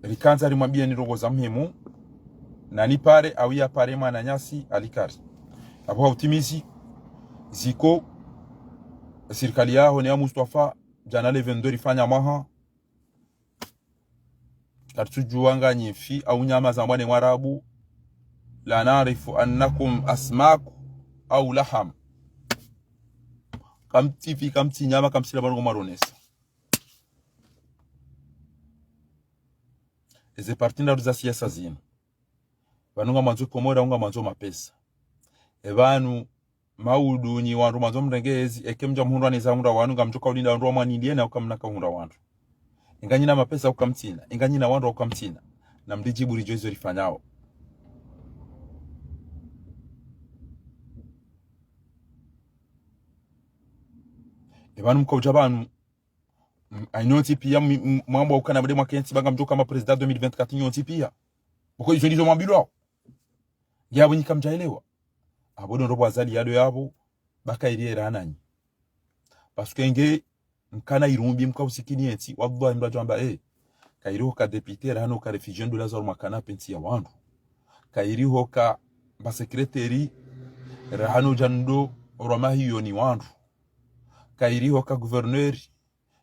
Rikandza rimwambiye ni ndrongoo za muhimu, nanipare, au yapare mwananyasi, alikari. Apvo ha utimizi, ziko, sirikali yaho ne ya Mustafa, djana le vingt-deux rifanya mwaha, karitsudjuwa nganyi mfi, au nyama za mwane Mwarabu, لا نعرف أنكم أسماك أو لحم. Kamtsi mfi, kamtsi nyama, kamtsi la pvanu ngo maronesa. Eze parti ndraru za siasa zinu. Pvanu ngamwandzo Komori, ngamwandzo mapesa. E pvanu, maudu nyi wandru mwandzo mrenge ezi, eke mdja muhundra neza hundra wanu, ngamdjo kaulinda wandru wamwaniliye na uka mna kahundra wandru. Inga nyina mapesa uka mtsina, inga nyina wandru uka mtsina. na mridjibu ridjuwe izo rifanyao. Epvanu mkaudja pvanu, mm, ayi nyontsi piya, mm, mm, mwambo ukana mde mwakentsi ba ngamdjo uka ma président deux mille vingt-quatre nyontsi piya. Pvoko izo ndizo mwambilwao. Nge apvo nyi kamdjaelewa. Apvo ndo ndopvo Azali yado yapvo, ba kayiri eraha nanyi. Parce que nge mkana irumbi mkausikini yentsi, wallahi mdru adjo amba, eh, kayiri hoka député, raha no ka réfugié ndo laza harumwa canapé ntsi ya wandru. Kayiri hoka mba secrétaire, raha no dja ndo orwa mahiyo ni wandru. Kayiri hoka gouverneur,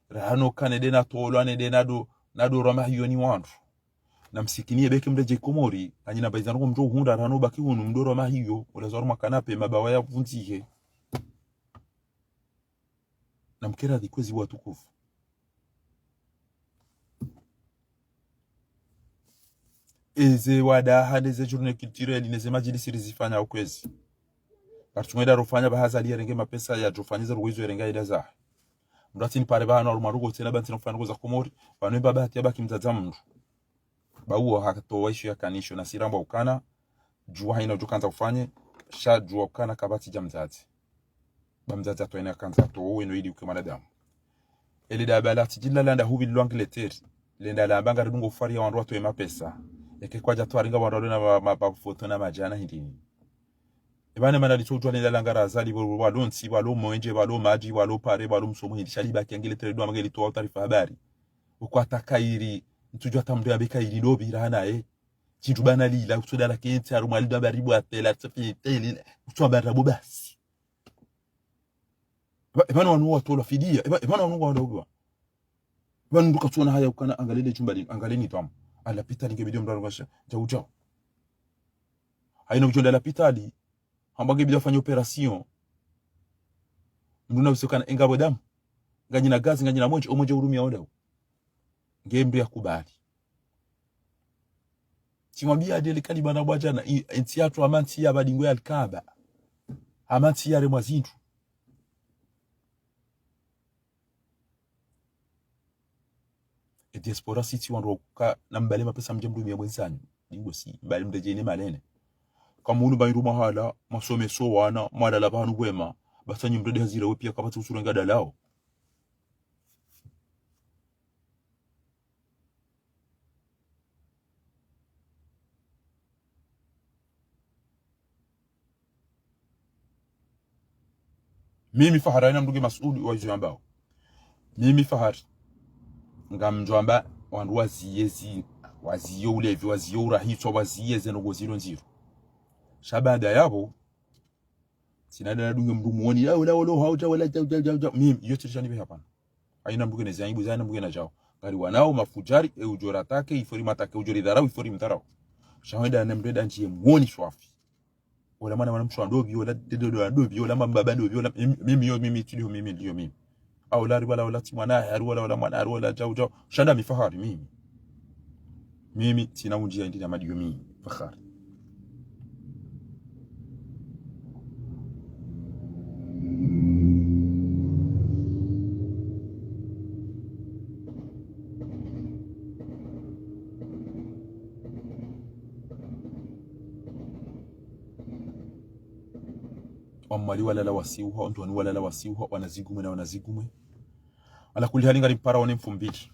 raha no ka nende na tolwa, nende nado, nado orwa mahiyo ni wandru. Na msikini yebeke mredjeyi Komori, anyi na pvaiza noko mdjo uhundra, raha no baki hunu mdo orwa mahiyo, ulaza harumwa canapé, mabawa yavundzihe. Na mkera dhi kwezi watukufu. Eze wadaha, neze journée culturelle, neze madjilisi rizifanya ukwezi. Parti mwenda rofanya ba Azali yarenge mapesa yadjofanya ze ruwezo yarenga ida zahe. Mdru atsi nipare pvanu harumwa rugo tsena ba ntsina kufanya rugo za Komori, pvanu mba bahati yabaki mdzadze mdru. Ba uwo hatowa ishu ya kanisho na sirambwa ukana, djuwa hayina udjo kandza ufanye, sha djuwa ukana kapvatsi dja mdzadze. Ba mdzadze atowa hayina kandza atowe no ili uke mwanadamu. Ele daba la tijila landa hupvi lwa Angleterre, lenda lamba ngaridungo ufariya wandru watowe mapesa. Eke kwadja towa ringa wandru walo na ma-, ma-, mafoto na madjana hindrini. Epvane mana litso udjuwa lenda langara Azali, pvo, pvalo ntsi, pvalo mwenje, pvalo madji, pvalo pare, pvalo msomo hindri, sha libaki Angleterre dwa mange litowa taarifa habari. Uko ata kayiri, ntsudjuwa ata mdru yambe kayiri ndopvi raha naye. Shintru bana lila, kutsoda la kentsi, harumwa lido habari bwa tela, tsofi tele, kutswa bara bo basi. Epva-, epvanu wanu watolwa fidiya, epva-, epvanu wanu wandopvi. Epvanu mdru katsona haya ukana angalie le jumba linu, angalie ni twamu. Ala pitali nge bidi mdru angasha, djau djau. Hayina udjo nda lapitali, hamba nge bidi afanye opération. Mdru na usiokana engapvo damu. Nganyina gazi, nganyina mwenje, omwenje urumia odau. Nge mdru yakubali. Tsimwambia adele kalima na bwa djana, i-, entsi yatru hama ntsi ya badingo ya Alkaba. Hama ntsi yaremwa zintru. E diaspora sitsi wandru wakuka na mbale mapesa mdje mdumia bwenzanyu. Dingo si, mbale mdje ine malene. Kamunu ba indru mahala, masomeso wana, mwalala pvanu pvwema, basa nyi mdru de hazira we piya kapvatsi usurenga dalao. Mimi Fahari, hayina mdru nge mas'uli wa izo yambao. Mimi Fahari, ngamdjo amba wandru waziye zi-, waziye ulevi, waziye urahitswa, waziye ze ndrongo zilo ndziro. Sha baada yapvo, tsina dala dunge mdru mwoni, ya, ola, ola, hauja, wala, jau, jau, jau, jau. Mimi, iyo tsi rishani be hapana. Hayina mdru kena zi aibu, hayina mdru kena djao. Ngari wanao mafujari, e udjo ratake, il faut rimatake, udjo ridharau, il faut rimdharau. Sha wenda ne mdru eda ndjiye mwoni swafi. Ola mwana, mwana mshe wa ndopvi, ola dedo wa ndopvi, ola mbaba ndopvi, ola mimi, mimi yo, mimi tsi ndiyo mimi, ndiyo mimi. Au ola hari wala, ola tsi mwana, hari wala, ola mwana, hari wala jau, jau. Sha nda mi Fahari, mimi. Mimi, tsina undji ya indi na madiyo mimi, Fahari. Wamwali walala wasiuha, wandruwani walala wasiuha, wana zigumwe na wana zigumwe. Ala kulli hali ngari mpara wane mfumbili.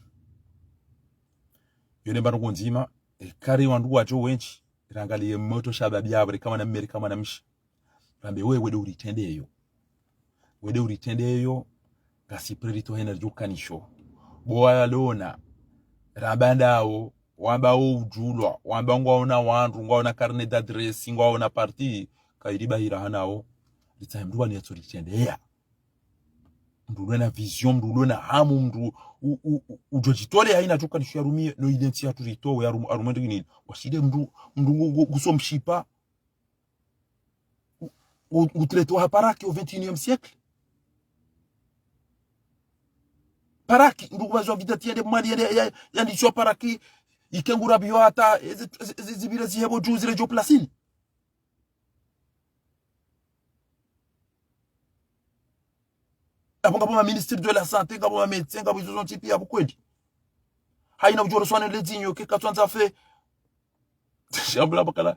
Yo ne mba ndrongo ndzima, e kari wandru wadjo wendji, rangaliye motro shababi yapvo, reka mwana mme, reka mwana mshe. Rambe we, wende uritrendeyo. Wende uritrendeyo, ngasi prêt ritowe hayina ridjo kanisho. Bo wayalona, ramba ndawo, wamba wo udjulwa, wamba ngwaona wandru, ngwaona carnet d'adresse, ngwaona parti, kayiri bahira hanao, ritsahe mdru wani yatso ritrendeya. Mdru ulwe na vision, mdru ulwe na hamu, mdru u-, u-, u-, udjo djitole hayina djo kanisho yarumie, no ile ntsi yatru ritowe, yarum-, harumwa ndrongini. Washile mdru, mdru ngu-, ngu-, nguso mshipa. U-, u-, utrete wa paraki au vingt et unième siècle. Paraki, mdru kubazo vitati yende mwali yende, ya, ya, yandisho paraki, ike ngura biyo hata, ezi, ezi, ezi, zibire zihebo dju, zire djo plasini. Apvo ngapvo ma ministre de la santé, ngapvo ma médecin, ngapvo izo zontsi piya apvo kweli. Hayina udjo roswane le dzinyo, ke katswandza fe, Shambula bakala.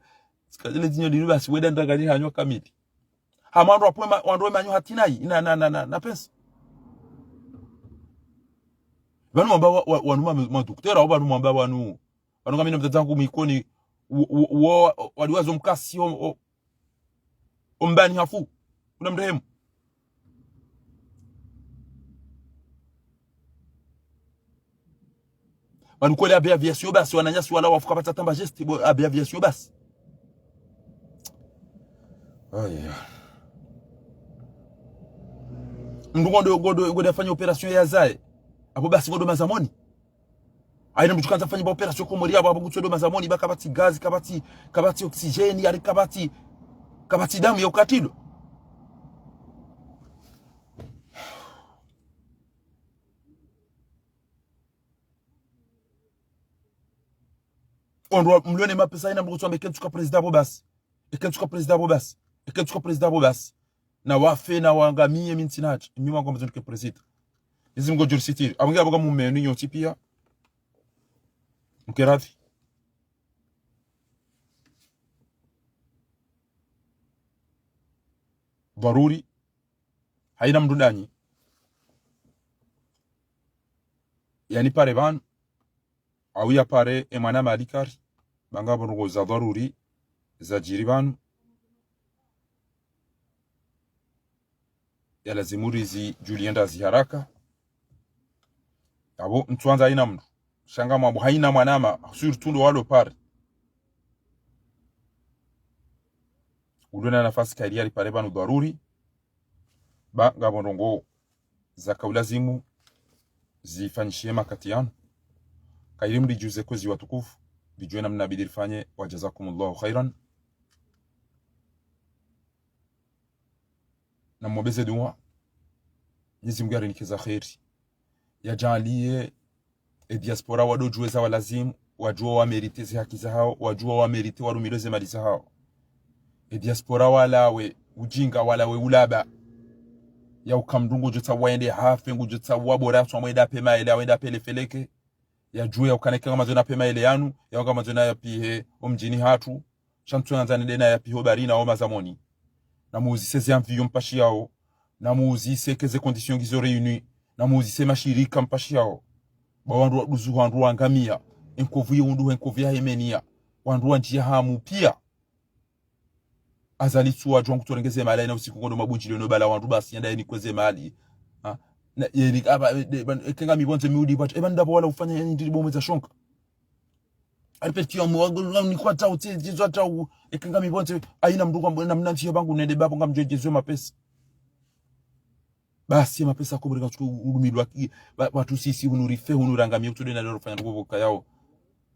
Tsikazile zinyo linu basi, weda ndangani hanyo kamili. Hama wandru wapwe ma-, wandru wemanyo hatinayi, na, na, na, na, na pesa. Pvanu mwamba wa, wa, wanu ma, ma doktera, au pvanu mwamba wanu, wanu ngamina mdzadze wangu Mwikoni, wo, wo, wo, waliwazo mkasi, o, o, ombani hafu. Kuna mrehemu. Pvanu kwele abe aviation basi, wananyasi wala wafu kapvatsi tamba geste, bo, abe aviation basi. Aya. Mndru ngodo, ngodo, ngodo afanya opération ya zaye. Apvo basi ngodo mazamoni. Haina mndru kandza afanye ba opération Komori apvo, apvo ngutsodo mazamoni, ba kapvatsi gaz, kapvatsi, kapvatsi oxygène, yari kapvatsi, kapvatsi damu ya ukatilo. Ondro mlione mapesa haina mndru kutsuamba eke ntsuka président apvo basi. Eke ntsuka président apvo basi. Eke ntsuka président apvo basi. Na wafe, na wangamiye, mi ntsina haja. Mi mwangu amazonike président. Nizi mngo juri sitiri. Amwenge apvo ka mumenu nyontsi pia. Mkerafi. Dharuri. Haina mndru ndanyi. Yani pare pvanu. Au ya pare e mwana malikari. Ba ngapvo ndrongoo za dharuri. Za jiri pvanu. Ya lazimu rizi julie ndazi haraka. Apvo ntsuandza haina mndru. Sha ngamwambo haina mwanama, surtout ndo walo pare. Ulo na nafasi kayiri yari pare pvanu dharuri. Ba ngapvo ndrongoo zaka ulazimu zifanyishihe makati yanu. Kayiri mridjuze kwezi watukufu. Ridjuwe namna bidi rifanye, wa jazakumullahu khairan. Na mwombeze dua. Mwenyezi Mungu yarinike za kheri. Yajaliye e diaspora wado juwe za walazimu, wajuwa wa mérité ze haki zahao, wajuwa wa mérité warumilwe ze mali zahao. E diaspora walawe ujinga, walawe ulaba. Ya uka mndru ngudjo tsaha wende hafe, ngudjo tsaha bora, tswa mwenda apve maele, awenda apve lefeleke. Yajuwe ya ukana eka ngamwandzo na apve maele yanu, ya ngamwandzo na yapihe o mdjini hatru. Sha ntsu nandza nende na yapihe o bari na o mazamoni. Na muuzise ze avion mpashiyao. Na muuzise eke ze conditions ngizo réunies. Na muuzise mashirika mpashiyao. Ba wandru waduzu, wandru wangamiya. E nkovu ye undru, e nkovu ya hemeniya. Wandru wandjiya hamu pia. Azali tsu wadjuwa ngutsorengeze mali, haina usiku ngondo mabundjilio no bala wandru basi, yanda yeni kweze mali. Ha? Na, yeni, aba, de, ban, eke ngami pvondze miudi pvwatsu, eba ndapvo wala ufanya yeni ndiri bomwe za shonka. Alipeti ya mwa, ni kwa tau, tse, jizo tau, eke ngami pvondze, haina mndru kwa mbo, na mna ntsiya pvangu nende bapvo ngamdjo jezwe mapesa. Basi mapesa ko buri katsuko ulumilwa ki, ba, wandru sisi hunu rife, hunu rangamiye kutsude na leo rufanya ndrongoo pvoka yao.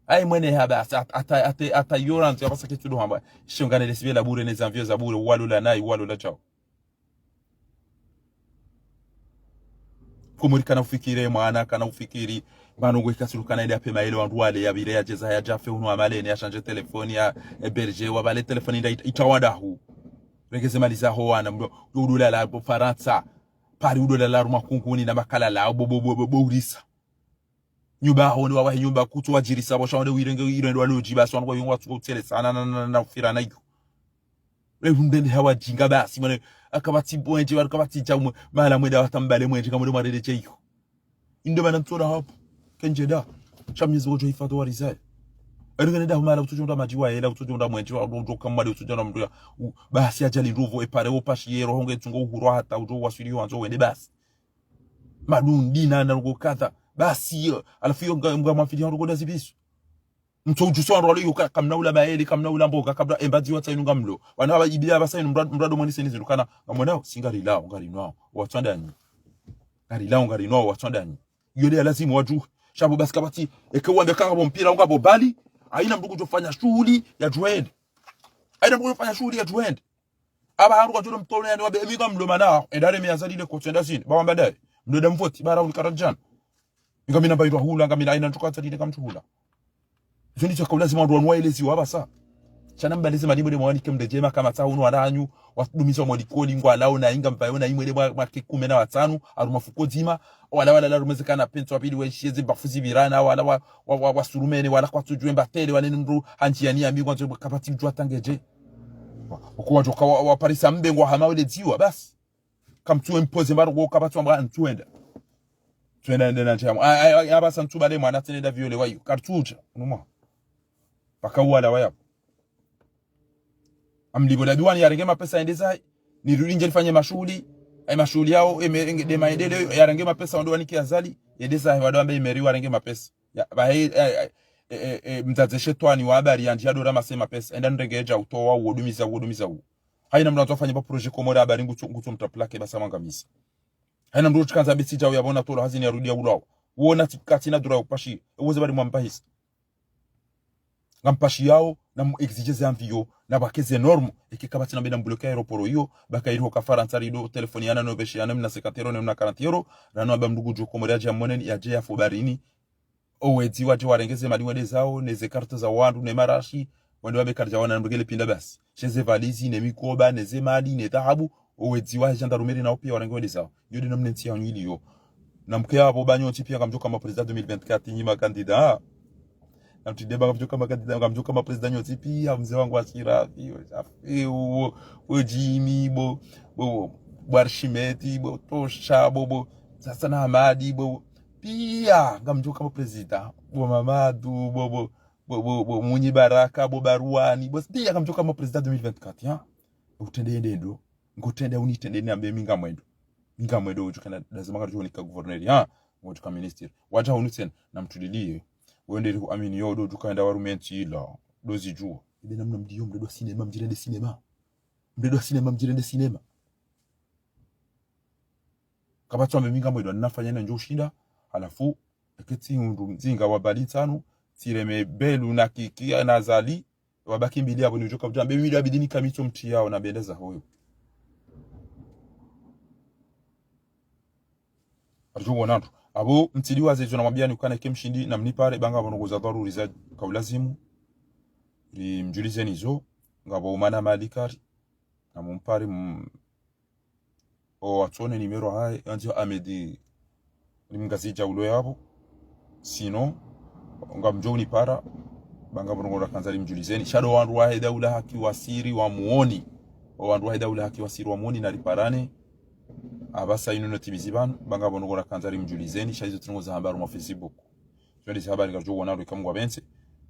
Ayi mwene haba, ata, ata, ata, ata yoranzo, ya basa ketsudo hamba. Shongane lesibe la bure, ne za avion za bure, walo la nayi, walo la chao. Komori kana ufikiri, mwana kana ufikiri, mwana ngwe kasiru kana ende apve maele wandru wale, yapvire yajeza yajafe hunu amalene, yashanje telefoni ya héberger, wapvale telefoni nda it-, itawadahu. Rengeze mali zaho wana, mdo, udo ulala bo Farantsa, pari udo ulala harumwa kunguni na makalala, bo, bo, bo, bo, bo urisa. Nyumba yaho ni wawahe nyumba kutsu wajirisa, bo sha wende wirenge, irende waloji, basi wanu kwa yungu watsuko utsele sana, na, na, na, na, ufira na iyo. Leo ndende hawa jinga basi, mwana, akapvatsi mwenje, wanu kapvatsi cha umwe, mahala mwenda watambale mwenje, kamwende mwarende che iyo. Inde mana ntsona hapo. Kenje da. Sha Mwenyezi Mungu hifadhi wa rizaye. Eri ngene da mahala utsujonda madji wa hela, utsujonda mwenje, wa, wa, wa, kamwade utsujonda mndru ya. U, basi ajali ndopvo, epare, opashi, yero, honge, tsungo, uhurwa, hata, ujo, waswili, wandzo, wende, basi. Madundi, na, na, rugo, kadha. Basi, eh, alafu iyo nga, nga mafili, rugo, da zibisu. Mtso ujuso wandru walo iyo ka-, kamna ula maele, kamna ula mboga, kamna embazi watsa inu ngamlo. Wana wa ibia basa inu mrad-, mrado mwani seni zinu kana, ngamwonao, si ngari lao, ngari nwao, watswandanyi. Ngari lao, ngari nwao, watswandanyi. Iyo nde ya lazimu waju. Sha bo basi kapvatsi, eke wambe kanga bo mpira, unga bo bali, haina mndru kujofanya shughuli ya juhende. Haina mndru kujofanya shughuli ya juhende. Aba haru kwa jolo mtolo yani wabe, emi ngamlo mana, endare mi azali le kotsi enda zini, ba wamba daye. Mlo da mvoti, ba rauni karadjana. Ngamina mbairwa hula, ngamina haina ntsuka azali le kamtsu hula. Izo ndizo ka ulazimu wandru wanu waeleziwa basa. Sha nambaleze madimbo de mwanike mdejema kama tsa hunu wananyu, wadumiza mwa likoli ngwalao na inga mvayo na imwe de mwa, mwa ke kume na watsanu, harumwa fuko dzima, wala wala la rumeze kana pentso wapvili weshiye ze bafu zipvirana, wala wa, wa, wa, wasurumene, wala kwatsudjuwe mbatele, wala ni mdru hanjiani yambi, kwanzo kapvatsi udjuwa tangeje. Wa, uko wadjoka wa, waparisa mbe ngwahama wele dziwa, basi. Kamtsuwe mpoze mbaro go kapvatsi wamba ntsuenda. Ntsuenda ende na njamu. A, a, a, apvasa ntsu bale mwana tsena enda viole wayo. Kartsuja, unumwa. Paka uwala wayapvo. Amlipvo dabi wani yarenge mapesa yende zahe. Nirudi nje nifanye mashuhuli. Ayi mashuhuli yao, eme, enge, de maendeleo, yarenge mapesa wando wanike Azali. Yende zahe, wado wambe emeri warenge mapesa. Ya, ba, e, e, e, e, e, mdzadze shetwani wa habari yandji yadora mase mapesa. Enda nirenge edja utowa uwo dumiza, uwo dumiza uwo. Hayina mdru andzo afanye ba projet Komori habari ngutso, ngutso mtra plaque basa mwangamisa. Hayina mdru tsikandza betsi djao yabona tolo hazini yarudi ya ulawa. Wona tsi kati na dura upashi. Ewoze bali mwampahisa. Ngampashiyao, namu exige ze avion, na bake ze norme, eke kapvatsi na bena mbuleke aéroport iyo, baka iriho ka Farantsa rido, telefoni yana no beshi yana mna cinquante euros, ne mna quarante euros, rano aba mdru ngudjo Komori yadje yamoneni, yadje yafo barini. Owedzi wadje warenge ze mali wende zao, ne ze carte za wandru, ne marashi, wende wabe karidja wana na mdru ngele pinda basi. She ze valizi, ne mikoba, ne ze mali, ne dhahabu, owedzi wa gendarmerie nao piya warenge wende zao. Yo de namna entsi yanyu iliyo. Na mke yapvo ba nyontsi piya ngamdjoka ma président deux mille vingt-quatre nyi ma candidat. Na mtsi de ba ngamdjoka ma candidat, ngamdjoka ma président nyontsi piya, mze wangu wa Shirafi, wo Shafi, wo, wo Jimmy, bo, bo, bo Archimète, bo Tosha, bo, bo Sasa na Hamadi, bo, piya ngamdjoka ma président, bo Mamadu, bo, bo, bo, bo, bo Mwinyi Baraka, bo Baruani, bo, piya ngamdjoka ma président deux mille vingt-quatre, ya. Utrende yende ndo. Ngotrende unitende niambe mi ngamwendo. Mi ngamwendo udjuka na lazima karidjo unika gouverneur, ha? Ngodjuka ministre. Wadja hunu tsena, na mtuliliye. Wende ri huamini yo, do djuka enda warume ntsi ila. Do zidjuwa. Ibe namna mdiyo, mdredwa cinéma, mdjirende cinéma. Mdredwa cinéma, mdjirende cinéma. Kapvatsi wambe mi ngamwendo, nafanya na ndjo ushinda, halafu, eke tsi hundru mzinga wa bali ntsanu, tsireme Belu na Kiki na Azali, wabaki mbili yapvo ni udjoka udjambe, mi ndo abidi nikamitso mtsi yao na bende za hoyo. Aridjo wona ndru. Apvo mtsili waze izo namwambiyani ukana eke mshindi na mnipare, ba ngapvo ndrongoo za dharuri za kaulazimu. Rimdjulizeni zo, ngapvo umana mali kari, na mumpare m-, o watsone nimero hahe, yandzi Ahmed Rimgazidja ulo yapvo. Sinon, ngamdjo unipara, ba ngapvo ndrongoo rakandza rimdjulizeni. Sha ndo wandru wahe daula haki wasiri wamuoni. O wandru wahe daula haki wasiri wamuoni na riparane. Apvasa inu no timizi pvanu, ba ngapvo ndrongoo rakandza rimdjulizeni, sha izo tsi ndrongoo za hamba harumwa Facebook. Zo nde ze habari ngaridjo wona eka Mngu apvendze.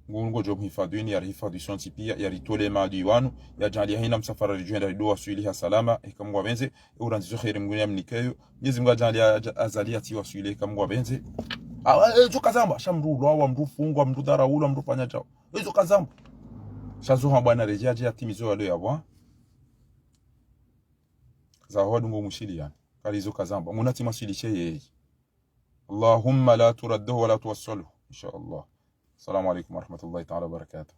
Mngu ngodjo mhifadhwini, yarihifadhwi sontsi piya, yaritole maadui wanu, yadjaanliya hayina msafara ridjo henda rido waswili ha salama, eka Mngu apvendze, e urandzi zo kheri Mngu yamnikeyo, Mnyezi Mngu yadjaanliya Azali yatsi waswili, eka Mngu apvendze. Awa, e, zo kazambwa, sha mdru ulwawa, mdru ufungwa, mdru udharaulwa, mdru ufanya djao. E, zo kazambwa. Sha zo hambwa na redjeyi yadje yatimize walo yapvo. Za hwa dungo mushili yani. Kari zo kazambwa. Muna tsi maswili she yeye. اللهم لا ترده ولا توصله. إن شاء الله. السلام عليكم ورحمة الله تعالى وبركاته.